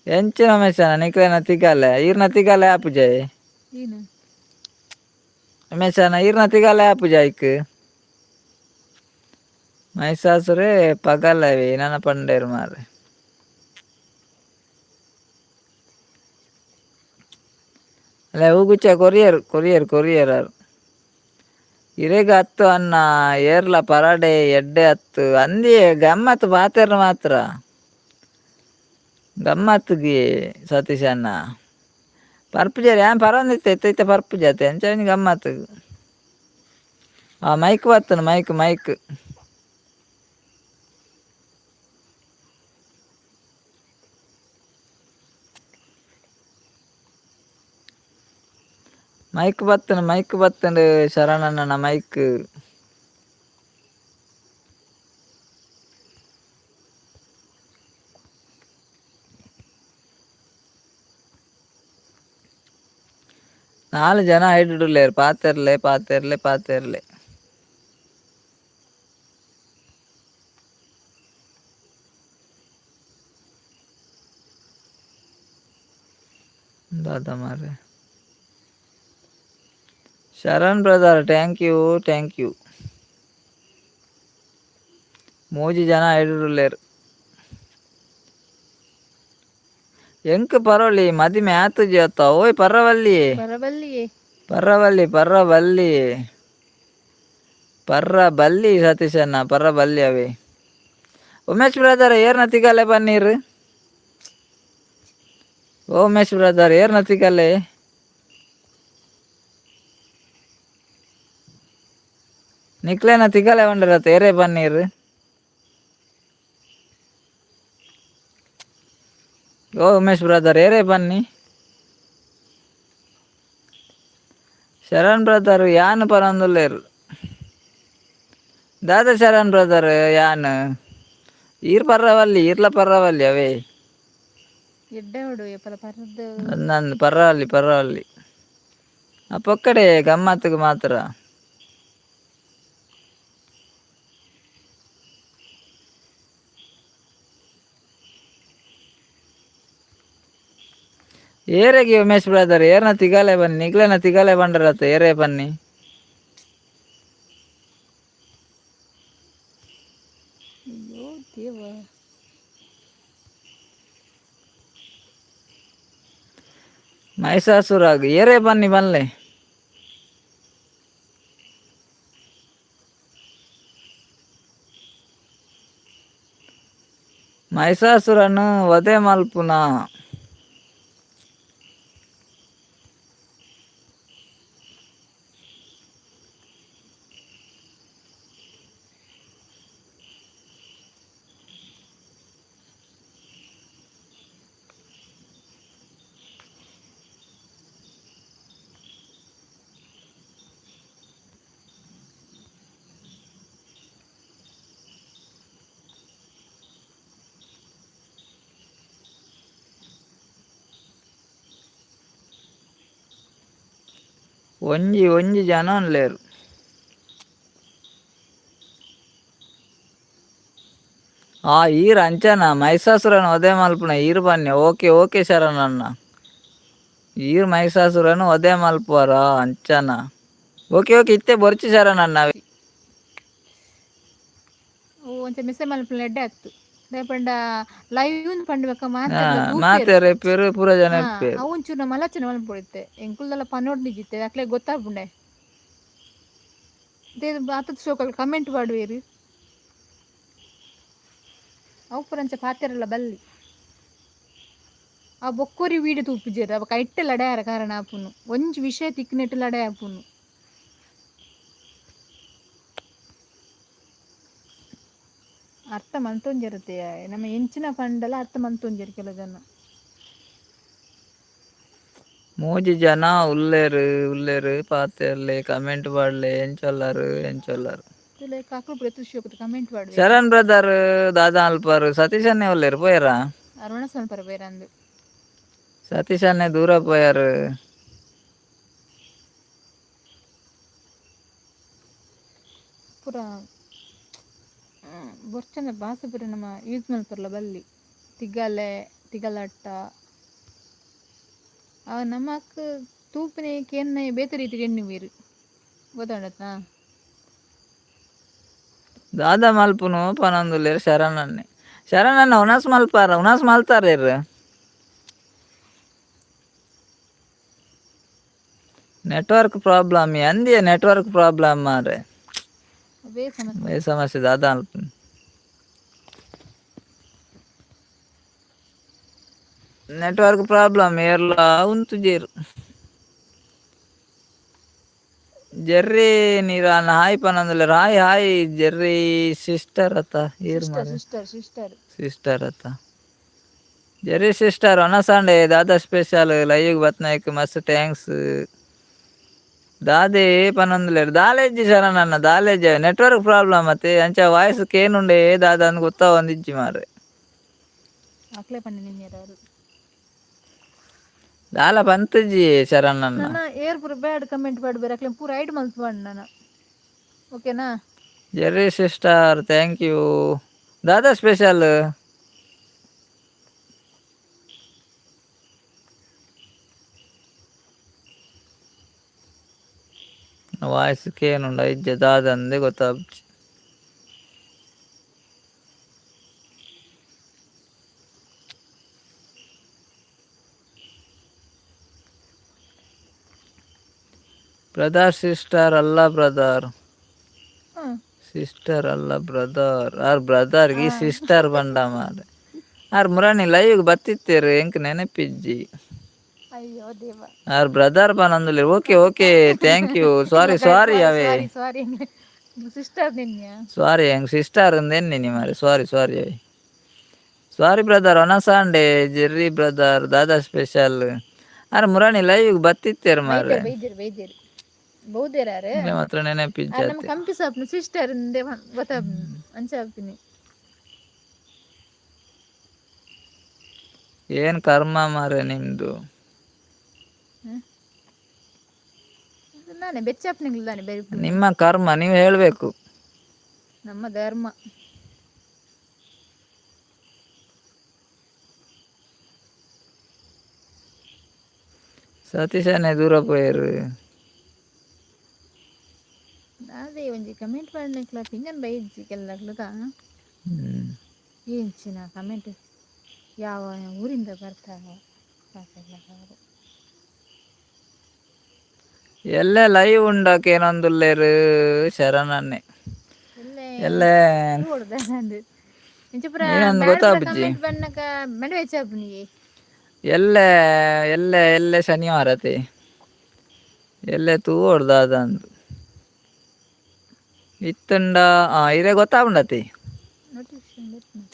ಎಂಚಿನ ಉಮೇಶ್ ಅಣ್ಣ, ನಿಕ್ಲೆನ ತಿಗಲೆ, ಈರ್ನ ತಿಗಲೆ ಆಪುಜೆ. ಏನು? ಉಮೇಶ್ ಅಣ್ಣ, ಈರ್ನ ತಿಗಲೆ ಆಪುಜ ಐಕ್. ಮೈಸಾಸುರೆ ಪಗಲವಿ ನನ ಪಂಡೇರು ಮಾರ್ರೆ. ಅಲ್ಲ, ಹೂಗುಚ್ಚ courier courier courier ಆರ್ ಇರೆಗ್ ಅತ್ತು ಅನ್ನ ಏರ್ಲ ಪರಾಡೆ ಎಡ್ಡೆ ಅತ್ತು ಅಂದಿಯೇ. ಗಮ್ಮತ್ ಪಾತೆರ್ ಮಾತ್ರ. ಗಮ್ಮತ್ತಿಗೆ ಸತೀಶ್ ಅಣ್ಣ. ಪರ್ಪುಜಾರಿ ಆನ್ ಪರೊಂದಿತ್ತೆ ಇತ್ತೆ ಇತ್ತೆ ಪರ್ಪುಜಾತೆ ಅಂಚ ಒಂಜಿ ಗಮ್ಮತ್ತಿಗೆ. ಆ ಮೈಕ್ ಬತ್ತನ ಮೈಕ್ ಮೈಕ್. Mic ಬತ್ತನ mic ಬತ್ತಂಡು ಶರಣಣ್ಣನ mic. ನಾಲ್ ಜನ ಐಡುಲ್ಲೇರ್ ಪಾತೆರ್ಲೆ ಪಾತೆರ್ಲೆ ಪಾತೆರ್ಲೆ. ದಾದ ಮಾರ್ರೆ. Sharan brother thank you thank you. ಮೂಜಿ ಜನ ಐಡುಲ್ಲೇರ್. ಎಂಕ್ ಪರೋಲಿ ಮದಿಮೆ ಆತುಜಿ ಅತ್ತ ಓಯ್ ಪರವಲ್ಲಿ. ಪರಬಲ್ಲಿಯೇ. ಪರವಲ್ಲಿ ಪರವಲ್ಲಿ ಪರ್ರ ಬಲ್ಲಿ ಸತೀಶಣ್ಣ ಪರ್ರ ಬಲ್ಲಿ ಅವೇ. ಉಮೇಶ್ ಬ್ರದರ್ ಏರ್ನ ತಿಗಲೆ ಬನ್ನೀರು. ಓ ಉಮೇಶ್ ಬ್ರದರ್ ಏರ್ನ ತಿಗಲೆ. ನಿಕ್ಲೇನ ತಿಗಲೆ ಬಂಡಿರತ್ತ ಏರೇ ಬನ್ನೀರು. ಓ ಉಮೇಶ್ ಬ್ರದರ್ ಏರೇ ಬನ್ನಿ. ಶರಣ್ ಬ್ರದರ್ ಯಾನ್ ಪರೊಂದುಲ್ಲೆರ್. ದಾದ ಶರಣ್ ಬ್ರದರ್ ಯಾನ್ ಈರ್ ಪರ್ರವಲ್ಲಿ ಈರ್ಲ ಪರ್ರವಲ್ಲಿ ಅವೇ. ಎಡ್ಡೆ ಉಡು ಏಪಲ ಪರ್ದು. ನಂದು ಪರ್ರವಲ್ಲಿ ಪರ್ರವಲ್ಲಿ ಆ ಪೊಕ್ಕಡೆ ಗಮ್ಮತ್ತಿಗೆ ಮಾತ್ರ. ಏರೆಗೆ ಉಮೇಶ್ ಬ್ರದರ್ ಏರ್ನ ತಿಗಲೆ ಬನ್ನಿ ನಿಗ್ಲೆನ ತಿಗಲೆ ಬಂಡರತ್ತ ಏರೇ ಬನ್ನಿ. ಅಯ್ಯೋ ದೇವ. ಮೈಸಾಸುರಾಗ್ ಏರೇ ಬನ್ನಿ ಬನ್ಲೆ. ಮೈಸಾಸುರನು ವಧೆ ಮಲ್ಪುನ. ಒಂಜಿ ಒಂಜಿ ಜನ ಉಲ್ಲೆರ್. ಆ ಈರ್ ಅಂಚನ ಮೈಸಾಸುರನ ವಧೆ ಮಲ್ಪುನ ಈರ್ ಬನ್ನಿ. ಓಕೆ ಓಕೆ ಶರಣಣ್ಣ. ಈರ್ ಮೈಸಾಸುರನು ವಧೆ ಮಲ್ಪುವರ ಅಂಚನ. ಓಕೆ ಓಕೆ ಇತ್ತೆ ಬೊರ್ಚಿ ಶರಣಣ್ಣ. ಓ ಒಂಚ ಮಿಸ್ಸೆ ಮಲ್ಪುನ ಎಡ್ಡೆ ಆತು. ದಾಯೆ ಪಂಡ ಲೈವ್ ಪಂಡ ಬೊಕ್ಕ ಮಾತೆರ್ಲ ತೂಪೆರ್. ಮಾತೆರ್ ಇಪ್ಪೆರ್ ಪೂರ ಜನ ಇಪ್ಪೆರ್. ಅವು ಒಂಚೂರು ಮಲಚನ ಮಲ್ಪೊಡಿತ್ತೆ ಎಂಕುಲ್ದಲ ಪನೊಡ್ನಿಜಿತ್ತೆ ಅಕ್ಲೆಗ್ ಗೊತ್ತಾಪುಂಡೆ. ಆತತ್ ಶೋಕಲ್ ಕಮೆಂಟ್ ಪಾಡುವೆರ್. ಅವು ಪೂರ ಅಂಚ ಪಾತೆರಲ ಬಲ್ಲಿ. ಆ ಬೊಕ್ಕೊರಿ ವೀಡಿಯೋ ತೂಪುಜೆರ್ ಅವ ಐಟ್ ಲಡಾಯರ ಕಾರಣ ಆಪುನು. ಒಂಜಿ ವಿಷಯ ತಿಕ್ಕುನೆಟ್ ಲಡಾಯಿ ಆಪುನು. ಅರ್ಥ ಮಲ್ತೊಂಜೆರ್ ನಮ್ಮ ಎಂಚಿನ ಪಂಡಲ ಅರ್ಥ ಮಲ್ತೊಂಜೆರ್ ಕೆಲವು ಜನ. ಮೂಜಿ ಜನ ಉಲ್ಲೆರ್ ಉಲ್ಲೆರ್ ಪಾತೆರ್ಲೆ ಕಮೆಂಟ್ ಪಾಡ್ಲೆ ಎಂಚೊಲ್ಲರ್ ಎಂಚೊಲ್ಲರ್. ಲೈಕ್ ಅಕುಲು ಪೂರ ಏತ್ ಕಮೆಂಟ್ ಪಾಡುವೆರ್. ಶರಣ್ ಬ್ರದರ್ ದಾದಾ ಅಲ್ಪರ್ ಸತೀಶ್ ಅಣ್ಣೆ ಉಲ್ಲೆರ್ ಪೋಯೆರಾ. ಅರುಣ ಮಲ್ಪರ ಪೋಯೆರಂದ್. ಸತೀಶ್ ಅಣ್ಣೆ ದೂರ ಪೋಯೆರ್. ಪೂರ ಬೊರ್ಚಂದ ಬಾಸೆ ಪೂರ ನಮ ಯೂಸ್ ಮಲ್ಪೆರೆಲ ಬಲ್ಲಿ. ತಿಗಲೆ ತಿಗಲಟ್ಟ ಅವು ನಮಕ್ ತೂಪಿನ ಕೇನ್ನ ಬೇತೆ ರೀತಿಡ್ ಎನ್ನುವೆರ್ ಗೊತ್ತಾಂಡತ್ತಾ. ದಾದಾ ಮಲ್ಪುನು ಪನೊಂದುಲ್ಲೆರ್ ಶರಣ್ ಅಣ್ಣೆ. ಶರಣ್ ಅಣ್ಣ ಉಣಸ್ ಮಲ್ಪಾರ ಉಣಸ್ ಮಲ್ತಾರೇರ್. ನೆಟ್ವರ್ಕ್ ಪ್ರಾಬ್ಲಮ್ ಅಂದಿಯೇ ನೆಟ್ವರ್ಕ್ ಪ್ರಾಬ್ಲಮ್ ಮಾರ್ರೆ. ಅವೇ ಸಮಸ್ಯೆ. ಅವೇ ಸಮಸ್ಯೆ ದಾದಾ ಮಲ್ಪುನು. Network problem ಏರ್ಲ ಉಂತುಜೇರು. Jerry ನೀರಾನ hi ಪನಂದುಲ್ಲೆರ್. Hi hi Jerry sister ಅತ್ತ ಏರ್ sister ಮಾರ್ರೆ? Sister sister. Sister ಅತ್ತ. ಜೆರ್ರಿ ಸಿಸ್ಟರ್ ಒನಸಾಂಡೆ ದಾದಾ ಸ್ಪೆಷಲ್ ಲೈವ್ ಬತ್ನಾಯ್ಕ್ ಮಸ್ತ್ thanks. ದಾದೆ ಪನೊಂದುಲ್ಲೆರ್ ದಾಲೇಜಿ ಶರಣಣ್ಣ ದಾಲೇಜಿ ನೆಟ್ವರ್ಕ್ ಪ್ರಾಬ್ಲಮ್ ಅತ್ತೆ ಅಂಚ ವಾಯ್ಸ್ ಕೇನುಂಡೆ ದಾದ ಅಂದ್ ಗೊತ್ತಾವೊಂದಿಜ್ಜಿ ಮಾರ್ರೆ. ಅಕ್ಲೆ ಪನ್ನಿ ನಿನ್ನೆರಾರು. ದಾಲ ಪಂತುಜಿ ಶರಣಣ್ಣ. ನನ್ನ ಏರ್ ಪೂರ ಬ್ಯಾಡ್ ಕಮೆಂಟ್ ಪಾಡ್ಬೇರೆ, ಅಕ್ಲೆ ಪೂರ ಐಡ್ ಮಲ್ತ್ ಪಾಡ್ ನನ, ಓಕೆನಾ? Jerry sister thank you. ದಾದಾ ಸ್ಪೆಷಲ್? ವಾಯ್ಸ್ ಕೇನುಂಡ ಇಜ್ಜ ದಾದಂದೆ ಗೊತ್ತಾಪುಜಿ. ಬ್ರದರ್ ಸಿಸ್ಟರ್ ಅಲ್ಲ ಬ್ರದರ್. ಸಿಸ್ಟರ್ ಅಲ್ಲ ಬ್ರದರ್. ಆರ್ ಬ್ರದರ್ ಈ ಸಿಸ್ಟರ್ ಬಂಡ ಮಾರೆ. ಆರ್ ಮುರಾಣಿ ಲೈವ್ ಬತ್ತಿತ್ತೇರು, ಎಂಕ್ ನೆನಪಿಜ್ಜಿ. ಅಯ್ಯೋ ದೇವ. ಆರ್ brother ಪನೊಂದುಲ್ಲೆರ್. Okay okay, thank you. Sorry sorry ಅವೇ. ಸಾರಿ ಸಾರಿ, ಸಿಸ್ಟರ್ ನಿನ್ಯ. ಸಾರಿ, ಎಂಕ್ ಸಿಸ್ಟರ್ ಅಂದೆನ್ನಿ ಮಾರೆ. ಸಾರಿ ಸಾರಿ ಅವೇ, ಸಾರಿ ಬ್ರದರ್. ಒನಸಾಂಡೆ ಜೆರ್ರಿ ಬ್ರದರ್ ದಾದಾ ಸ್ಪೆಷಲ್? ಆರ್ ಮುರಾಣಿ ಲೈವ್ ಬತ್ತಿತ್ತೇರು ಮಾರ್ರೆ. ಬೈದೆರ್ ಬೈದೆರ್ ಬೈದೆರ್ ಬೌದೇರಾರು. ಮಾತ್ರ ನೆನಪಿಜ್ಜಿ. ನಮ್ಮ ಕಂಪಿ ಸಾಪ್ನ ಸಿಸ್ಟರ್ ಇಂದೆ ಗೊತ್ತಾಪ್ ಅಂಚ ಆಪಿನಿ. ಏನ್ ಕರ್ಮ ಮಾರ್ರೆ ನಿಮ್ದು? ನಾನೇ ಬೆಚ್ಚಾಪ್ನಿಂಗ್ಲ ದಾನೆ ಬೇರೆ? ನಿಮ್ಮ ಕರ್ಮ ನೀವು ಹೇಳ್ಬೇಕು. ನಮ್ಮ ಧರ್ಮ. ಸತೀಶನೇ ದೂರ ಪೋಯೆರು. ಅದೇ ಒಂಜಿ ಕಮೆಂಟ್ ಪಾಡ್ನೆಕ್ಲ ಪಿಂಜನ್ ಬೈಜ್ಜಿ ಕೆಲ್ಲಕ್ಲುದ. ಎಂಚಿನ ಕಮೆಂಟ್, ಯಾವ ಊರಿಂದ ಬರ್ತಾವ ಪಾತೆರ್ಲ. ಎಲ್ಲೆ ಲೈವ್ ಉಂಡಾಕೇನೊಂದುಲ್ಲೆರು ಶರಣನ್ನೇ? ಎಲ್ಲೆ. ಎಲ್ಲೆ. ಇಂಚಿಪುರ. ಏನಂದ್ ಗೊತ್ತಾಪುಜಿ. ಕಮೆಂಟ್ ಬನ್ನಕ ಮೆಂಡ ಹೆಚ್ಚಾಪುನಿ. ಎಲ್ಲೆ ಎಲ್ಲೆ ಎಲ್ಲೆ ಶನಿವಾರ ಅತೆ, ಎಲ್ಲೆ ತೂವೊಡು ದಾದ ಅಂದ್ ಇತ್ತುಂಡ. ಇರೆ ಗೊತ್ತಾಪುಂಡತಿ. ನೋಟಿಫಿಕೇಶನ್.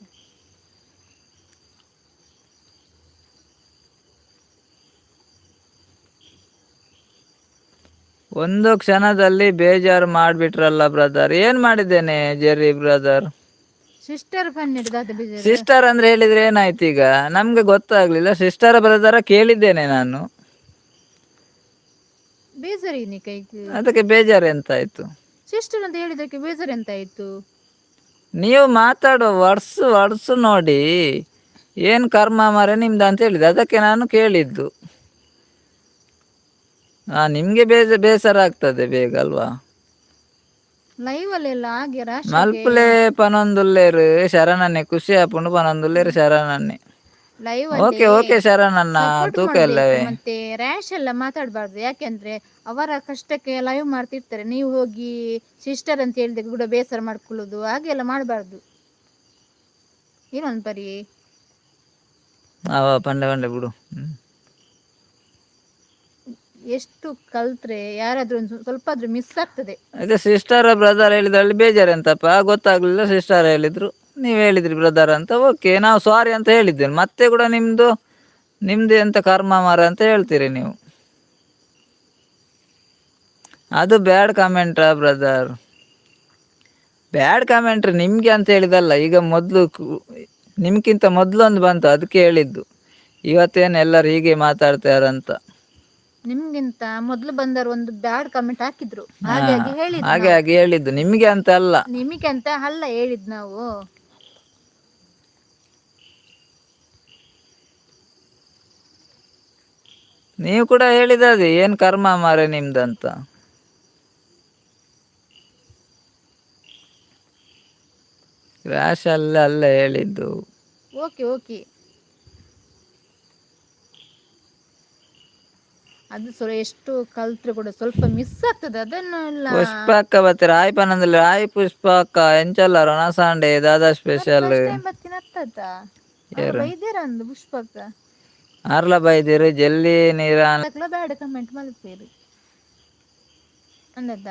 ಒಂದು ಕ್ಷಣದಲ್ಲಿ ಬೇಜಾರು ಮಾಡ್ಬಿಟ್ರಲ್ಲ ಬ್ರದರ್. ಏನ್ ಮಾಡಿದ್ದೇನೆ Jerry brother? Sister ಪನ್ನೆಡ್ ದಾದ ಬೇಜಾರು? ಸಿಸ್ಟರ್ ಅಂದ್ರೆ ಹೇಳಿದ್ರೆ ಏನಾಯ್ತು ಈಗ? ನಮ್ಗೆ ಗೊತ್ತಾಗ್ಲಿಲ್ಲ. ಸಿಸ್ಟರ್ ಬ್ರದರ್ ಕೇಳಿದ್ದೇನೆ ನಾನು. ಬೇಜಾರು ಕೈಗೆ. ಅದಕ್ಕೆ ಬೇಜಾರು ಎಂತ ಆಯ್ತು? ಸಿಸ್ಟರ್ ಅಂತ ಹೇಳಿದಕ್ಕೆ ಬೇಜಾರು ಎಂತ ಆಯ್ತು? ನೀವು ಮಾತಾಡುವ ವರ್ಡ್ಸ್ ವರ್ಡ್ಸ್ ನೋಡಿ ಏನ್ ಕರ್ಮ ಮಾರೆ ನಿಮ್ದು ಅಂತ ಹೇಳಿದೆ, ಅದಕ್ಕೆ ನಾನು ಕೇಳಿದ್ದು. ನಿಮ್ಗೆ ಬೇಸರ ಆಗ್ತದೆ ಬೇಗ ಅಲ್ವಾ? ಲೈವ್ ಅಲ್ಲೆಲ್ಲ ಹಾಗೆ ರಾಶಿ. ಮಲ್ಪುಲೆ ಪನೊಂದುಲ್ಲೇರು ಶರಣನ್ನೇ, ಖುಷಿ ಆಪುಂಡು ಪನೊಂದುಲ್ಲೇರು ಶರಣನ್ನೇ. Live. Okay okay ಶರಣಣ್ಣ, ತೂಕ ಇಲ್ಲವೇ. ಮತ್ತೆ ರ್ಯಾಶ್ ಎಲ್ಲ ಮಾತಾಡಬಾರ್ದು, ಯಾಕೆಂದ್ರೆ ಅವರ ಕಷ್ಟಕ್ಕೆ ಲೈವ್ ಮಾಡ್ತಿರ್ತಾರೆ. ನೀವು ಹೋಗಿ ಸಿಸ್ಟರ್ ಅಂತ ಹೇಳಿದ ಕೂಡ ಬೇಸರ ಮಾಡ್ಕೊಳ್ಳೋದು, ಹಾಗೆಲ್ಲ ಮಾಡಬಾರ್ದು. ಏನೊಂದು ಪರಿ. ಅವ ಪಂಡೆ ಪಂಡೆ ಬಿಡು. ಎಷ್ಟು ಕಲ್ತ್ರೆ ಯಾರಾದ್ರೂ ಒಂದು ಸ್ವಲ್ಪ ಆದ್ರೂ ಮಿಸ್ ಆಗ್ತದೆ. ಅದೇ ಸಿಸ್ಟರ್ ಬ್ರದರ್ ಹೇಳಿದ್ರಲ್ಲಿ ಬೇಜಾರು ಎಂತಪ್ಪ ಗೊತ್ತಾಗ್ಲಿಲ್ಲ. ಸಿಸ್ಟರ್ ಹೇಳಿದ್ರು, ನೀವು ಹೇಳಿದ್ರಿ ಬ್ರದರ್ ಅಂತ. ಓಕೆ, ನಾವು ಸಾರಿ ಅಂತ ಹೇಳಿದ್ದೇನೆ. ಮತ್ತೆ ಕೂಡ ನಿಮ್ದು ನಿಮ್ದು ಎಂತ ಕರ್ಮ ಮಾರ ಅಂತ ಹೇಳ್ತೀರಿ ನೀವು. ಅದು ಬ್ಯಾಡ್ ಕಮೆಂಟಾ brother? Bad comment ನಿಮಗೆ ಅಂತ ಹೇಳಿದಲ್ಲ. ಈಗ ಮೊದಲು ನಿಮ್ಗಿಂತ ಮೊದಲು ಒಂದು ಬಂತು, ಅದಕ್ಕೆ ಹೇಳಿದ್ದು. ಇವತ್ತೇನು ಎಲ್ಲರೂ ಹೀಗೆ ಮಾತಾಡ್ತಾರಂತ. ನಿಮ್ಗಿಂತ ಮೊದ್ಲು ಬಂದವರು ಒಂದು ಬ್ಯಾಡ್ ಕಮೆಂಟ್ ಹಾಕಿದ್ರು, ಹಾಗಾಗಿ ಹೇಳಿದ್. ಹಾಗೆ ಹಾಗೆ ಹೇಳಿದ್ದು, ನಿಮಗೆ ಅಂತ ಅಲ್ಲ. ನಿಮಗೆ ಅಂತ ಅಲ್ಲ ಹೇಳಿದ್ ನಾವು. ನೀವು ಕೂಡ ಹೇಳಿದದೆ ಏನ್ ಕರ್ಮ ಮಾರೆ ನಿಮ್ದಂತ. ಕ್ರಾಶ್ ಅಲ್ಲ ಅಲ್ಲ ಹೇಳಿದ್ದು. ಓಕೆ ಓಕೆ, ಅದು ಸ್ವಲ್ಪ ಎಷ್ಟು ಕಲ್ತ್ರು ಕೂಡ ಸ್ವಲ್ಪ ಮಿಸ್ ಆಗ್ತದೆ, ಅದನ್ನು ಎಲ್ಲ. ಪುಷ್ಪಕ್ಕ ಬತ್ತೀರ, ಆಯ್ ಪನಂದಿಲ್ಲ. ಆಯ್ ಪುಷ್ಪಕ್ಕ, ಎಂಚಲ್ಲ ರೊಣಸಾಂಡೆ ದಾದಾ ಸ್ಪೆಷಲ್? ಬತ್ತಿನ ಬೈದೇರ ಅಂದು ಪುಷ್ಪಕ್ಕ. ಆರ್ಲ ಬೈದಿರು ಜಲ್ಲಿ ನೀರಾನ್. Bad comment ಮಲ್ಪೇರು ಅಂದತ್ತ.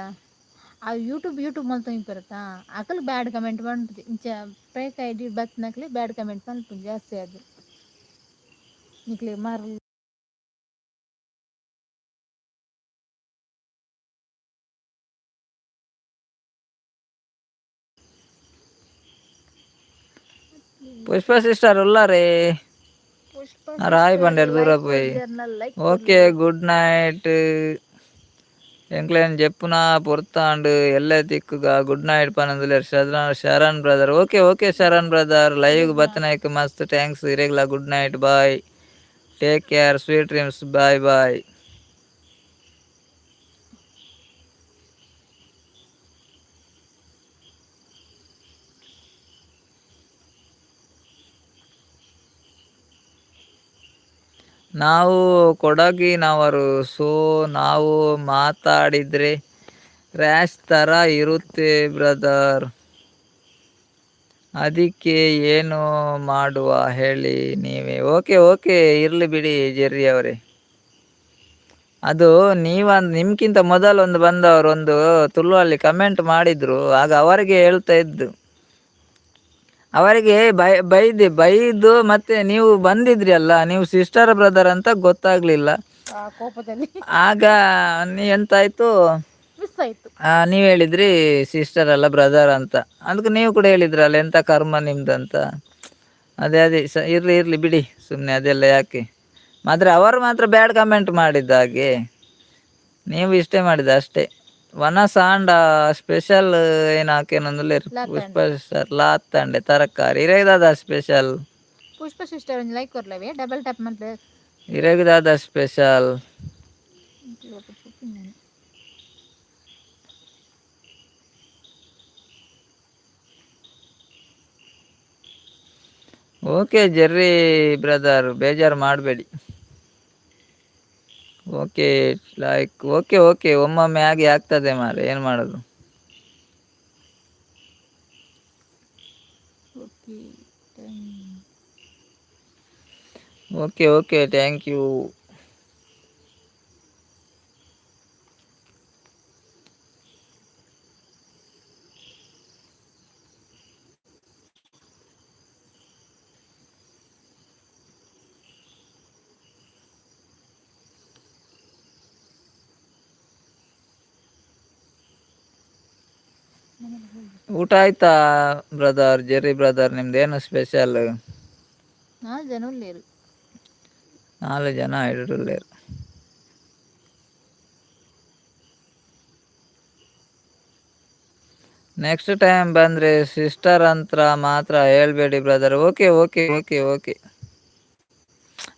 ಆ ಯೂಟ್ಯೂಬ್ ಯೂಟ್ಯೂಬ್ ಮಲ್ತೊಂದು ಬರುತ್ತಾ ಅಕಲ್ ಬ್ಯಾಡ್ ಕಮೆಂಟ್ ಮನ್ಪುಜಿ. ಇಂಚ ಫೇಕ್ ಐಡಿ ಬತ್ನಕ್ಲೆ ಬ್ಯಾಡ್ ಕಮೆಂಟ್ ಮನ್ಪುನು ಜಾಸ್ತಿ ಆದ್. ನಿಕ್ಲೆ ಮರ್ಲ್. ಪುಷ್ಪ ಸಿಸ್ಟರ್ ಉಲ್ಲಾರೇ. ಪುಷ್ಪ ರಾಯ್ ಸಿಸ್ಟರ್ ಪಂಡೇರ್ ದೂರ ಲೈಕ್ ಪೋಯಿ. ಕೊರ್ಜರ್ನ ಲೈಕ್ ಓಕೆ ಕೊರ್ಲೆ. Good night. ಎಂಕ್ಲೆನ್ ಜೆಪ್ಪುನ ಪೊರ್ತಾಂಡ್ ಎಲ್ಲೆ ತಿಕ್ಕುಗ ಗುಡ್ ನೈಟ್ ಪನೊಂದುಲ್ಲೆರ್ Sharan Sharan brother. Okay okay Sharan brother, live good night. ಬತ್ತನಾಯ್ಕ್ ಮಸ್ತ್ thanks. ಇರೆಗ್ಲ good night, bye, take care, sweet dreams, bye bye. ನಾವು ಕೊಡಗಿನವರು, ಸೊ ನಾವು ಮಾತಾಡಿದ್ರೆ ರ್ಯಾಶ್ ಥರ ಇರುತ್ತೆ ಬ್ರದರ್. ಅದಕ್ಕೆ ಏನು ಮಾಡುವ ಹೇಳಿ ನೀವೇ. ಓಕೆ ಓಕೆ, ಇರಲಿ ಬಿಡಿ ಜೆರ್ರಿ ಅವರೇ. ಅದು ನೀವ ನಿಮ್ಗಿಂತ ಮೊದಲು ಒಂದು ಬಂದವರು ಒಂದು ತುಳುವಲ್ಲಿ ಕಮೆಂಟ್ ಮಾಡಿದ್ರು, ಆಗ ಅವರಿಗೆ ಹೇಳ್ತಾ ಇದ್ದು, ಅವರಿಗೆ ಬೈ ಬೈದೆ ಬೈದು ಮತ್ತೆ ನೀವು ಬಂದಿದ್ರಿ ಅಲ್ಲ, ನೀವು ಸಿಸ್ಟರ್ ಬ್ರದರ್ ಅಂತ ಗೊತ್ತಾಗ್ಲಿಲ್ಲ. ಆ ಕೋಪದಲ್ಲಿ ಆಗ ನೀ ಎಂತಾಯ್ತು? ಮಿಸ್ ಆಯ್ತು. ನೀವು ಹೇಳಿದ್ರಿ ಸಿಸ್ಟರ್ ಅಲ್ಲ ಬ್ರದರ್ ಅಂತ. ಅದಕ್ಕೆ ನೀವು ಕೂಡ ಹೇಳಿದ್ರಲ್ಲ ಎಂತ ಕರ್ಮ ನಿಮ್ದಂತ. ಅದೇ ಅದೇ ಇರ್ಲಿ ಇರ್ಲಿ ಬಿಡಿ, ಸುಮ್ಮನೆ ಅದೆಲ್ಲ ಯಾಕೆ. ಮಾತ್ರ ಅವರು ಮಾತ್ರ ಬ್ಯಾಡ್ ಕಮೆಂಟ್ ಮಾಡಿದ್ದ ಹಾಗೆ, ನೀವು ಇಷ್ಟೇ ಮಾಡಿದ ಅಷ್ಟೇ. ವನಸಾಂಡ ಸ್ಪೆಷಲ್ ಏನು ಹಾಕೇನೊಂದುಲ್ಲೆರ್ ಪುಷ್ಪ ಲಾತಂಡೆ. ಸಿಸ್ಟರ್. ಲಾತಂಡೆ ತರಕಾರಿ ಇರೇದಾದ ಸ್ಪೆಷಲ್? ಪುಷ್ಪ ಸಿಸ್ಟರ್ ಒಂಜಿ ಲೈಕ್ ಕೊರ್ಲವೆ, ಡಬಲ್ ಟ್ಯಾಪ್ ಮಲ್ಪೆ. ಇರೇಗದಾದ special? Okay Jerry brother, ಬೇಜಾರು ಮಾಡಬೇಡಿ. Okay like, okay okay. ಒಮ್ಮೊಮ್ಮೆ ಹಾಗೆ ಆಗ್ತದೆ ಮಾರೆ, ಏನು ಮಾಡೋದು. Okay. Okay okay, thank you. ಊಟ ಆಯ್ತಾ brother, Jerry brother? ನಿಮ್ದೇನು ಸ್ಪೆಷಲ್? ನಾಲ್ ಜನ ಉಲ್ಲೇರು. ನಾಲ್ ಜನ ಇಡುಲ್ಲೇರು. ನೆಕ್ಸ್ಟ್ ಟೈಮ್ ಬಂದರೆ ಸಿಸ್ಟರ್ ಅಂತ ಮಾತ್ರ ಹೇಳ್ಬೇಡಿ brother. Okay okay okay okay.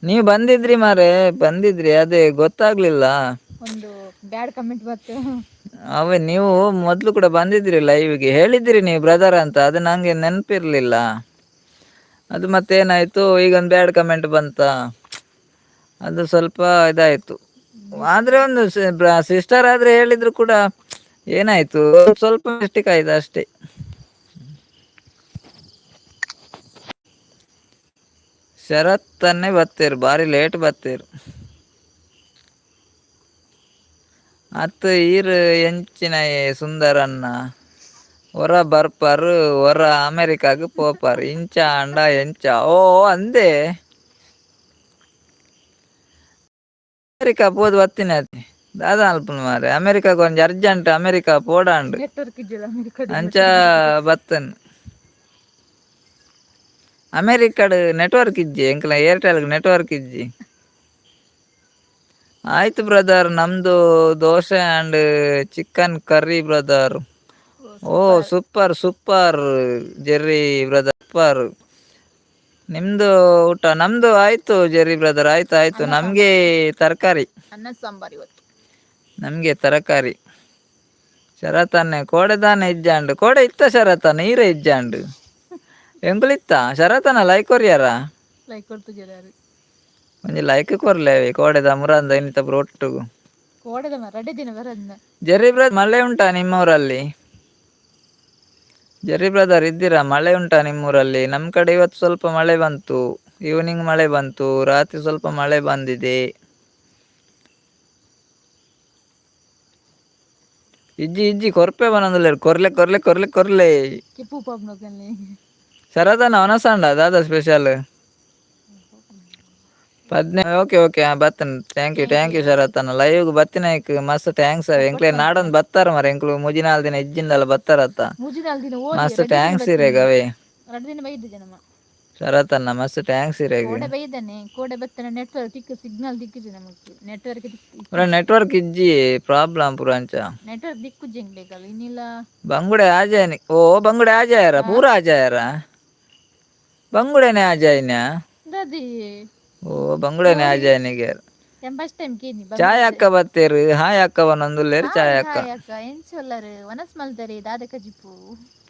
ನೀವು ಬಂದಿದ್ರಿ ಮಾರೆ, ಬಂದಿದ್ರಿ, ಅದೇ ಗೊತ್ತಾಗ್ಲಿಲ್ಲ. ಒಂದು ಬ್ಯಾಡ್ ಕಮೆಂಟ್ ಬಂತು. ಅವೇ ನೀವು ಮೊದಲು ಕೂಡ ಬಂದಿದ್ರಿ ಲೈವ್ಗೆ, ಹೇಳಿದ್ರಿ ನೀವು ಬ್ರದರ್ ಅಂತ, ಅದು ನನಗೆ ನೆನಪಿರಲಿಲ್ಲ. ಅದು ಮತ್ತೇನಾಯಿತು, ಈಗ ಒಂದು ಬ್ಯಾಡ್ ಕಮೆಂಟ್ ಬಂತ, ಅದು ಸ್ವಲ್ಪ ಇದಾಯಿತು. ಆದರೆ ಒಂದು ಸಿಸ್ಟರ್ ಆದರೆ ಹೇಳಿದ್ರು ಕೂಡ ಏನಾಯಿತು, ಸ್ವಲ್ಪ ಮಿಸ್ಟೇಕ್ ಆಯಿತು ಅಷ್ಟೇ. ಶರತ್ತನ್ನೇ ಬತ್ತೀರು, ಭಾರಿ ಲೇಟ್ ಬತ್ತೀರು. ಅತ್ತು ಈರ್ ಎಂಚಿನ ಸುಂದರನ್ನ ಹೊರ ಬರ್ಪರ್, ಹೊರ ಅಮೆರಿಕಾಗ್ ಪೋಪರ್, ಇಂಚ ಅಂಡ ಎಂಚ ಓ ಅಂದೆ. ಅಮೆರಿಕ ಪೋದು ಬತ್ತಿನ ಅತಿ ದಾದ ಅಲ್ಪನ ಮಾರೆ. ಅಮೆರಿಕಾಗ್ ಒಂಜಿ ಅರ್ಜೆಂಟ್ ಅಮೆರಿಕ ಪೋಡಾಂಡ್. ನೆಟ್ವರ್ಕ್ ಇಜ್ಜಿಲ್ಲ ಅಮೆರಿಕದ. ಅಂಚ ಬತ್ತನ್. ಅಮೆರಿಕಡ್ ನೆಟ್ವರ್ಕ್ ಇಜ್ಜಿ, ಎಂಕಲ ಏರ್ಟೆಲ್ ನೆಟ್ವರ್ಕ್ ಇಜ್ಜಿ. ಆಯ್ತು ಬ್ರದರ್, ನಮ್ದು dosa and chicken curry brother. Oh super. Super super Jerry brother, super. ನಿಮ್ದು ಊಟ? ನಮ್ದು ಆಯ್ತು ಜೆರ್ರಿ ಬ್ರದರ್, ಆಯ್ತು ಆಯ್ತು. ಅನ್ನ ನಮ್ಗೆ ಸಾಂಬಾರ್. ತರಕಾರಿ. ಅನ್ನ ಸಾಂಬಾರ್ ಇವತ್ತು. ನಮ್ಗೆ ತರಕಾರಿ. ಶರತನ್ನೆ ಕೋಡೆ ತಾನೆ ಇಜ್ಜಾಂಡ್, ಕೋಡೆ ಇತ್ತ ಶರತನ ಈರೆ ಇಜ್ಜಾಂಡ್ ಎಂಕುಲಿತ್ತ ಶರತನ ಲೈಕ್ ಕೊರಿಯಾರ. ಲೈಕ್ ಕೊಡ್ತಿದ್ದಾರೆ. ಒಂಜಿ ಲೈಕ್ ಕೊರ್ಲೇವಿ ಕೋಡೆದ ಮುರಂದ ಇನ್ನಿತ ಒಟ್ಟುಗು. ಕೋಡೆದ ರಡ್ಡೆ ದಿನ ಬರಂದ. ಜೆರ್ರಿ ಬ್ರದರ್, ಮಳೆ ಉಂಟಾ ನಿಮ್ಮೂರಲ್ಲಿ? ಜೆರ್ರಿ ಬ್ರದರ್ ಇದ್ದೀರಾ? ಮಳೆ ಉಂಟಾ ನಿಮ್ಮೂರಲ್ಲಿ? ನಮ್ಮ ಕಡೆ ಇವತ್ತು ಸ್ವಲ್ಪ ಮಳೆ ಬಂತು. ಈವ್ನಿಂಗ್ ಮಳೆ ಬಂತು, ರಾತ್ರಿ ಸ್ವಲ್ಪ ಮಳೆ ಬಂದಿದೆ. ಇಜ್ಜಿ ಇಜ್ಜಿ ಕೊರ್ಪೆ ಬನಂದುಲ್ಲೆರ್, ಕೊರ್ಲೆ ಕೊರ್ಲೆ ಕೊರ್ಲೆ ಕೊರ್ಲೆ. ಕೆಪ್ಪು ಪಾಪ್ನೋಕಲ್ಲಿ. ಸರದನ ವನಸಾಂಡ ದಾದಾ ಸ್ಪೆಷಲ್ ಪದ್ನೆ. ಓಕೆ ಓಕೆ, ಬತ್ತನ್. Thank you, thank you ಶರತ್ತನ್ನ. ಲೈವ್ಗೆ ಬತ್ತಿನಾಯ್ಕ್ ಮಸ್ತ್ thanks. ಎಂಕ್ಲೆ ನಾಡೊಂದು ಬತ್ತಾರ ಮರ, ಎಂಕ್ಲು ಮೂಜಿ ನಾಲ್ ದಿನ ಇಜ್ಜಿಂದಲ್ಲ ಬತ್ತಾರತ್ತ. ಮೂಜಿ ನಾಲ್ ದಿನ ಓದಿ. ಮಸ್ತ್ thanks ಇರೇಗ ಅವೇ. 2 ದಿನ ಬೈದ ನಮ್ಮ. ಶರತ್ತನ್ನ, ಮಸ್ತ್ thanks ಇರೇಗ. ಕೋಡೆ ಬೈದಾನೆ, ಕೋಡೆ ಬತ್ತನ ನೆಟ್ವರ್ಕ್ ತಿಕ್ಕು, ಸಿಗ್ನಲ್ ದಿಕ್ಕುಜಿ ನಮಕ್, ನೆಟ್ವರ್ಕ್ ದಿಕ್ಕು. ಪೂರ ನೆಟ್ವರ್ಕ್ ಇಜ್ಜಿ, ಪ್ರಾಬ್ಲಮ್ ಪೂರ ಅಂಚ. ನೆಟ್ವರ್ಕ್ ದಿಕ್ಕುಜಿ ಎಂಕ್ ಬೇಕಲ್ಲ ಇನ್ನಿಲ್ಲ. ಬಂಗುಡೆ ಆಜಾಯನಿ. ಓ, ಬಂಗುಡೆ ಆಜಾಯರ, ಪೂರ ಆಜಾಯರ, ಬಂಗುಡೆನೆ ಆಜಾಯಿನ. ದಾದಿ. ಓ, ಬಂಗುಡೆನೆ ಆಜಾಯನಿಗೆ. ಏನ್ ಫಸ್ಟ್ ಟೈಮ್ ಕೇನಿ. ಚಾಯ್ ಅಕ್ಕ ಬತ್ತೇರು, ಹಾಯ್ ಅಕ್ಕ ಬನ್ನೊಂದುಲ್ಲೇರು ಚಾಯ್ ಅಕ್ಕ. ಹಾಯ್ ಅಕ್ಕ, ಎಂಚೊಲ್ಲರು, ವನಸ್ ಮಲ್ತಾರೆ, ದಾದ ಕಜಿಪು?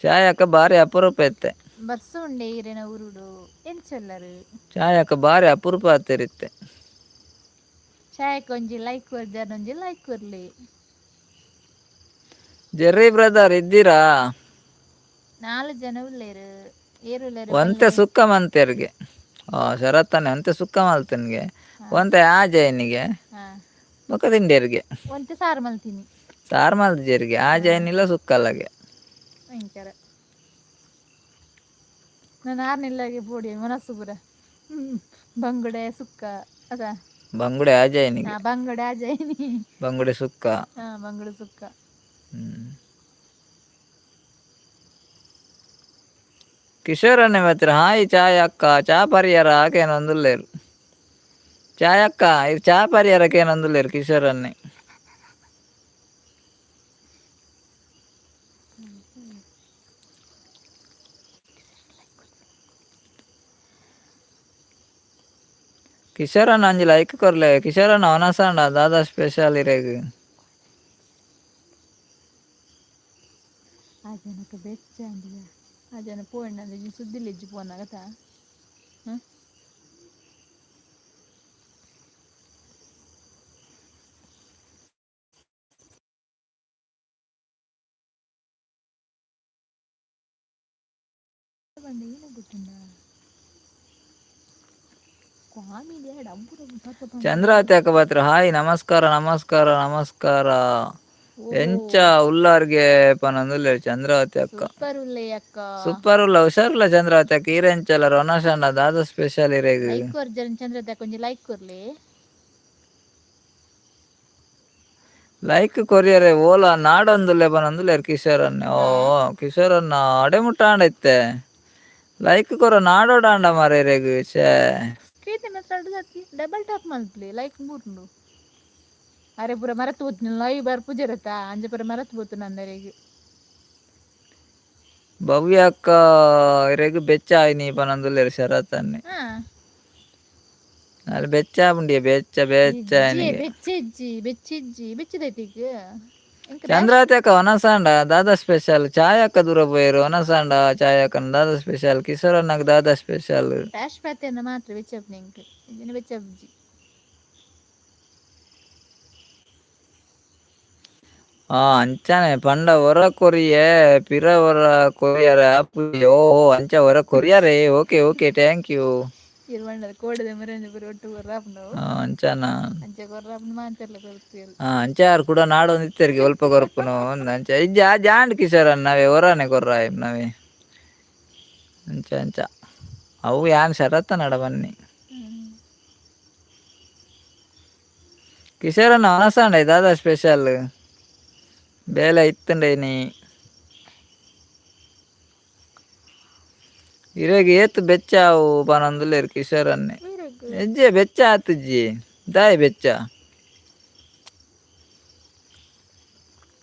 ಚಾಯ್ ಅಕ್ಕ ಬಾರಿ ಅಪರೂಪ ಇತ್ತೆ. ಬರ್ಸ ಉಂಡೆ ಇರೆನ ಊರುಡು, ಎಂಚೊಲ್ಲರು? ಚಾಯ್ ಅಕ್ಕ ಬಾರಿ ಅಪರೂಪ ಆತೇರಿತ್ತೆ. ಚಾಯಕ್ ಒಂಜಿ ಲೈಕ್ ಕೊರ್ಜಾರ್, ಒಂಜಿ ಲೈಕ್ ಕೊರ್ಲಿ. ಜೆರ್ರಿ ಬ್ರದರ್ ಇದ್ದೀರಾ? ನಾಲ್ ಜನ ಉಲ್ಲೇರು, ಏರುಲ್ಲೇರು? ಒಂತೆ ಸುಕ್ಕ ಮಂತೇರಿಗೆ. ಆ ಶರತ್ತನೆ ಒಂತೆ ಸುಕ್ಕ ಮಲ್ತನ್ಗೆ, ಒಂತೆ ಆಜಾಯನಿಗೆ. ಬೊಕ ತಿಂಡೇರಿಗೆ. ಒಂತೆ ಸಾರು ಮಲ್ತೀನಿ. ಸಾರು ಮಲ್ತ ಜೇರಿಗೆ, ಆಜಾಯನಿಲ್ಲ ಸುಕ್ಕಲ್ಲಗೆ. ಭಯಂಕರ. ನಾನು ಆರ್ನಿಲ್ಲಾಗೆ ಪೋಡಿ ಮನಸ್ಸು ಪೂರ ಬಂಗುಡೆ ಸುಕ್ಕ ಅದ. ಬಂಗುಡೆ ಆಜಾಯನಿಗೆ. ಹಾ, ಬಂಗುಡೆ ಆಜಾಯಿನಿ. ಬಂಗುಡೆ ಸುಕ್ಕ. ಹಾ, ಬಂಗುಡೆ ಸುಕ್ಕ. ಕಿಶೋರ್ ಅಣ್ಣೆ ಮಾತ್ರ ಹಾಯ್ ಚಾಯ್ ಅಕ್ಕ, ಚಾ ಪರಿಯರ ಆಕೇನೊಂದುಲ್ಲೇರು. ಚಾಯ್ ಅಕ್ಕ, ಇದು ಚಾ ಪರಿಯರಕೇನೊಂದುಲ್ಲೇರು ಕಿಶೋರ್ ಅಣ್ಣೆ. ಕಿಶೋರ್ ಅಣ್ಣ ಒಂಜಿ ಲೈಕ್ ಕೊರ್ಲೆ. ಕಿಶೋರ್ ಅಣ್ಣ, ವನಸಾಂಡ ದಾದಾ ಸ್ಪೆಷಲ್ ಇರೆಗ್? ಆ ಜನಕ್ಕೆ ಬೆಚ್ಚ ಅಂದಿಯ, ಆ ಜನ ಪೋಂಡ ಸುದ್ದಿಲ್ಲ ಇಜ್ಜಿ ಪೋನಾಗತ್ತ. ಹ್ಮ್ ಬಂಡ ಏನ ಗೊತ್ತುಂಡ ಕಾಮಿಡಿ ಡಬ್ಬು ಡಬ್ಬು ಸತ್ತ. ಚಂದ್ರಾವತಿ ಅಕ್ಕ ಬಾತ್ರ ಹಾಯ್, ನಮಸ್ಕಾರ ನಮಸ್ಕಾರ ನಮಸ್ಕಾರ, ಎಂಚ ಉಲ್ಲಾರ್ಗೆ ಪನೊಂದುಲ್ಲೆರ್ ಚಂದ್ರಾವತಿ ಅಕ್ಕ. ಸೂಪರ್ ಉಲ್ಲೆ ಅಕ್ಕ. ಸೂಪರ್ ಉಲ್ಲ, ಹುಷಾರುಲ್ಲ ಚಂದ್ರಾವತಿ ಅಕ್ಕ. ಈರೆಂಚಲ ರೊನಶಾಂಡ ದಾದ ಸ್ಪೆಷಲ್ ಇರೆಗ್? ಲೈಕ್ ಕೊರ್ಜರ್ ಚಂದ್ರತೆ, ಕೊಂಚ ಲೈಕ್ ಕೊರ್ಲಿ. ಲೈಕ್ ಕೊರಿಯರೆ ಓಲಾ ನಾಡೊಂದುಲ್ಲೆ ಪನೊಂದುಲ್ಲೆರ್ ಕಿಶೋರ್ ಅಣ್ಣೆ. ಓ ಕಿಶೋರ್ ಅಣ್ಣ, ಅಡೆ ಮುಟ್ಟಾಂಡ ಇತ್ತೆ ಲೈಕ್ ಕೊರ ನಾಡೋಡಾಂಡ ಮಾರ್ರೆ ಇರೆಗ್, ಛೇ. ಸ್ಕ್ರೀನ್ ಮಾತ್ರ ಡಬಲ್ ಟಾಪ್ ಮಲ್ಪಲಿ, ಲೈಕ್ ಮೂರ್ನು. ಅರೆ ಪೂರ ಮರತ್ ಪೋತು, ಲೈವ್ ಬರ್ಪುಜರತ್ತ, ಅಂಚ ಪೂರ ಮರತ್ ಪೋತು ನಂದರೆಗ್. ಭವ್ಯ ಅಕ್ಕ, ಇರೆಗ್ ಬೆಚ್ಚ ಆಯ್ನಿ ಪನೊಂದುಲ್ಲೆರ್ ಶರತ್ ಅಣ್ಣೆ. ಅಲ್ಲಿ ಬೆಚ್ಚ ಆಪುಂಡಿಯ, ಬೆಚ್ಚ ಬೆಚ್ಚ ಇಜ್ಜಿ. ಆಯ್ನಿಗೆ. ಬೆಚ್ಚಿಜ್ಜಿ ಬೆಚ್ಚಿಜ್ಜಿ, ಬೆಚ್ಚಿದೈತಿ ಈಗ. ಚಂದ್ರಾವತಿ ಅಕ್ಕ, ವನಸಾಂಡ ದಾದಾ ಸ್ಪೆಷಲ್? ಚಾಯ್ ಅಕ್ಕ ದೂರ ಪೋಯೆರ್. ವನಸಾಂಡ ಚಾಯ್ ಅಕ್ಕನ, ದಾದಾ ಸ್ಪೆಷಲ್? ಕಿಶೋರ್ ಅಣ್ಣಗ್ ದಾದಾ ಸ್ಪೆಷಲ್? ಫ್ಯಾಶ್ ಪಾತೆರ್ನ ಮಾತ್ರ ಬೆಚ್ಚಪ್ಪ ನಿಂಕ್ ಇದನ್ನ ಬೆಚ್ಚಬ್ಜಿ. ಆ ಅಂಚನೆ ಪಂಡ ಒರ ಕೊರಿಯೆ ಪಿರ ಒರ ಕೊರಿಯರ ಆಪುಜಿ. ಓ ಓ, ಅಂಚ ಒರ ಕೊರಿಯರೆ. Okay okay, thank you. ಇರ್ವಂಡದ ಕೋಡದ ಮರಂಜ ಪೂರ ಒಟ್ಟು ಕೊರ್ರಾಪುಂಡು. ಅಂಚನ. ಅಂಚ ಕೊರ್ರಾಪುಂಡು, ಮಾಂತೆರ್ಲ ಕೊರ್ತಿಯಲ್. ಅಂಚ ಯಾರು ಕೂಡ ನಾಡೊಂದು ಇತ್ತೆರ್ಗೆ ಒಲ್ಪ ಕೊರ್ಪುನು ಒಂದ್ ಅಂಚ ಇಜ್ಜಿ. ಆ ಜಾಂಡ್ ಕಿಶೋರ್ ಅಣ್ಣ, ನಾವೇ ಒರಾನೆ ಕೊರ್ರಾಯ್ ನಾವೇ. ಅಂಚ ಅಂಚ ಅವು ಯಾನ್ ಶರತ್ತ ನಡ ಬನ್ನಿ. ಕಿಶೋರ್ ಅಣ್ಣ, ವನಸಾಂಡ ದಾದಾ ಸ್ಪೆಷಲ್? ಬೇಲೆ ಇತ್ತುಂಡ ಇನಿ. ಇರೆಗ್ ಏತ್ ಬೆಚ್ಚ ಅವು ಪನೊಂದುಲ್ಲೆರ್ ಕಿಶೋರ್ ಅಣ್ಣೆ. ಇಜ್ಜೆ, ಬೆಚ್ಚ ಆತುಜ್ಜಿ. ದಾಯೆ ಬೆಚ್ಚ?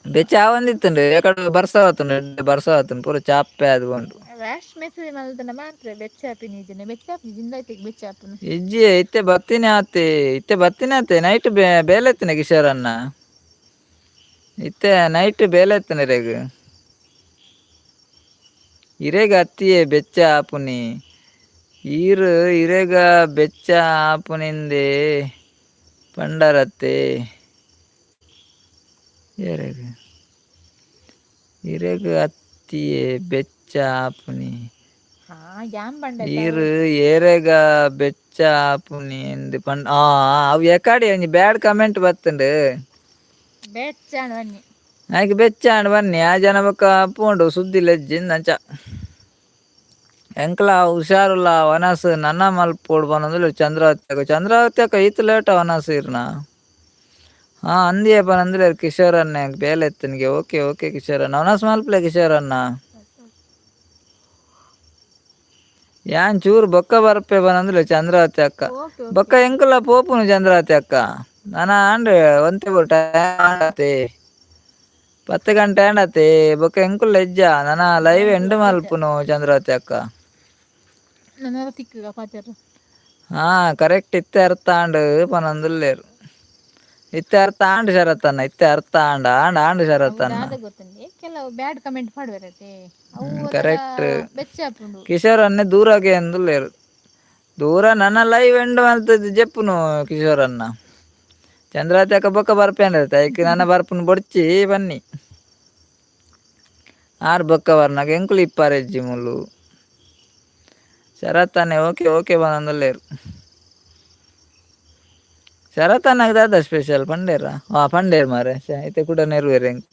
ಬೆಚ್ಚ ಆವೊಂದಿತ್ತುಂಡು, ಎಕಡೆ ಬರ್ಸ ಆತುಂಡು, ಎಡ್ಡೆ ಬರ್ಸ ಆತುಂಡು, ಪೂರ ಚಾಪ್ಪೆ ಆದ್ ಪೋಂಡು. ರ್ಯಾಶ್ ಮೆಸೇಜ್ ಮಲ್ತನ ಮಾತ್ರ ಬೆಚ್ಚಾಪಿನಿ ಇಜ್ಜನೆ, ಬೆಚ್ಚಾಪಿ ಜಿಂದಾಯ್ತಿಗೆ ಬೆಚ್ಚಾಪುನು. ಇಜ್ಜಿ, ಇತ್ತೆ ಬತ್ತಿನಿ ಆತೆ, ಇತ್ತೆ ಬತ್ತಿನಿ ಆತೆ. ನೈಟ್ ಬೇಲೆ ಇತ್ತಿನ ಕಿಶೋರ್ ಅಣ್ಣ, ಇತ್ತೆ ನೈಟ್ ಬೇಲೆ ಇತ್ತಿನ ಇರೆಗ್. ಇರೆಗ್ ಅತ್ತಿಯೇ ಬೆಚ್ಚ ಆಪುನಿ, ಈರ್ ಇರೆಗ ಬೆಚ್ಚ ಆಪುನಿಂದೆ ಪಂಡರತ್ತೆ ಏರೆಗ್? ಇರೆಗ್ ಅತ್ತಿಯೇ ಬೆಚ್ಚ ಆಪುನಿ. ಹಾ ಯಾನ್ ಪಂಡೆ. ಈರ್ ಏರೆಗ ಬೆಚ್ಚ ಆಪುನಿ ಎಂದ್ ಪಂಡ ಆ ಅವು ಎಕಾಡಿ ಒಂಜಿ ಬ್ಯಾಡ್ ಕಮೆಂಟ್ ಬತ್ತುಂಡು. ಬೆಚ್ಚಾಂಡ್ ಬನ್ನಿ. ಆಯ್ಕೆ ಬೆಚ್ಚ ಆಂಡ್ ಬನ್ನಿ ಆ ಜನ ಬೊಕ್ಕ ಪೋಂಡು ಸುದ್ದಿ ಲೆಜ್ಜಿ ಅಂಚ. ಎಂಕ್ಲ ಹುಷಾರುಲ್ಲ ವನಸ್ ನನ ಮಲ್ಪೊಡು ಪನೊಂದುಲ್ಲೆರ್ ಚಂದ್ರಾವತಿ ಅಕ್ಕ. ಚಂದ್ರಾವತಿ ಅಕ್ಕ ಈತ್ ಲೇಟ ವನಸ್ ಇರ್ನ. ಹಾ ಅಂದಿಯೇ ಪನೊಂದುಲ್ಲೆರ್ ಕಿಶೋರ್ ಅಣ್ಣೆ ಬೇಲೆ ಇತ್ತನಿಗೆ. ಓಕೆ ಓಕೆ ಕಿಶೋರ್ ಅಣ್ಣ ವನಸ್ ಮಲ್ಪಲೆ ಕಿಶೋರ್ ಅಣ್ಣ. ಯಾನ್ ಚೂರು ಬೊಕ್ಕ ಬರ್ಪೆ ಪನೊಂದುಲ್ಲೆ ಚಂದ್ರಾವತಿ ಅಕ್ಕ. ಓಕೆ. ಬೊಕ್ಕ ಓಕೆ. ಎಂಕುಲ ಪೋಪುನು ಚಂದ್ರಾವತಿ ಅಕ್ಕ. ನನ ಆಂಡ್ ಒಂತೆ ಟೈಮ್ ಆಂಡತೆ. 10 ಗಂಟೆ ಆಂಡತೆ ಬೊಕ್ಕ ಎಂಕುಲ ಇಜ್ಜ ನನ ಲೈವ್ ಎಂಕುಲ ಎಂಡ್ ಪೂಜೆ. ಮಲ್ಪುನು ಚಂದ್ರಾವತಿ ಅಕ್ಕ. ನನ್ನ ತಿಕ್ಕುಗ ಪಾತೆರ. ಹಾ ಕರೆಕ್ಟ್ ಇತ್ತೆ ಅರ್ಥ ಆಂಡ್ ಪನೊಂದುಲ್ಲೆರ್. ಇತ್ತೆ ಅರ್ಥ ಆಂಡ್ ಶರತ್ತಣ್ಣ, ಇತ್ತೆ ಅರ್ಥ ಆಂಡ್ ಆಂಡ್ ಆಂಡ್ ಅವು ಶರತ್ತಣ್ಣ. ದಾದ ಗೊತ್ತುಂಡೆ, ಕೆಲವು ಬ್ಯಾಡ್ ಕಮೆಂಟ್ ಪಾಡುವೆರತೆ ಅವು ಒಂಥರ ಕರೆಕ್ಟ್. ಬೆಚ್ಚ ಆಪುಂಡು. ಕಿಶೋರ್ ಅಣ್ಣೆ ದೂರಗೆ ಅಂದುಲ್ಲೆರ್. ದೂರ ನನ್ನ ಲೈವ್ ಎಂಡ್ ಮಲ್ತದ್ ಜೆಪ್ಪುನು ಕಿಶೋರ್ ಅಣ್ಣ. ಚಂದ್ರಾವತಿ ಅಕ್ಕ ಬೊಕ್ಕ ಬರ್ಪೇಂಡ ಐಕ್ ನನ್ನ ಬರ್ಪುನು ಬೊಡ್ಚಿ ಬನ್ನಿ. ಆರ್ ಬೊಕ್ಕ ಬರ್ನಾಗ ಎಂಕುಲು ಇಪ್ಪಾರೆಜ್ಜಿ ಮುಲು. ಶರತ್ ಅಣ್ಣೆ ಓಕೆ ಓಕೆ ಪನೊಂದುಲ್ಲೆರ್. ಶರತ್ ಅಣ್ಣಗ್ ದಾದ ಸ್ಪೆಷಲ್ ಪಂಡೇರ? ಹಾ ಪಂಡೇರ್ ಮಾರೆ ಇತ್ತೆ ಕುಡ ನೆರುವೆರ್ ಎಂಕ್.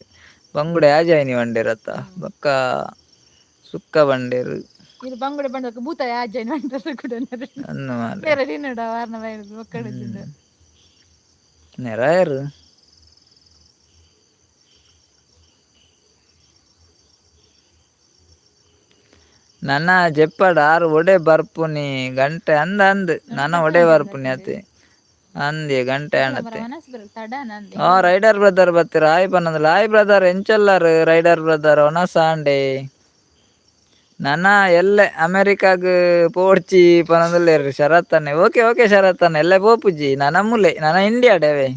ಬಂಗುಡೆ ಆಜಾಯಿನಿ ಪಂಡೇರತ್ತ ಬೊಕ್ಕ ಸುಕ್ಕ ಪಂಡೇರ್. ಇದು ಬಂಗುಡೆ ಬಂಡಕ ಭೂತ ಯಾಜೈನ ಅಂತಾರೆ ಕೂಡ. ಅಂದ್ ಮಾರೆ. ಬೇರೆ ತಿನ್ನಡ ವಾರ್ನ ಬೈದು ಒಕ್ಕಡೆ. ನೆರಾಯರ್. ನನ ಜೆಪ್ಪಡ್ ಆರ್ ಒಡೆ ಬರ್ಪುನಿ ಗಂಟೆ ಅಂದ್ ಅಂದ್ ನನ ಒಡೆ ಬರ್ಪುನಿ ಅತೆ ಅಂದೆ ಗಂಟೆ ಆಂಡತೆ. ತಡ ನಂದೆ. ಆ ರೈಡರ್ ಬ್ರದರ್ ಬತ್ತೀರ ಹಾಯ್ ಪನ್ನೊಂದುಲ್ಲ. ಹಾಯ್ ಬ್ರದರ್, ಎಂಚೊಲ್ಲರ್ ರೈಡರ್ ಬ್ರದರ್? ಒನಸ್ ಆಂಡೆ. ನನ ಎಲ್ಲೆ ಅಮೆರಿಕಾಗ್ ಪೋಡ್ಚಿ ಪನೊಂದುಲ್ಲೆರ್ ಶರತ್ ಅಣ್ಣೆ. ಓಕೆ ಓಕೆ ಶರತ್ ಅಣ್ಣ, ಎಲ್ಲೆ ಪೋಪುಜಿ ನನ ಮುಲೆ ನನ ಇಂಡಿಯಾಡವೆ.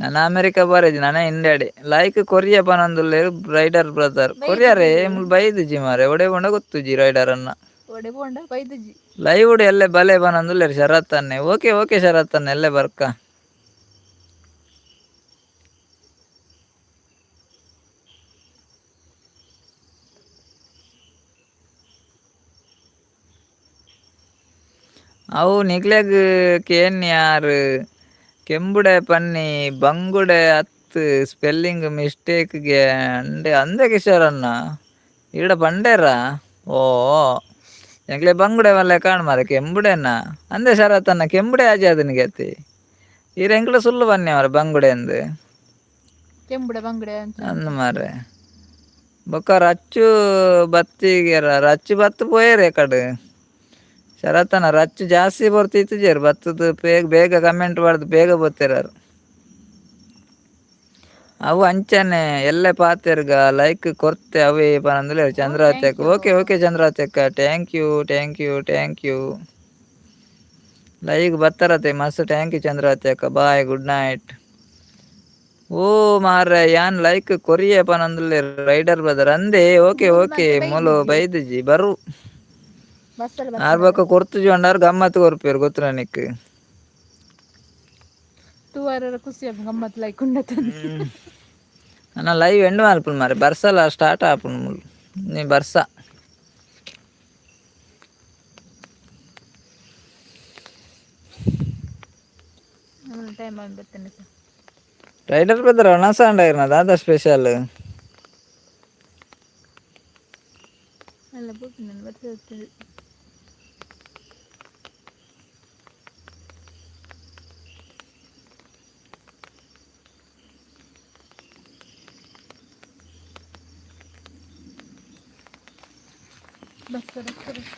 ನನ ಅಮೆರಿಕ ಬರಜಿ ನನ ಇಂಡಿಯಾಡೆ. ಲೈಕ್ ಕೊರಿಯ ಪನೊಂದುಲ್ಲೆರ್ ರೈಡರ್ ಬ್ರದರ್. ಕೊರಿಯರೇ ಮುಲ್ ಬೈದುಜಿ ಮಾರೆ, ಒಡೆ ಪೋಂಡ ಗೊತ್ತುಜಿ ರೈಡರ್ ಅಣ್ಣ. ಒಡೆ ಪೋಂಡ ಬೈದುಜಿ. ಲೈವ್ ಎಲ್ಲೆ ಬಲೆ ಪನೊಂದುಲ್ಲೆರ್ ಶರತ್ ಅಣ್ಣೆ. ಓಕೆ ಓಕೆ ಶರತ್ ಅಣ್ಣ, ಎಲ್ಲೆ ಬರ್ಕ. ಅವು ನಿಕ್ಲೆಗ್ ಕೇನ್ಯಾರ್ ಕೆಂಬುಡೆ ಪನ್ನಿ ಬಂಗುಡೆ ಅತ್ತ್ ಸ್ಪೆಲ್ಲಿಂಗ್ ಮಿಸ್ಟೇಕ್ ಗೆ ಅಂಡೆ ಅಂದೆ ಕಿಶೋರ್ ಅಣ್ಣ. ಈಡ ಪಂಡೇರಾ? ಓ ಎಂಕ್ಲೆ ಬಂಗುಡೆ ಮಲ್ಲೆ ಕಾಣ್ ಮಾರೆ ಕೆಂಬುಡೆನಾ ಅಂದೆ ಶರತ್ ಅಣ್ಣ. ಕೆಂಬುಡೆ ಆಜಾದನಿಗೆ ಅತ್ತೆ ಈರ್ ಎಂಕ್ಲೆ ಸುಳ್ಳು ಬನ್ನಿ ಮಾರೆ ಬಂಗುಡೆ ಅಂದ್. ಕೆಂಬುಡೆ ಬಂಗುಡೆ ಅಂತ. ಅಂದ್ ಮಾರೆ. ಬೊಕ್ಕ ರಚ್ಚು ಬತ್ತಿಗೆರ ರಚ್ಚು ಬತ್ತು ಪೋಯೆರೆ ಕಡೆ ಶರತ್ತಣ್ಣ. ರಚ್ಚು ಜಾಸ್ತಿ ಬರ್ತೈತಿಜೆರ್ ಬತ್ತದ ಬೇಗ ಬೇಗ ಕಮೆಂಟ್ ಬಾರ್ದು ಬೇಗ ಬತ್ತೇರಾರು. ಅವು ಅಂಚನೆ ಎಲ್ಲೆ ಪಾತೆರ್ಗ ಲೈಕ್ ಕೊರ್ತೆ ಅವೇ ಪನೊಂದುಲ್ಲೆರ್ ಓ ಚಂದ್ರಾವತಿ thank ಅಕ್ಕ. You. Okay okay Chandravati ಅಕ್ಕ, thank you thank you thank you. Like ಬತ್ತರತೆ ಮಸ್ತ್. Thank you Chandravati ಅಕ್ಕ, ಬಾಯ್, ಗುಡ್ ನೈಟ್. ಓ ಮಾರ್ರೆ ಯಾನ್ ಲೈಕ್ ಕೊರಿಯೆ ಪನೊಂದುಲ್ಲೆರ್ ರೈಡರ್ ಬ್ರದರ್. ಅಂದೆ ಓಕೆ ಮೂಲು ಓಕೆ. ಮಾತ ಮೂಲು ಬೈದುಜಿ. ಬೈದುಜಿ ಬರು. ಬಸ್ಸಲ್ಲಿ ಆರ್ ಬತ್ತನಗ. ಬೊಕ್ಕ ಕೊರ್ತುಜಿ ಪಂಡಾರ್ ಗಮ್ಮತ್ ಕೊರ್ಪೆರ್ ಗೊತ್ತುನ ನಿಕ್ಕ್. ತೂವರ ಖುಷಿ ಆಪುಂಡು ಗಮ್ಮತ್ ಲೈಕ್ ಉಂಡತಂದು. ಅಣ್ಣ ಲೈವ್ ಎಂಡ್ ಮಲ್ಪುನು ಮಾರೆ, ಬರ್ಸಲ ಸ್ಟಾರ್ಟ್ ಆಪುಂಡು ಮುಲು ನೀ ಬರ್ಸ. ಟೈಮ್ ಬರ್ತೇನೆ sir. Rider brother ಒಣಸ ಅಂಡ ದಾದ ಸ್ಪೆಷಲ್? ಅಲ್ಲ ಪೋಪುಂಡು ಬರ್ತದೆ. Bus bus bus.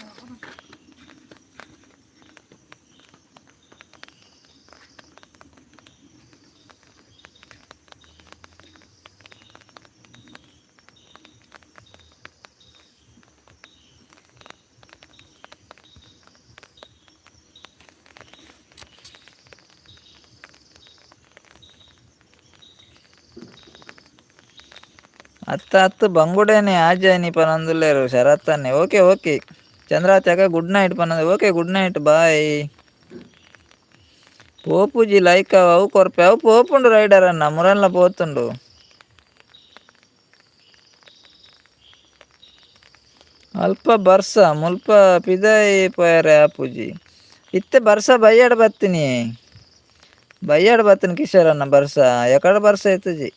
ಅತ್ತ ಅತ್ತು ಬಂಗುಡೇನೆ ಆಜಾನಿ ಪನೊಂದುಲ್ಲೆರ್ ಶರತ್ತನ್ನೆ. ಓಕೆ ಓಕೆ ಚಂದ್ರಾವತಿ ಅಕ್ಕ, ಗುಡ್ ನೈಟ್ ಪನೊಂದು. Okay, good night, bye. ಪೋಪುಜಿ ಲೈಕ್ ಅವು ಕೊರ್ಪೆ ಅವು ಪೋಪುಂಡು ರೈಡರ್ ಅಣ್ಣ ಮುರಲ್ಲ ಪೋತುಂಡು. ಅಲ್ಪ ಬರ್ಸ ಮುಲ್ಪ ಪಿದಾಯಿ ಪೋಯರೆ ಆಪುಜಿ. ಇತ್ತೆ ಬರ್ಸ ಬಯ್ಯಾಡ್ ಬತ್ತಿನಿ, ಬಯ್ಯಾಡ್ ಬತ್ತಿನಿ ಕಿಶೋರಣ್ಣ ಬರ್ಸ ಎಕಡೆ ಬರ್ಸ ಇತ್ತುಜಿ.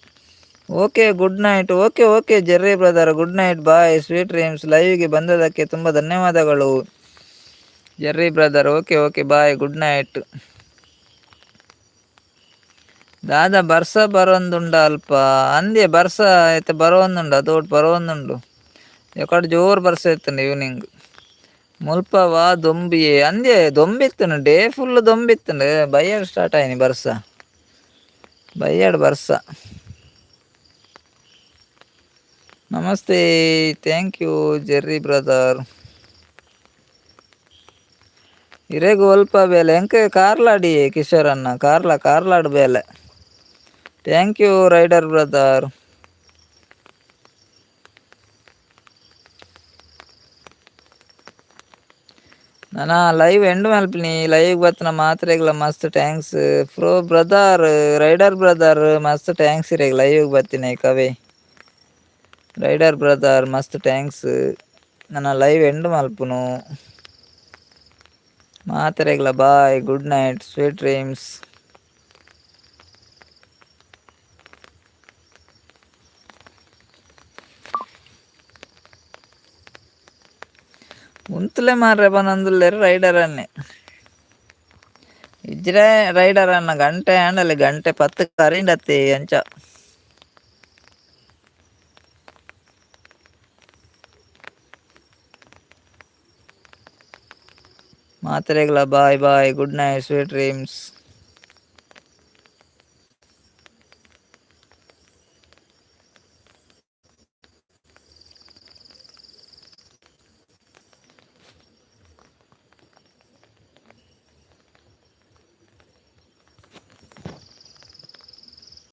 Okay good night. Okay okay Jerry brother, good night, bye, sweet dreams. ಲೈವ್ಗೆ ಬಂದದಕ್ಕೆ ತುಂಬ ಧನ್ಯವಾದಗಳು Jerry brother. Okay okay bye, good night. ದಾದಾ ಬರ್ಸ ಬರೋಂದುಂಡ ಅಲ್ಪ ಅಂದೆ ಬರ್ಸ ಐತೆ ಬರೋಂದುಂಡು, ಅದೋಟ್ ಬರೋಂದುಂಡು. ಎಕಡೆ ಜೋರು ಬರ್ಸ ಇತ್ತುಂಡು ಈವ್ನಿಂಗ್. ಮುಲ್ಪ ವಾ ದೊಂಬಿಯೇ ಅಂದೆ ದೊಂಬಿತ್ತುಂಡು, ಡೇ ಫುಲ್ ದೊಂಬಿತ್ತುಂಡು. ಬಯ್ಯಾಡ್ ಸ್ಟಾರ್ಟ್ ಆಯ್ನಿ ಬರ್ಸ, ಬಯ್ಯಾಡ್ ಬರ್ಸ. Namaste, thank you Jerry brother. ಇರೆಗ್ ಒಲ್ಪ ಬೇಲೆ? ಎಂಕ್ ಕಾರ್ಲಾಡಿ ಕಿಶೋರಣ್ಣ, ಕಾರ್ಲ ಕಾರ್ಲಾಡ್ ಬೇಲೆ. Thank you rider brother. ನಾನ ಲೈವ್ ಎಂಡ್ ಮಲ್ಪಿನಿ. ಲೈವ್ ಬತ್ತಿನ ಮಾತ್ರೆಗ್ಲ ಮಸ್ತ್ thanks pro brother, rider brother ಮಸ್ತ್ thanks ಇರೆಗ್ ಲೈವ್ ಬತ್ತಿನ ಕವೆ. ರೈಡರ್ ಬ್ರದರ್ ಮಸ್ತ್ thanks. ನನ್ನ ಲೈವ್ ಎಂಡ್ ಮಲ್ಪುನು. ಮಾತ್ರೆಗ್ಲ bye, good night, sweet dreams. ಉಂತುಲೆ ಮಾರ್ರೆ ಪನೊಂದುಲ್ಲೆರ್ ರೈಡರ್ ಅನ್ನೆ. ಇಜ್ರೆ ರೈಡರ್ ಅನ್ನ ಗಂಟೆ ಆಂಡಲೆ ಗಂಟೆ 10 ಕರಿಂಡತ್ತೆ ಅಂಚ. ಮಾತ್ರೆಗ್ಲ bye bye, good night, sweet dreams.